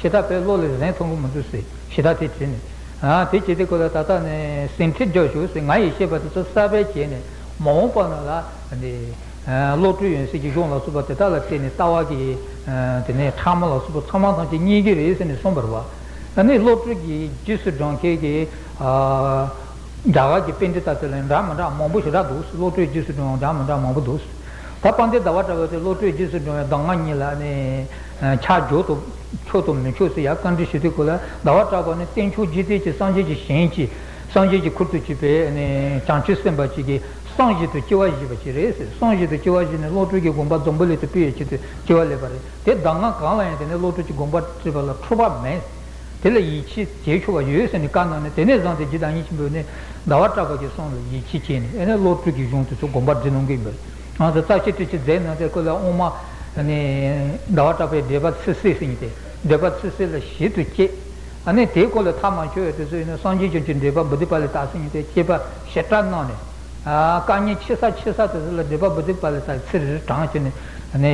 ཞེ་དྲག་པའི་བློ་ལ་ཟིན་ཐུབ་ཀྱི་མི་འདུག་ཟེར་ཞེ་དྲག་དེ་དྲིས་ནས། ཨ་དེ་བྱས་དེ་ཁོ་ལ་ད་ལྟ་ནས་ཟིན་བྲིས་རྒྱག་ཞུ་ཟེར། ང་ཡིས་བཤད་པ་དེ་ཚོ་གསར་པའི་བྱས་ནས་མ་འོངས་པ་ན་ལ་འདི་བློ་གྲོས་ཡོད་ཚད་ཀྱི་གཞུང་ལ་སོགས་པ་དེ་དག་ལ་བརྟེན་ནས་ལྟ་བ་གི་དེ་ནས་ཕྲ་མོ་ལ་སོགས་པ་ཚང་མ་ཐམས་ཅད་རྙེད་ཀྱི་རེད་ཟེར་ནས་གསུངས་པ་རེད་བ། ཨ་ནི་བློ་གྲོས་ཀྱི་རྗེས་སུ་འབྲང་མཁན་གྱི་རྒྱ་གར་གྱི་པཎྜི་ཏ་དེ་ལ་འདྲ་མི་འདྲ་མང་པོ་ཞེ་དྲག་འདུག་བློ་གྲོས་རྗེས་སུ་འབྲང་བ་འདྲ་མི་འདྲ་མང་པོ་འདུག་ད་དཔལ་ལྡན་ཟླ་བ་གྲགས་པ་དེ་བློ་གྲོས་རྗེས་སུ་འབྲང་བའི་གདམས་ངག་གཉིས་ལ་ནི་ཆ་འཇོག་ཏུ་ཆོག་ཏུ་མི་ཆོག་ཟེར་ཡ་བཀའ་འདྲི་ཞུ་དུས་སྐོར་ལ་ཟླ་བ་གྲགས་པ་ནི་རྟེན་མཆོག་འཇིག་རྟེན་གྱི་སངས་རྒྱས་ཀྱི་ཞིང་གི་སངས་རྒྱས་ཀྱི་ཁུར་དུ་གྱུར་པའི་ནི་བྱང་ཆུབ་སེམས་དཔའ་ཅིག་གི་ བསམ་བཞིན་དུ་སྐྱེ་བ་བཞེས་པ་ཞིག་རེད་ཟེར། བསམ་བཞིན་དུ་སྐྱེ་བ་བཞེས་ནས་བློ་གྲོས་ཀྱི་དགོངས་པ་འཛམ་བུ་གླིང་དུ་སྤེལ་བའི་ཆེད་དུ་སྐྱེ་བ་ལེན་པ་རེད། དེ་གདམས་ངག་གང་ལ་ཡང་དེ་ནས་བློ་གྲོས་ཀྱི་དགོངས་པ་བྲིས་པ་ལ་འཁྲུལ་པ་མེད། དེ་ལ་ཡིད་ཆེས་བྱེད་ཆོག་པ་ཡོད་ཟེར་ནས་བཀའ་གནང་ནས། དེ་ནས་བཟུང་སྟེ་རྗེ་བདག་ཉིད་ཆེན་པོས་ནི་ཟླ་བ་གྲགས་པ་གི་གསུང་ལ་ཡིད་ཆེས་བྱས་ནས། ཨེ་ནས་བློ་གྲོས་ཀྱི་གཞུང་དེ་ཚོ་དགོངས་པ་འགྲེལ་གནང་གི་ཡིན་པ་རེད། ང་ཚོ་རྩ་ཤེ་སྤྲོས་བྲལ་མཛད་གནང་སྟེ། ཁོ་ལ་དབུ་མ་ནི་ཟླ་བ་གྲགས་པའི་འགྲེལ་པ་ཚིག་གསལ་ཟེར་མཁན་དེ། འགྲེལ་པ་ཚིག་གསལ་ལ་ཞིབ་ཏུ་དཔྱད། ཨ་ནི་དེའི་སྐོར་ལ་ཐག་མ་ཆོད་པའི་དུས་ཚོད་ཡིན་ན། སངས་རྒྱས་བྱུང་ཆེན་འགྲེལ་པ་བོ་དྷི་པཱ་ལི་ཏ་ཟེར་མཁན་དེ་དཔྱད་པ་ཞིབ་ཕྲ་གནང་ནས། ཨ། དཀའ་ངལ་ཆེ་ས་ཆེ་ས་དེ་ཚོ་ལ་འགྲེལ་པ་བོ་དྷི་པཱ་ལི་ཏ་ཚིག་རེ་རེ་དྲངས་བྱས་ནས། ཨ་ནི་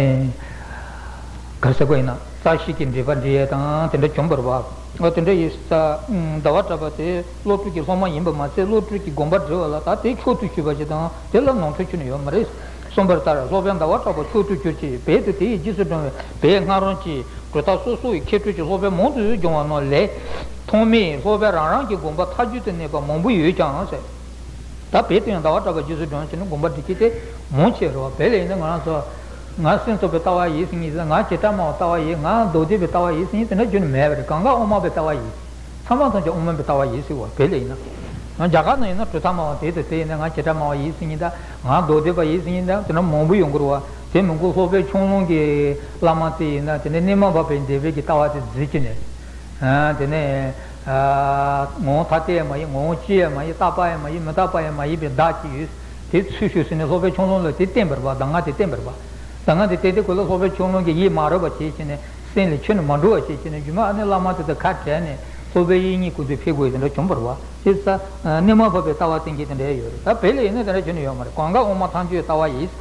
ག་རེ་ཟེར་དགོས་ཡིན་ན། རྩ་ཤེ་གི་འགྲེལ་པ་འགྲེལ་ཡས་དང་དེ་འདྲ་བྱུང་བ་རེད་པ། འོ་དེ་འདྲ་ཡིན་ཙང་། ཟླ་བ་གྲགས་པ་དེ་བློ་གྲོས་ཀྱི་སློབ་མ་ཡིན་པ་མ་ཟད། བློ་གྲོས་ཀྱི་དགོངས་པ་འགྲེལ་བ་ལ་ད་དེ་མཆོག་ཏུ་གྱུར་པ་ཞིག་དང་། དེ་ལ་ནོར་འཁྲུལ་ཁྱོན་ནས་ཡོད་མ་རེད། གསུངས་པ་ལྟར། སློབ་དཔོན་ཟླ་བ་གྲགས་པ་མཆོག་ཏུ་གྱུར་ཅིང་། རྦད་དེ་དེ་ཡི་རྗེས་སུ་འབྲང་བའི་བོད་སྔ་རོལ་གྱི་གྲུབ་མཐའ་སོ་སོ་ཡི་མཁས་གྲུབ་ཀྱི་སློབ་དཔོན་མང་དུ་བྱུང་བ་རྣམས་ལས། ཐོག་མའི་སློབ་དཔོན་རང་རང་གི་དགོངས་པ་ཐག་ཆོད་དུ་གནས་པ་མང་པོ་ཡོད་ཀྱང་ཟེར། ད་རྦད་དེ་ཡང་ཟླ་བ་གྲགས་པ་རྗེས་སུ་འབྲང་བྱས་ནས་དགོངས་པ་འགྲེལ་མཁན་དེ་མང་ཆེ་རེད་པ། བོད་ལ་ཡིན་ན་ང་རང་ཚོ། ང་སེམས་ཙམ་པའི་ལྟ་བ་ཡིན་ཟེར་མཁན་ཟེར། ང་བྱེ་བྲག་སྨྲ་བའི་ལྟ་བ་ཡིན། ང་མདོ་སྡེ་པའི་ལྟ་བ་ཡིན་ཟེར་མཁན་དེ་འདྲ་ཁྱོན་ནས་མེད་པ་རེད། གང་ག་དབུ་མ་པའི་ལྟ་བ་ཡིན། ཚང་མ་ཚང་གི་དབུ་མ་པའི་ལྟ་བ་ཡིན་ཟེར་བ། བོད་ལ་ཡིན་ན། ང་རྒྱ་གར་ནང་ཡིན་ན་གྲུབ་མཐའ་སྨྲ་བ་དེ་དང་དེ་ཡིན་ན། ང་བྱེ་བྲག་སྨྲ་བ་ཡིན་ཟེར་མཁན་དང་། ང་མདོ་སྡེ་པ་ཡིན་ཟེར་མཁན་དང་། དེ་འདྲ་མང་པོ་ཡོང་གི་རེད་པ། དེ་མི་དགོས། སློབ་དཔོན་ཆོས་ལོངས་ཀྱི་བླ་མ་དེ་ཡིན་ན། དེ་ནས་གནས་མ་བབས་པའི་འགྲེལ་པའི་གི་ལྟ་བ་དེ་བརྫིས་ཀྱི་ནས། ཨ། དེ་ནས། ཨ། ངོ་བོ་ཐ་དད་ཡང་མ་ཡིན། ངོ་བོ་སྤྱི་ཡང་མ་ཡིན། རྟག་པ་ཡང་མ་ཡིན། མི་རྟག་པ་ཡང་མ་ཡིན་པའི་བརྡ་ཅིག་ཡོད། དེ་ཚུར་ཞུགས་ཟེར་ནས་སློབ་དཔོན་ཆོས་ལོངས་ལ་དེ་བསྟན་པ་རེད་པ། གདམས་ངག་དེ་བསྟན་པ་རེད་པ། གདམས་ངག་དེ་བསྟན་དུས་སྐབས་ལ་སློབ་དཔོན་ཆོས་ལོངས་ཀྱིས་ཡིད་མ་རངས་པ་བྱས་བྱས་ནས། སེམས་ལ་ཁྱོན་ནས་མ་འགྲོ་བ་བྱས་བྱས་ནས། རྗེས་མ་ཨ་ནི་བླ་མ་དེ་དང་ཁ་བྲལ་ནས། སློབ་དཔོན་དབྱིག་གཉེན་སྐུ་མདུན་ཕེབས་དགོས་དེ་འདྲ་བྱུང་བ་རེད་པ། དེ་ས། ཨ། གནས་མ་བབས་པའི་ལྟ་བ་བསྟན་མཁན་དེ་འདྲ་ཡོད་རེད། ད་བོད་ལ་ཡིན་ན་དེ་འདྲ་ཁྱོན་ནས་ཡོད་མ་རེད། གང་ག་དབུ་མ་མཐའ་མཇུག་ལྟ་བ་ཡིན།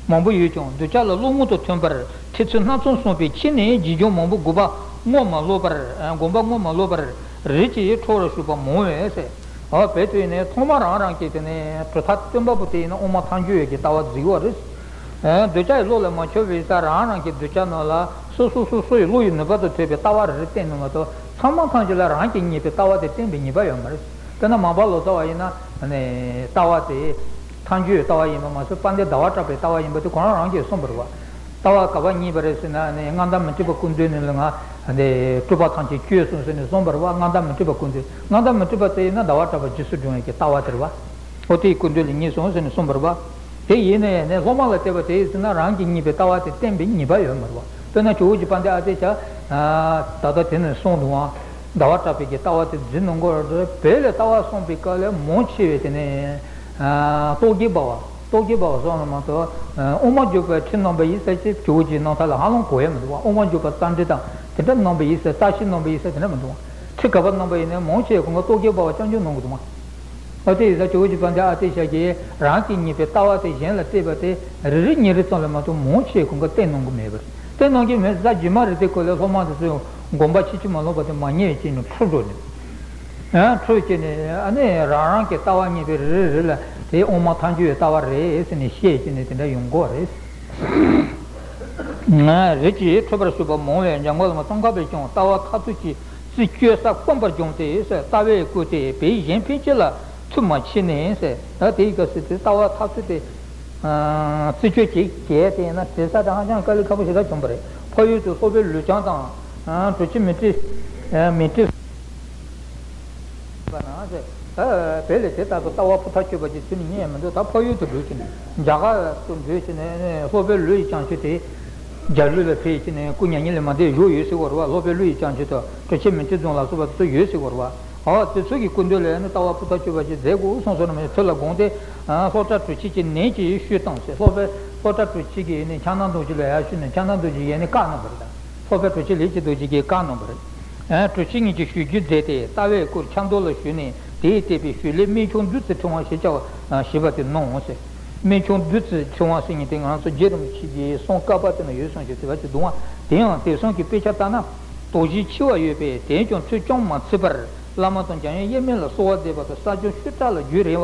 མང་པོ་ཡོད་ཀྱང་གདུལ་བྱ་ལ་བློ་མངོན་དུ་ཐོན་པར་ཁྲིད་ཚུལ་སྣ་ཚོགས་གསུངས་པའི་ཕྱིར་ནི། རྗེས་འཇུག་མང་པོས་དགོངས་པ་རྔོ་མ་ལོག་པར། དགོངས་པ་རྔོ་མ་ལོག་པར་རིགས་ཀྱིས་འཕྲོ་བར་ཞུགས་པ་མང་བས་ཟེར། འོ། བོད་དུ་ཡིན་ནའི་ཐོག་མ་རང་རང་གི་དེ་ནས་གྲུབ་མཐའ་སྟོན་པ་པོ་དེ་ཡིན་ན་དབུ་མ་མཐའ་མཇུག་ཡོད་ཀྱི་ལྟ་བ་བརྫིས་པ་རེད། གདུལ་བྱ་ཡི་བློ་ལ་མ་ཆུད་པའི་ས། རང་རང་གི་གདུལ་བྱ་རྣམས་ལ་སོ་སོ་སོ་སོ་ཡི་བློ་ཡི་ནུས་པ་དང་མཐུན་པའི་ལྟ་བ་རེ་རེ་བསྟན་གནང་བ་དང་། ཚང་མ་ཐམས་ཅད་ལ་རང་གིས་ངེས་པའི་ལྟ་བ་དེ་བསྟན་པའི་ངེས་པ་ཡོད་མ་རེད། དཔེར་ན་མར་པ་ལོ་ཙཱ་བ་ཡིན་ན། ཨ་ནི་ལྟ་བ་དེ་མཐའ་མཇུག་ཡི་ལྟ་བ་ཡིན་པ་མ་ཟད། དཔལ་ལྡན་ཟླ་བ་གྲགས་པའི་ལྟ་བ་ཡིན་པ་དེ་ཁོ་རང་རང་གིས་གསུངས་པ་རེད་པ། ལྟ་བ་ག་པར་ངེས་པ་རེད་ཟེར་ན། ཨ་ནི་མངའ་བདག་མུ་སྟེགས་པ་སྐུ་མདུན་ནས་ལ་ང་འདི་སྤྲུལ་པ་ཐམས་ཅད་བསྐྱོད་སོང་ཟེར་ནས་གསུངས་པ་རེད་པ། མངའ་བདག་མུ་སྟེགས་པ་སྐུ་མདུན། མངའ་བདག་མུ་སྟེགས་པ་དེ་ཡིན་ན་ཟླ་བ་གྲགས་པ་རྗེས་སུ་འབྲང་བའི་གི་ལྟ་བ་དེ་རེད་པ། འོ། དེའི་སྐུ་མདུན་ལ་ངེས་སོང་ཟེར་ནས་གསུངས་པ་རེད་པ། དེ་ཡིན་ན་ཡང་ནི་སློབ་མ་ལ་བལྟས་པ་དེ་ཡིན་ཟེར་ན། རང་གིས་ངེས་པའི་ལྟ་བ་དེ་བསྟན་པའི་ངེས་པ་ཡོད་མ་རེད་པ། དཔེར་ན་ཇོ་བོ་རྗེ་དཔལ་ལྡན་ཨ་ཏི་ཤ། ཨ། ད་ལྟ་དེ་ནས་གསུངས་འདུག་པ། ཟླ་བ་གྲགས་པའི་གི་ལྟ་བ་དེ་བརྫིས་གནང་གི་རེད། བོད་ལ་ལྟ་བ་གསུངས་པའི་སྐབས་ལ་མང་ཆེ་བས་དེ་ནས། ཨ། རྟོག་གེ་སྦ་བ། རྟོག་གེ་སྦ་བ་སོགས་ལ་མ་གཏོགས། ཨ། དབུ་མ་འཇུག་པའི་ཁྲིད་གནང་བ་ཡིན་ཟེར་ཅིག་ཇོ་བོ་རྗེའི་རྣམ་ཐར་ལ་ཧ་ལམ་གོ་ཡ་མི་འདུག་པ། དབུ་མ་འཇུག་པ་རྩ་འགྲེལ་དང་དེ་འདྲ་གནང་བ་ཡིན་ཟེར། རྩ་ཤེ་གནང་བ་ཡིན་ཟེར་དེ་འདྲ་མི་འདུག་པ། ཁྲིད་ག་པར་གནང་བ་ཡིན་ནའི་མང་ཆེ་བས་ཁོང་གིས་རྟོག་གེ་སྦ་བ་རྐྱང་རྐྱང་གནང་གི་འདུག་པ། འོ། དེ་ཡིན་ཙང་ཇོ་བོ་རྗེ་དཔལ་ལྡན་ཨ་ཏི་ཤ་གིས་རང་གིས་ངེས་པའི་ལྟ་བ་དེ་གཞན་ལ་གཏད་པ་དེ་རེ་རེ་གཉིས་རེ་ཙམ་ལས་མ་གཏོགས་མང་ཆེ་ཁོང་གིས་བསྟན་གནང་གི་མེད་པ་རེད། བསྟན་གནང་གི་མེད་ཙང་རྗེས་མ་རེ་དེ་སྐོར་ལ་སློབ་མ་དེ་ཚོས་དགོངས་པ་ཕྱིན་ཅི་མ་ལོག་པ་དེ་མ་རྙེད་པའི་རྐྱེན་ནས་འཁྲུལ་འགྲོ་ནས། ཨ། འཁྲུལ་བྱས་ནས། ཨ་ནི་རང་རང་གི་ལྟ་བ་ངེས་པའི་རེ་རེ་རེ་ལ་དེ་དབུ་མ་ཐལ་འགྱུར་བའི་ལྟ་བ་རེད་ཟེར་ནས་བཤད་བྱས་ནས་དེ་འདྲ་ཡོང་གི་རེད། རིགས་ཀྱིས་འཕྲོད་པར་ཞུགས་པ་མང་བས། འཇམ་མགོན་བླ་མ་ཙོང་ཁ་པས་ཀྱང་ལྟ་བ་ཐག་ཆོད་ཀྱི་རྩིས་སྤྱོད་ས་དཀོན་པར་བསྒོམས་ཏེ་ཟེར། ལྟ་བས་བསྐོར་ཏེ་བོད་གཞན་ཕན་ཅི་ལ་ཐུགས་མ་ཆེས་ནས་ཟེར། ད་དེའི་སྐབས་སུ་དེ་ལྟ་བ་ཐག་ཆོད་དེ། ཨ། རྩིས་སྤྱོད་ཅིག་བྱས་ཏེ་ན་བྲིས་ས་དེ་ཧ་ཅང་དཀའ་ལས་ཁག་པོ་ཞེ་དྲག་བྱུང་བ་རེད། འཕགས་ཡུལ་དུ་སློབ་དཔོན་ལུས་སྦྱངས་དང་། ཨ། གྲུབ་ཆེན་མཻ་ཏྲི། ཨ། མཻ་ཏྲི། པ་ན་ཟེར། ཨ། བོད་ལ་དེ་ལྟ་བུ་ལྟ་བ་ཕུ་ཐག་ཆོད་པ་ཅིག་ཚུར་ནས་རྙེད་མི་འདུག་ད་འཕགས་ཡུལ་དུ་འགྲོ་བྱས་ནས། རྒྱ་གར་དུ་འགྲོ་བྱས་ནས། ཨ་ནི་སློབ་དཔོན་ལུས་ཡི་བྱང་ཆུབ་དེ། རྒྱ་ལུགས་ལ་ཕེབས་བྱས་ནས་སྐུ་མྱ་ངན་ལས་མ་འདས་བཞུགས་ཡོད་ཟེར་གོ་རེད་པ། སློབ་དཔོན་ལུས་ཡི་བྱང་ཆུབ་དང་གྲུབ་ཆེན་མཻ་ཏྲི་རྫོང་ལ་སོགས་པ་དེ་ཚོ་ཡོད་ཟེར་གོ་རེད་པ། ཨ། དེ་ཚོ་གི་སྐུ་མདུན་ལ་ནི་ལྟ་བ་ཕུ་ཐག་ཆོད་པ་ཞིག་མཛད་དགོས་གསུངས་སོང་ན་མ་ཚུར་ལ་དགོངས་ཏེ། ཨ། སློབ་གྲྭ་གྲོལ་བྱེད་ཀྱི་ནན་གྱིས་ཞུས་དང་ཟེར། སློབ་དཔོན། སློབ་གྲྭ་གྲོལ་བྱེད་ཀྱི་ནི་ཕྱག་ན་རྡོ་རྗེ་ལ་ཡར་ཞུས་ནས། ཕྱག་ན་རྡོ་རྗེ་ཡར་ནས་བཀའ་གནང་བ་རེད། ད་སློབ་དཔོན་གྲུབ་ཆེན་ལེགས་བྱེད་རྡོ་རྗེ་གིས་བཀའ་གནང་བ་རེད། ཨ། གྲུབ་ཆེན་ཉིད་ཀྱིས་ཞུ་རྒྱུ་མཛད་དེ་ལྟ་བས་བསྐོར་ཕྱག་མདོ་ལ་ཞུས་ནས། དེས་བསྟན་པའི་ཞུས་ལས་རྨད་བྱུང་བདུད་རྩི་ཕྲེང་བ་ཞེས་བྱ་བ་ཞེས་པ་དེ་གནང་ཟེར། རྨད་བྱུང་བདུད་རྩི་ཕྲེང་བ་ཟེར་མཁན་དེ་ང་ཚོ་རྗེ་རིན་པོ་ཆེ་གི་གསུང་བཀའ་པོད་དེ་ན་ཡོད་གསུངས་ཤིག་ཟེར་བ་ཅིག་འདུག་པ། དེ་ཡང་དེང་སང་གི་དཔེ་ཆ་ལྟར་ན། དོགས་གཞི་ཆེ་བ་ཡོད་པས། དེས་ཀྱང་ཚུལ་ཅུང་མ་ཚིག་པར། བླ་མ་དང་འཇམ་དབྱངས་དབྱེར་མེད་ལ་གསོལ་བ་འདེབས་པ་དང་། ས་སྐྱོང་ཤུལ་བྲག་ལ་རྒྱུན་རིང་བ།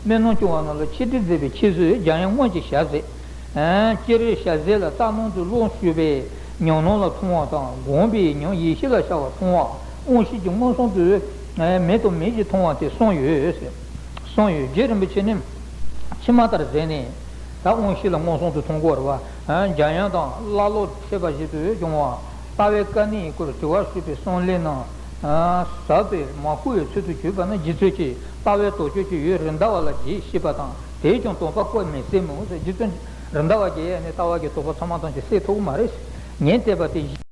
སྨོན་ལམ་སྐྱོང་བ་རྣམས་ལ་ཆེད་དུ་མཛད་པའི་ཆེད་བཟོས་འཇམ་དབྱངས་སྔོན་གྱི་ཞལ་ཟས། ཨ། སྤྱིར་ཞལ་ཟས་ལ་རྩ་རྣམས་དུ་ཀློང་བཞུ་བས་ཉམས་སྣང་ལ་མཐོང་བ་དང་། བསྒོམས་པས་ཉམས་ཡེ་ཤེས་ལ་ཤར་བ་མཐོང་བ། དབང་ཤེས་ཀྱི་མངོན་སུམ་དུ་མེ་དང་མེ་བཞིན་མཐོང་བ་དེ་གསུངས་ཡོད་ཟེར། གསུངས་ཡོད། རྗེ་རིན་པོ་ཆེ་ནི་ཕྱི་མ་ལྟར་མཛད་ནས། ད་དབང་ཤེས་ལ་མངོན་སུམ་དུ་མཐོང་གི་ཡོད་རེད་པ། ཨ། འཇམ་དབྱངས་དང་ཀླ་ཀློ་འཕྲད་པ་བཞིན་དུ་བྱུང་བ། ལྟ་བའི་དཀའ་གནད་ཡི་སྐོར་དྲི་བ་ཞུས་པའི་གསུང་ལན་རྣམས། ཨ། ཟབ་པས་མ་བསྐུལ་བའི་ཚུལ་དུ་གྱུར་པ་ནི། རྗེ་ཚུལ་གྱིས་ལྟ་བའི་དོགས་གཅོད་ཀྱི་ཡུན་རིང་དར་བ་ལ་རྗེས་ཤེས་པ་དང་ དེས་ཀྱང་དོགས་པ་ཀུན་མི་སེལ་མོད་ཟེར། རྗེ་བཙུན་རེད་མདའ་བ་གིས་ནི་ལྟ་བ་གི་དོགས་པ་ཚང་མ་ཐམས་ཅད་སེལ་ཐུབ་ཀྱི་མ་རེད། ཉན་བལྟས་པ་དེ་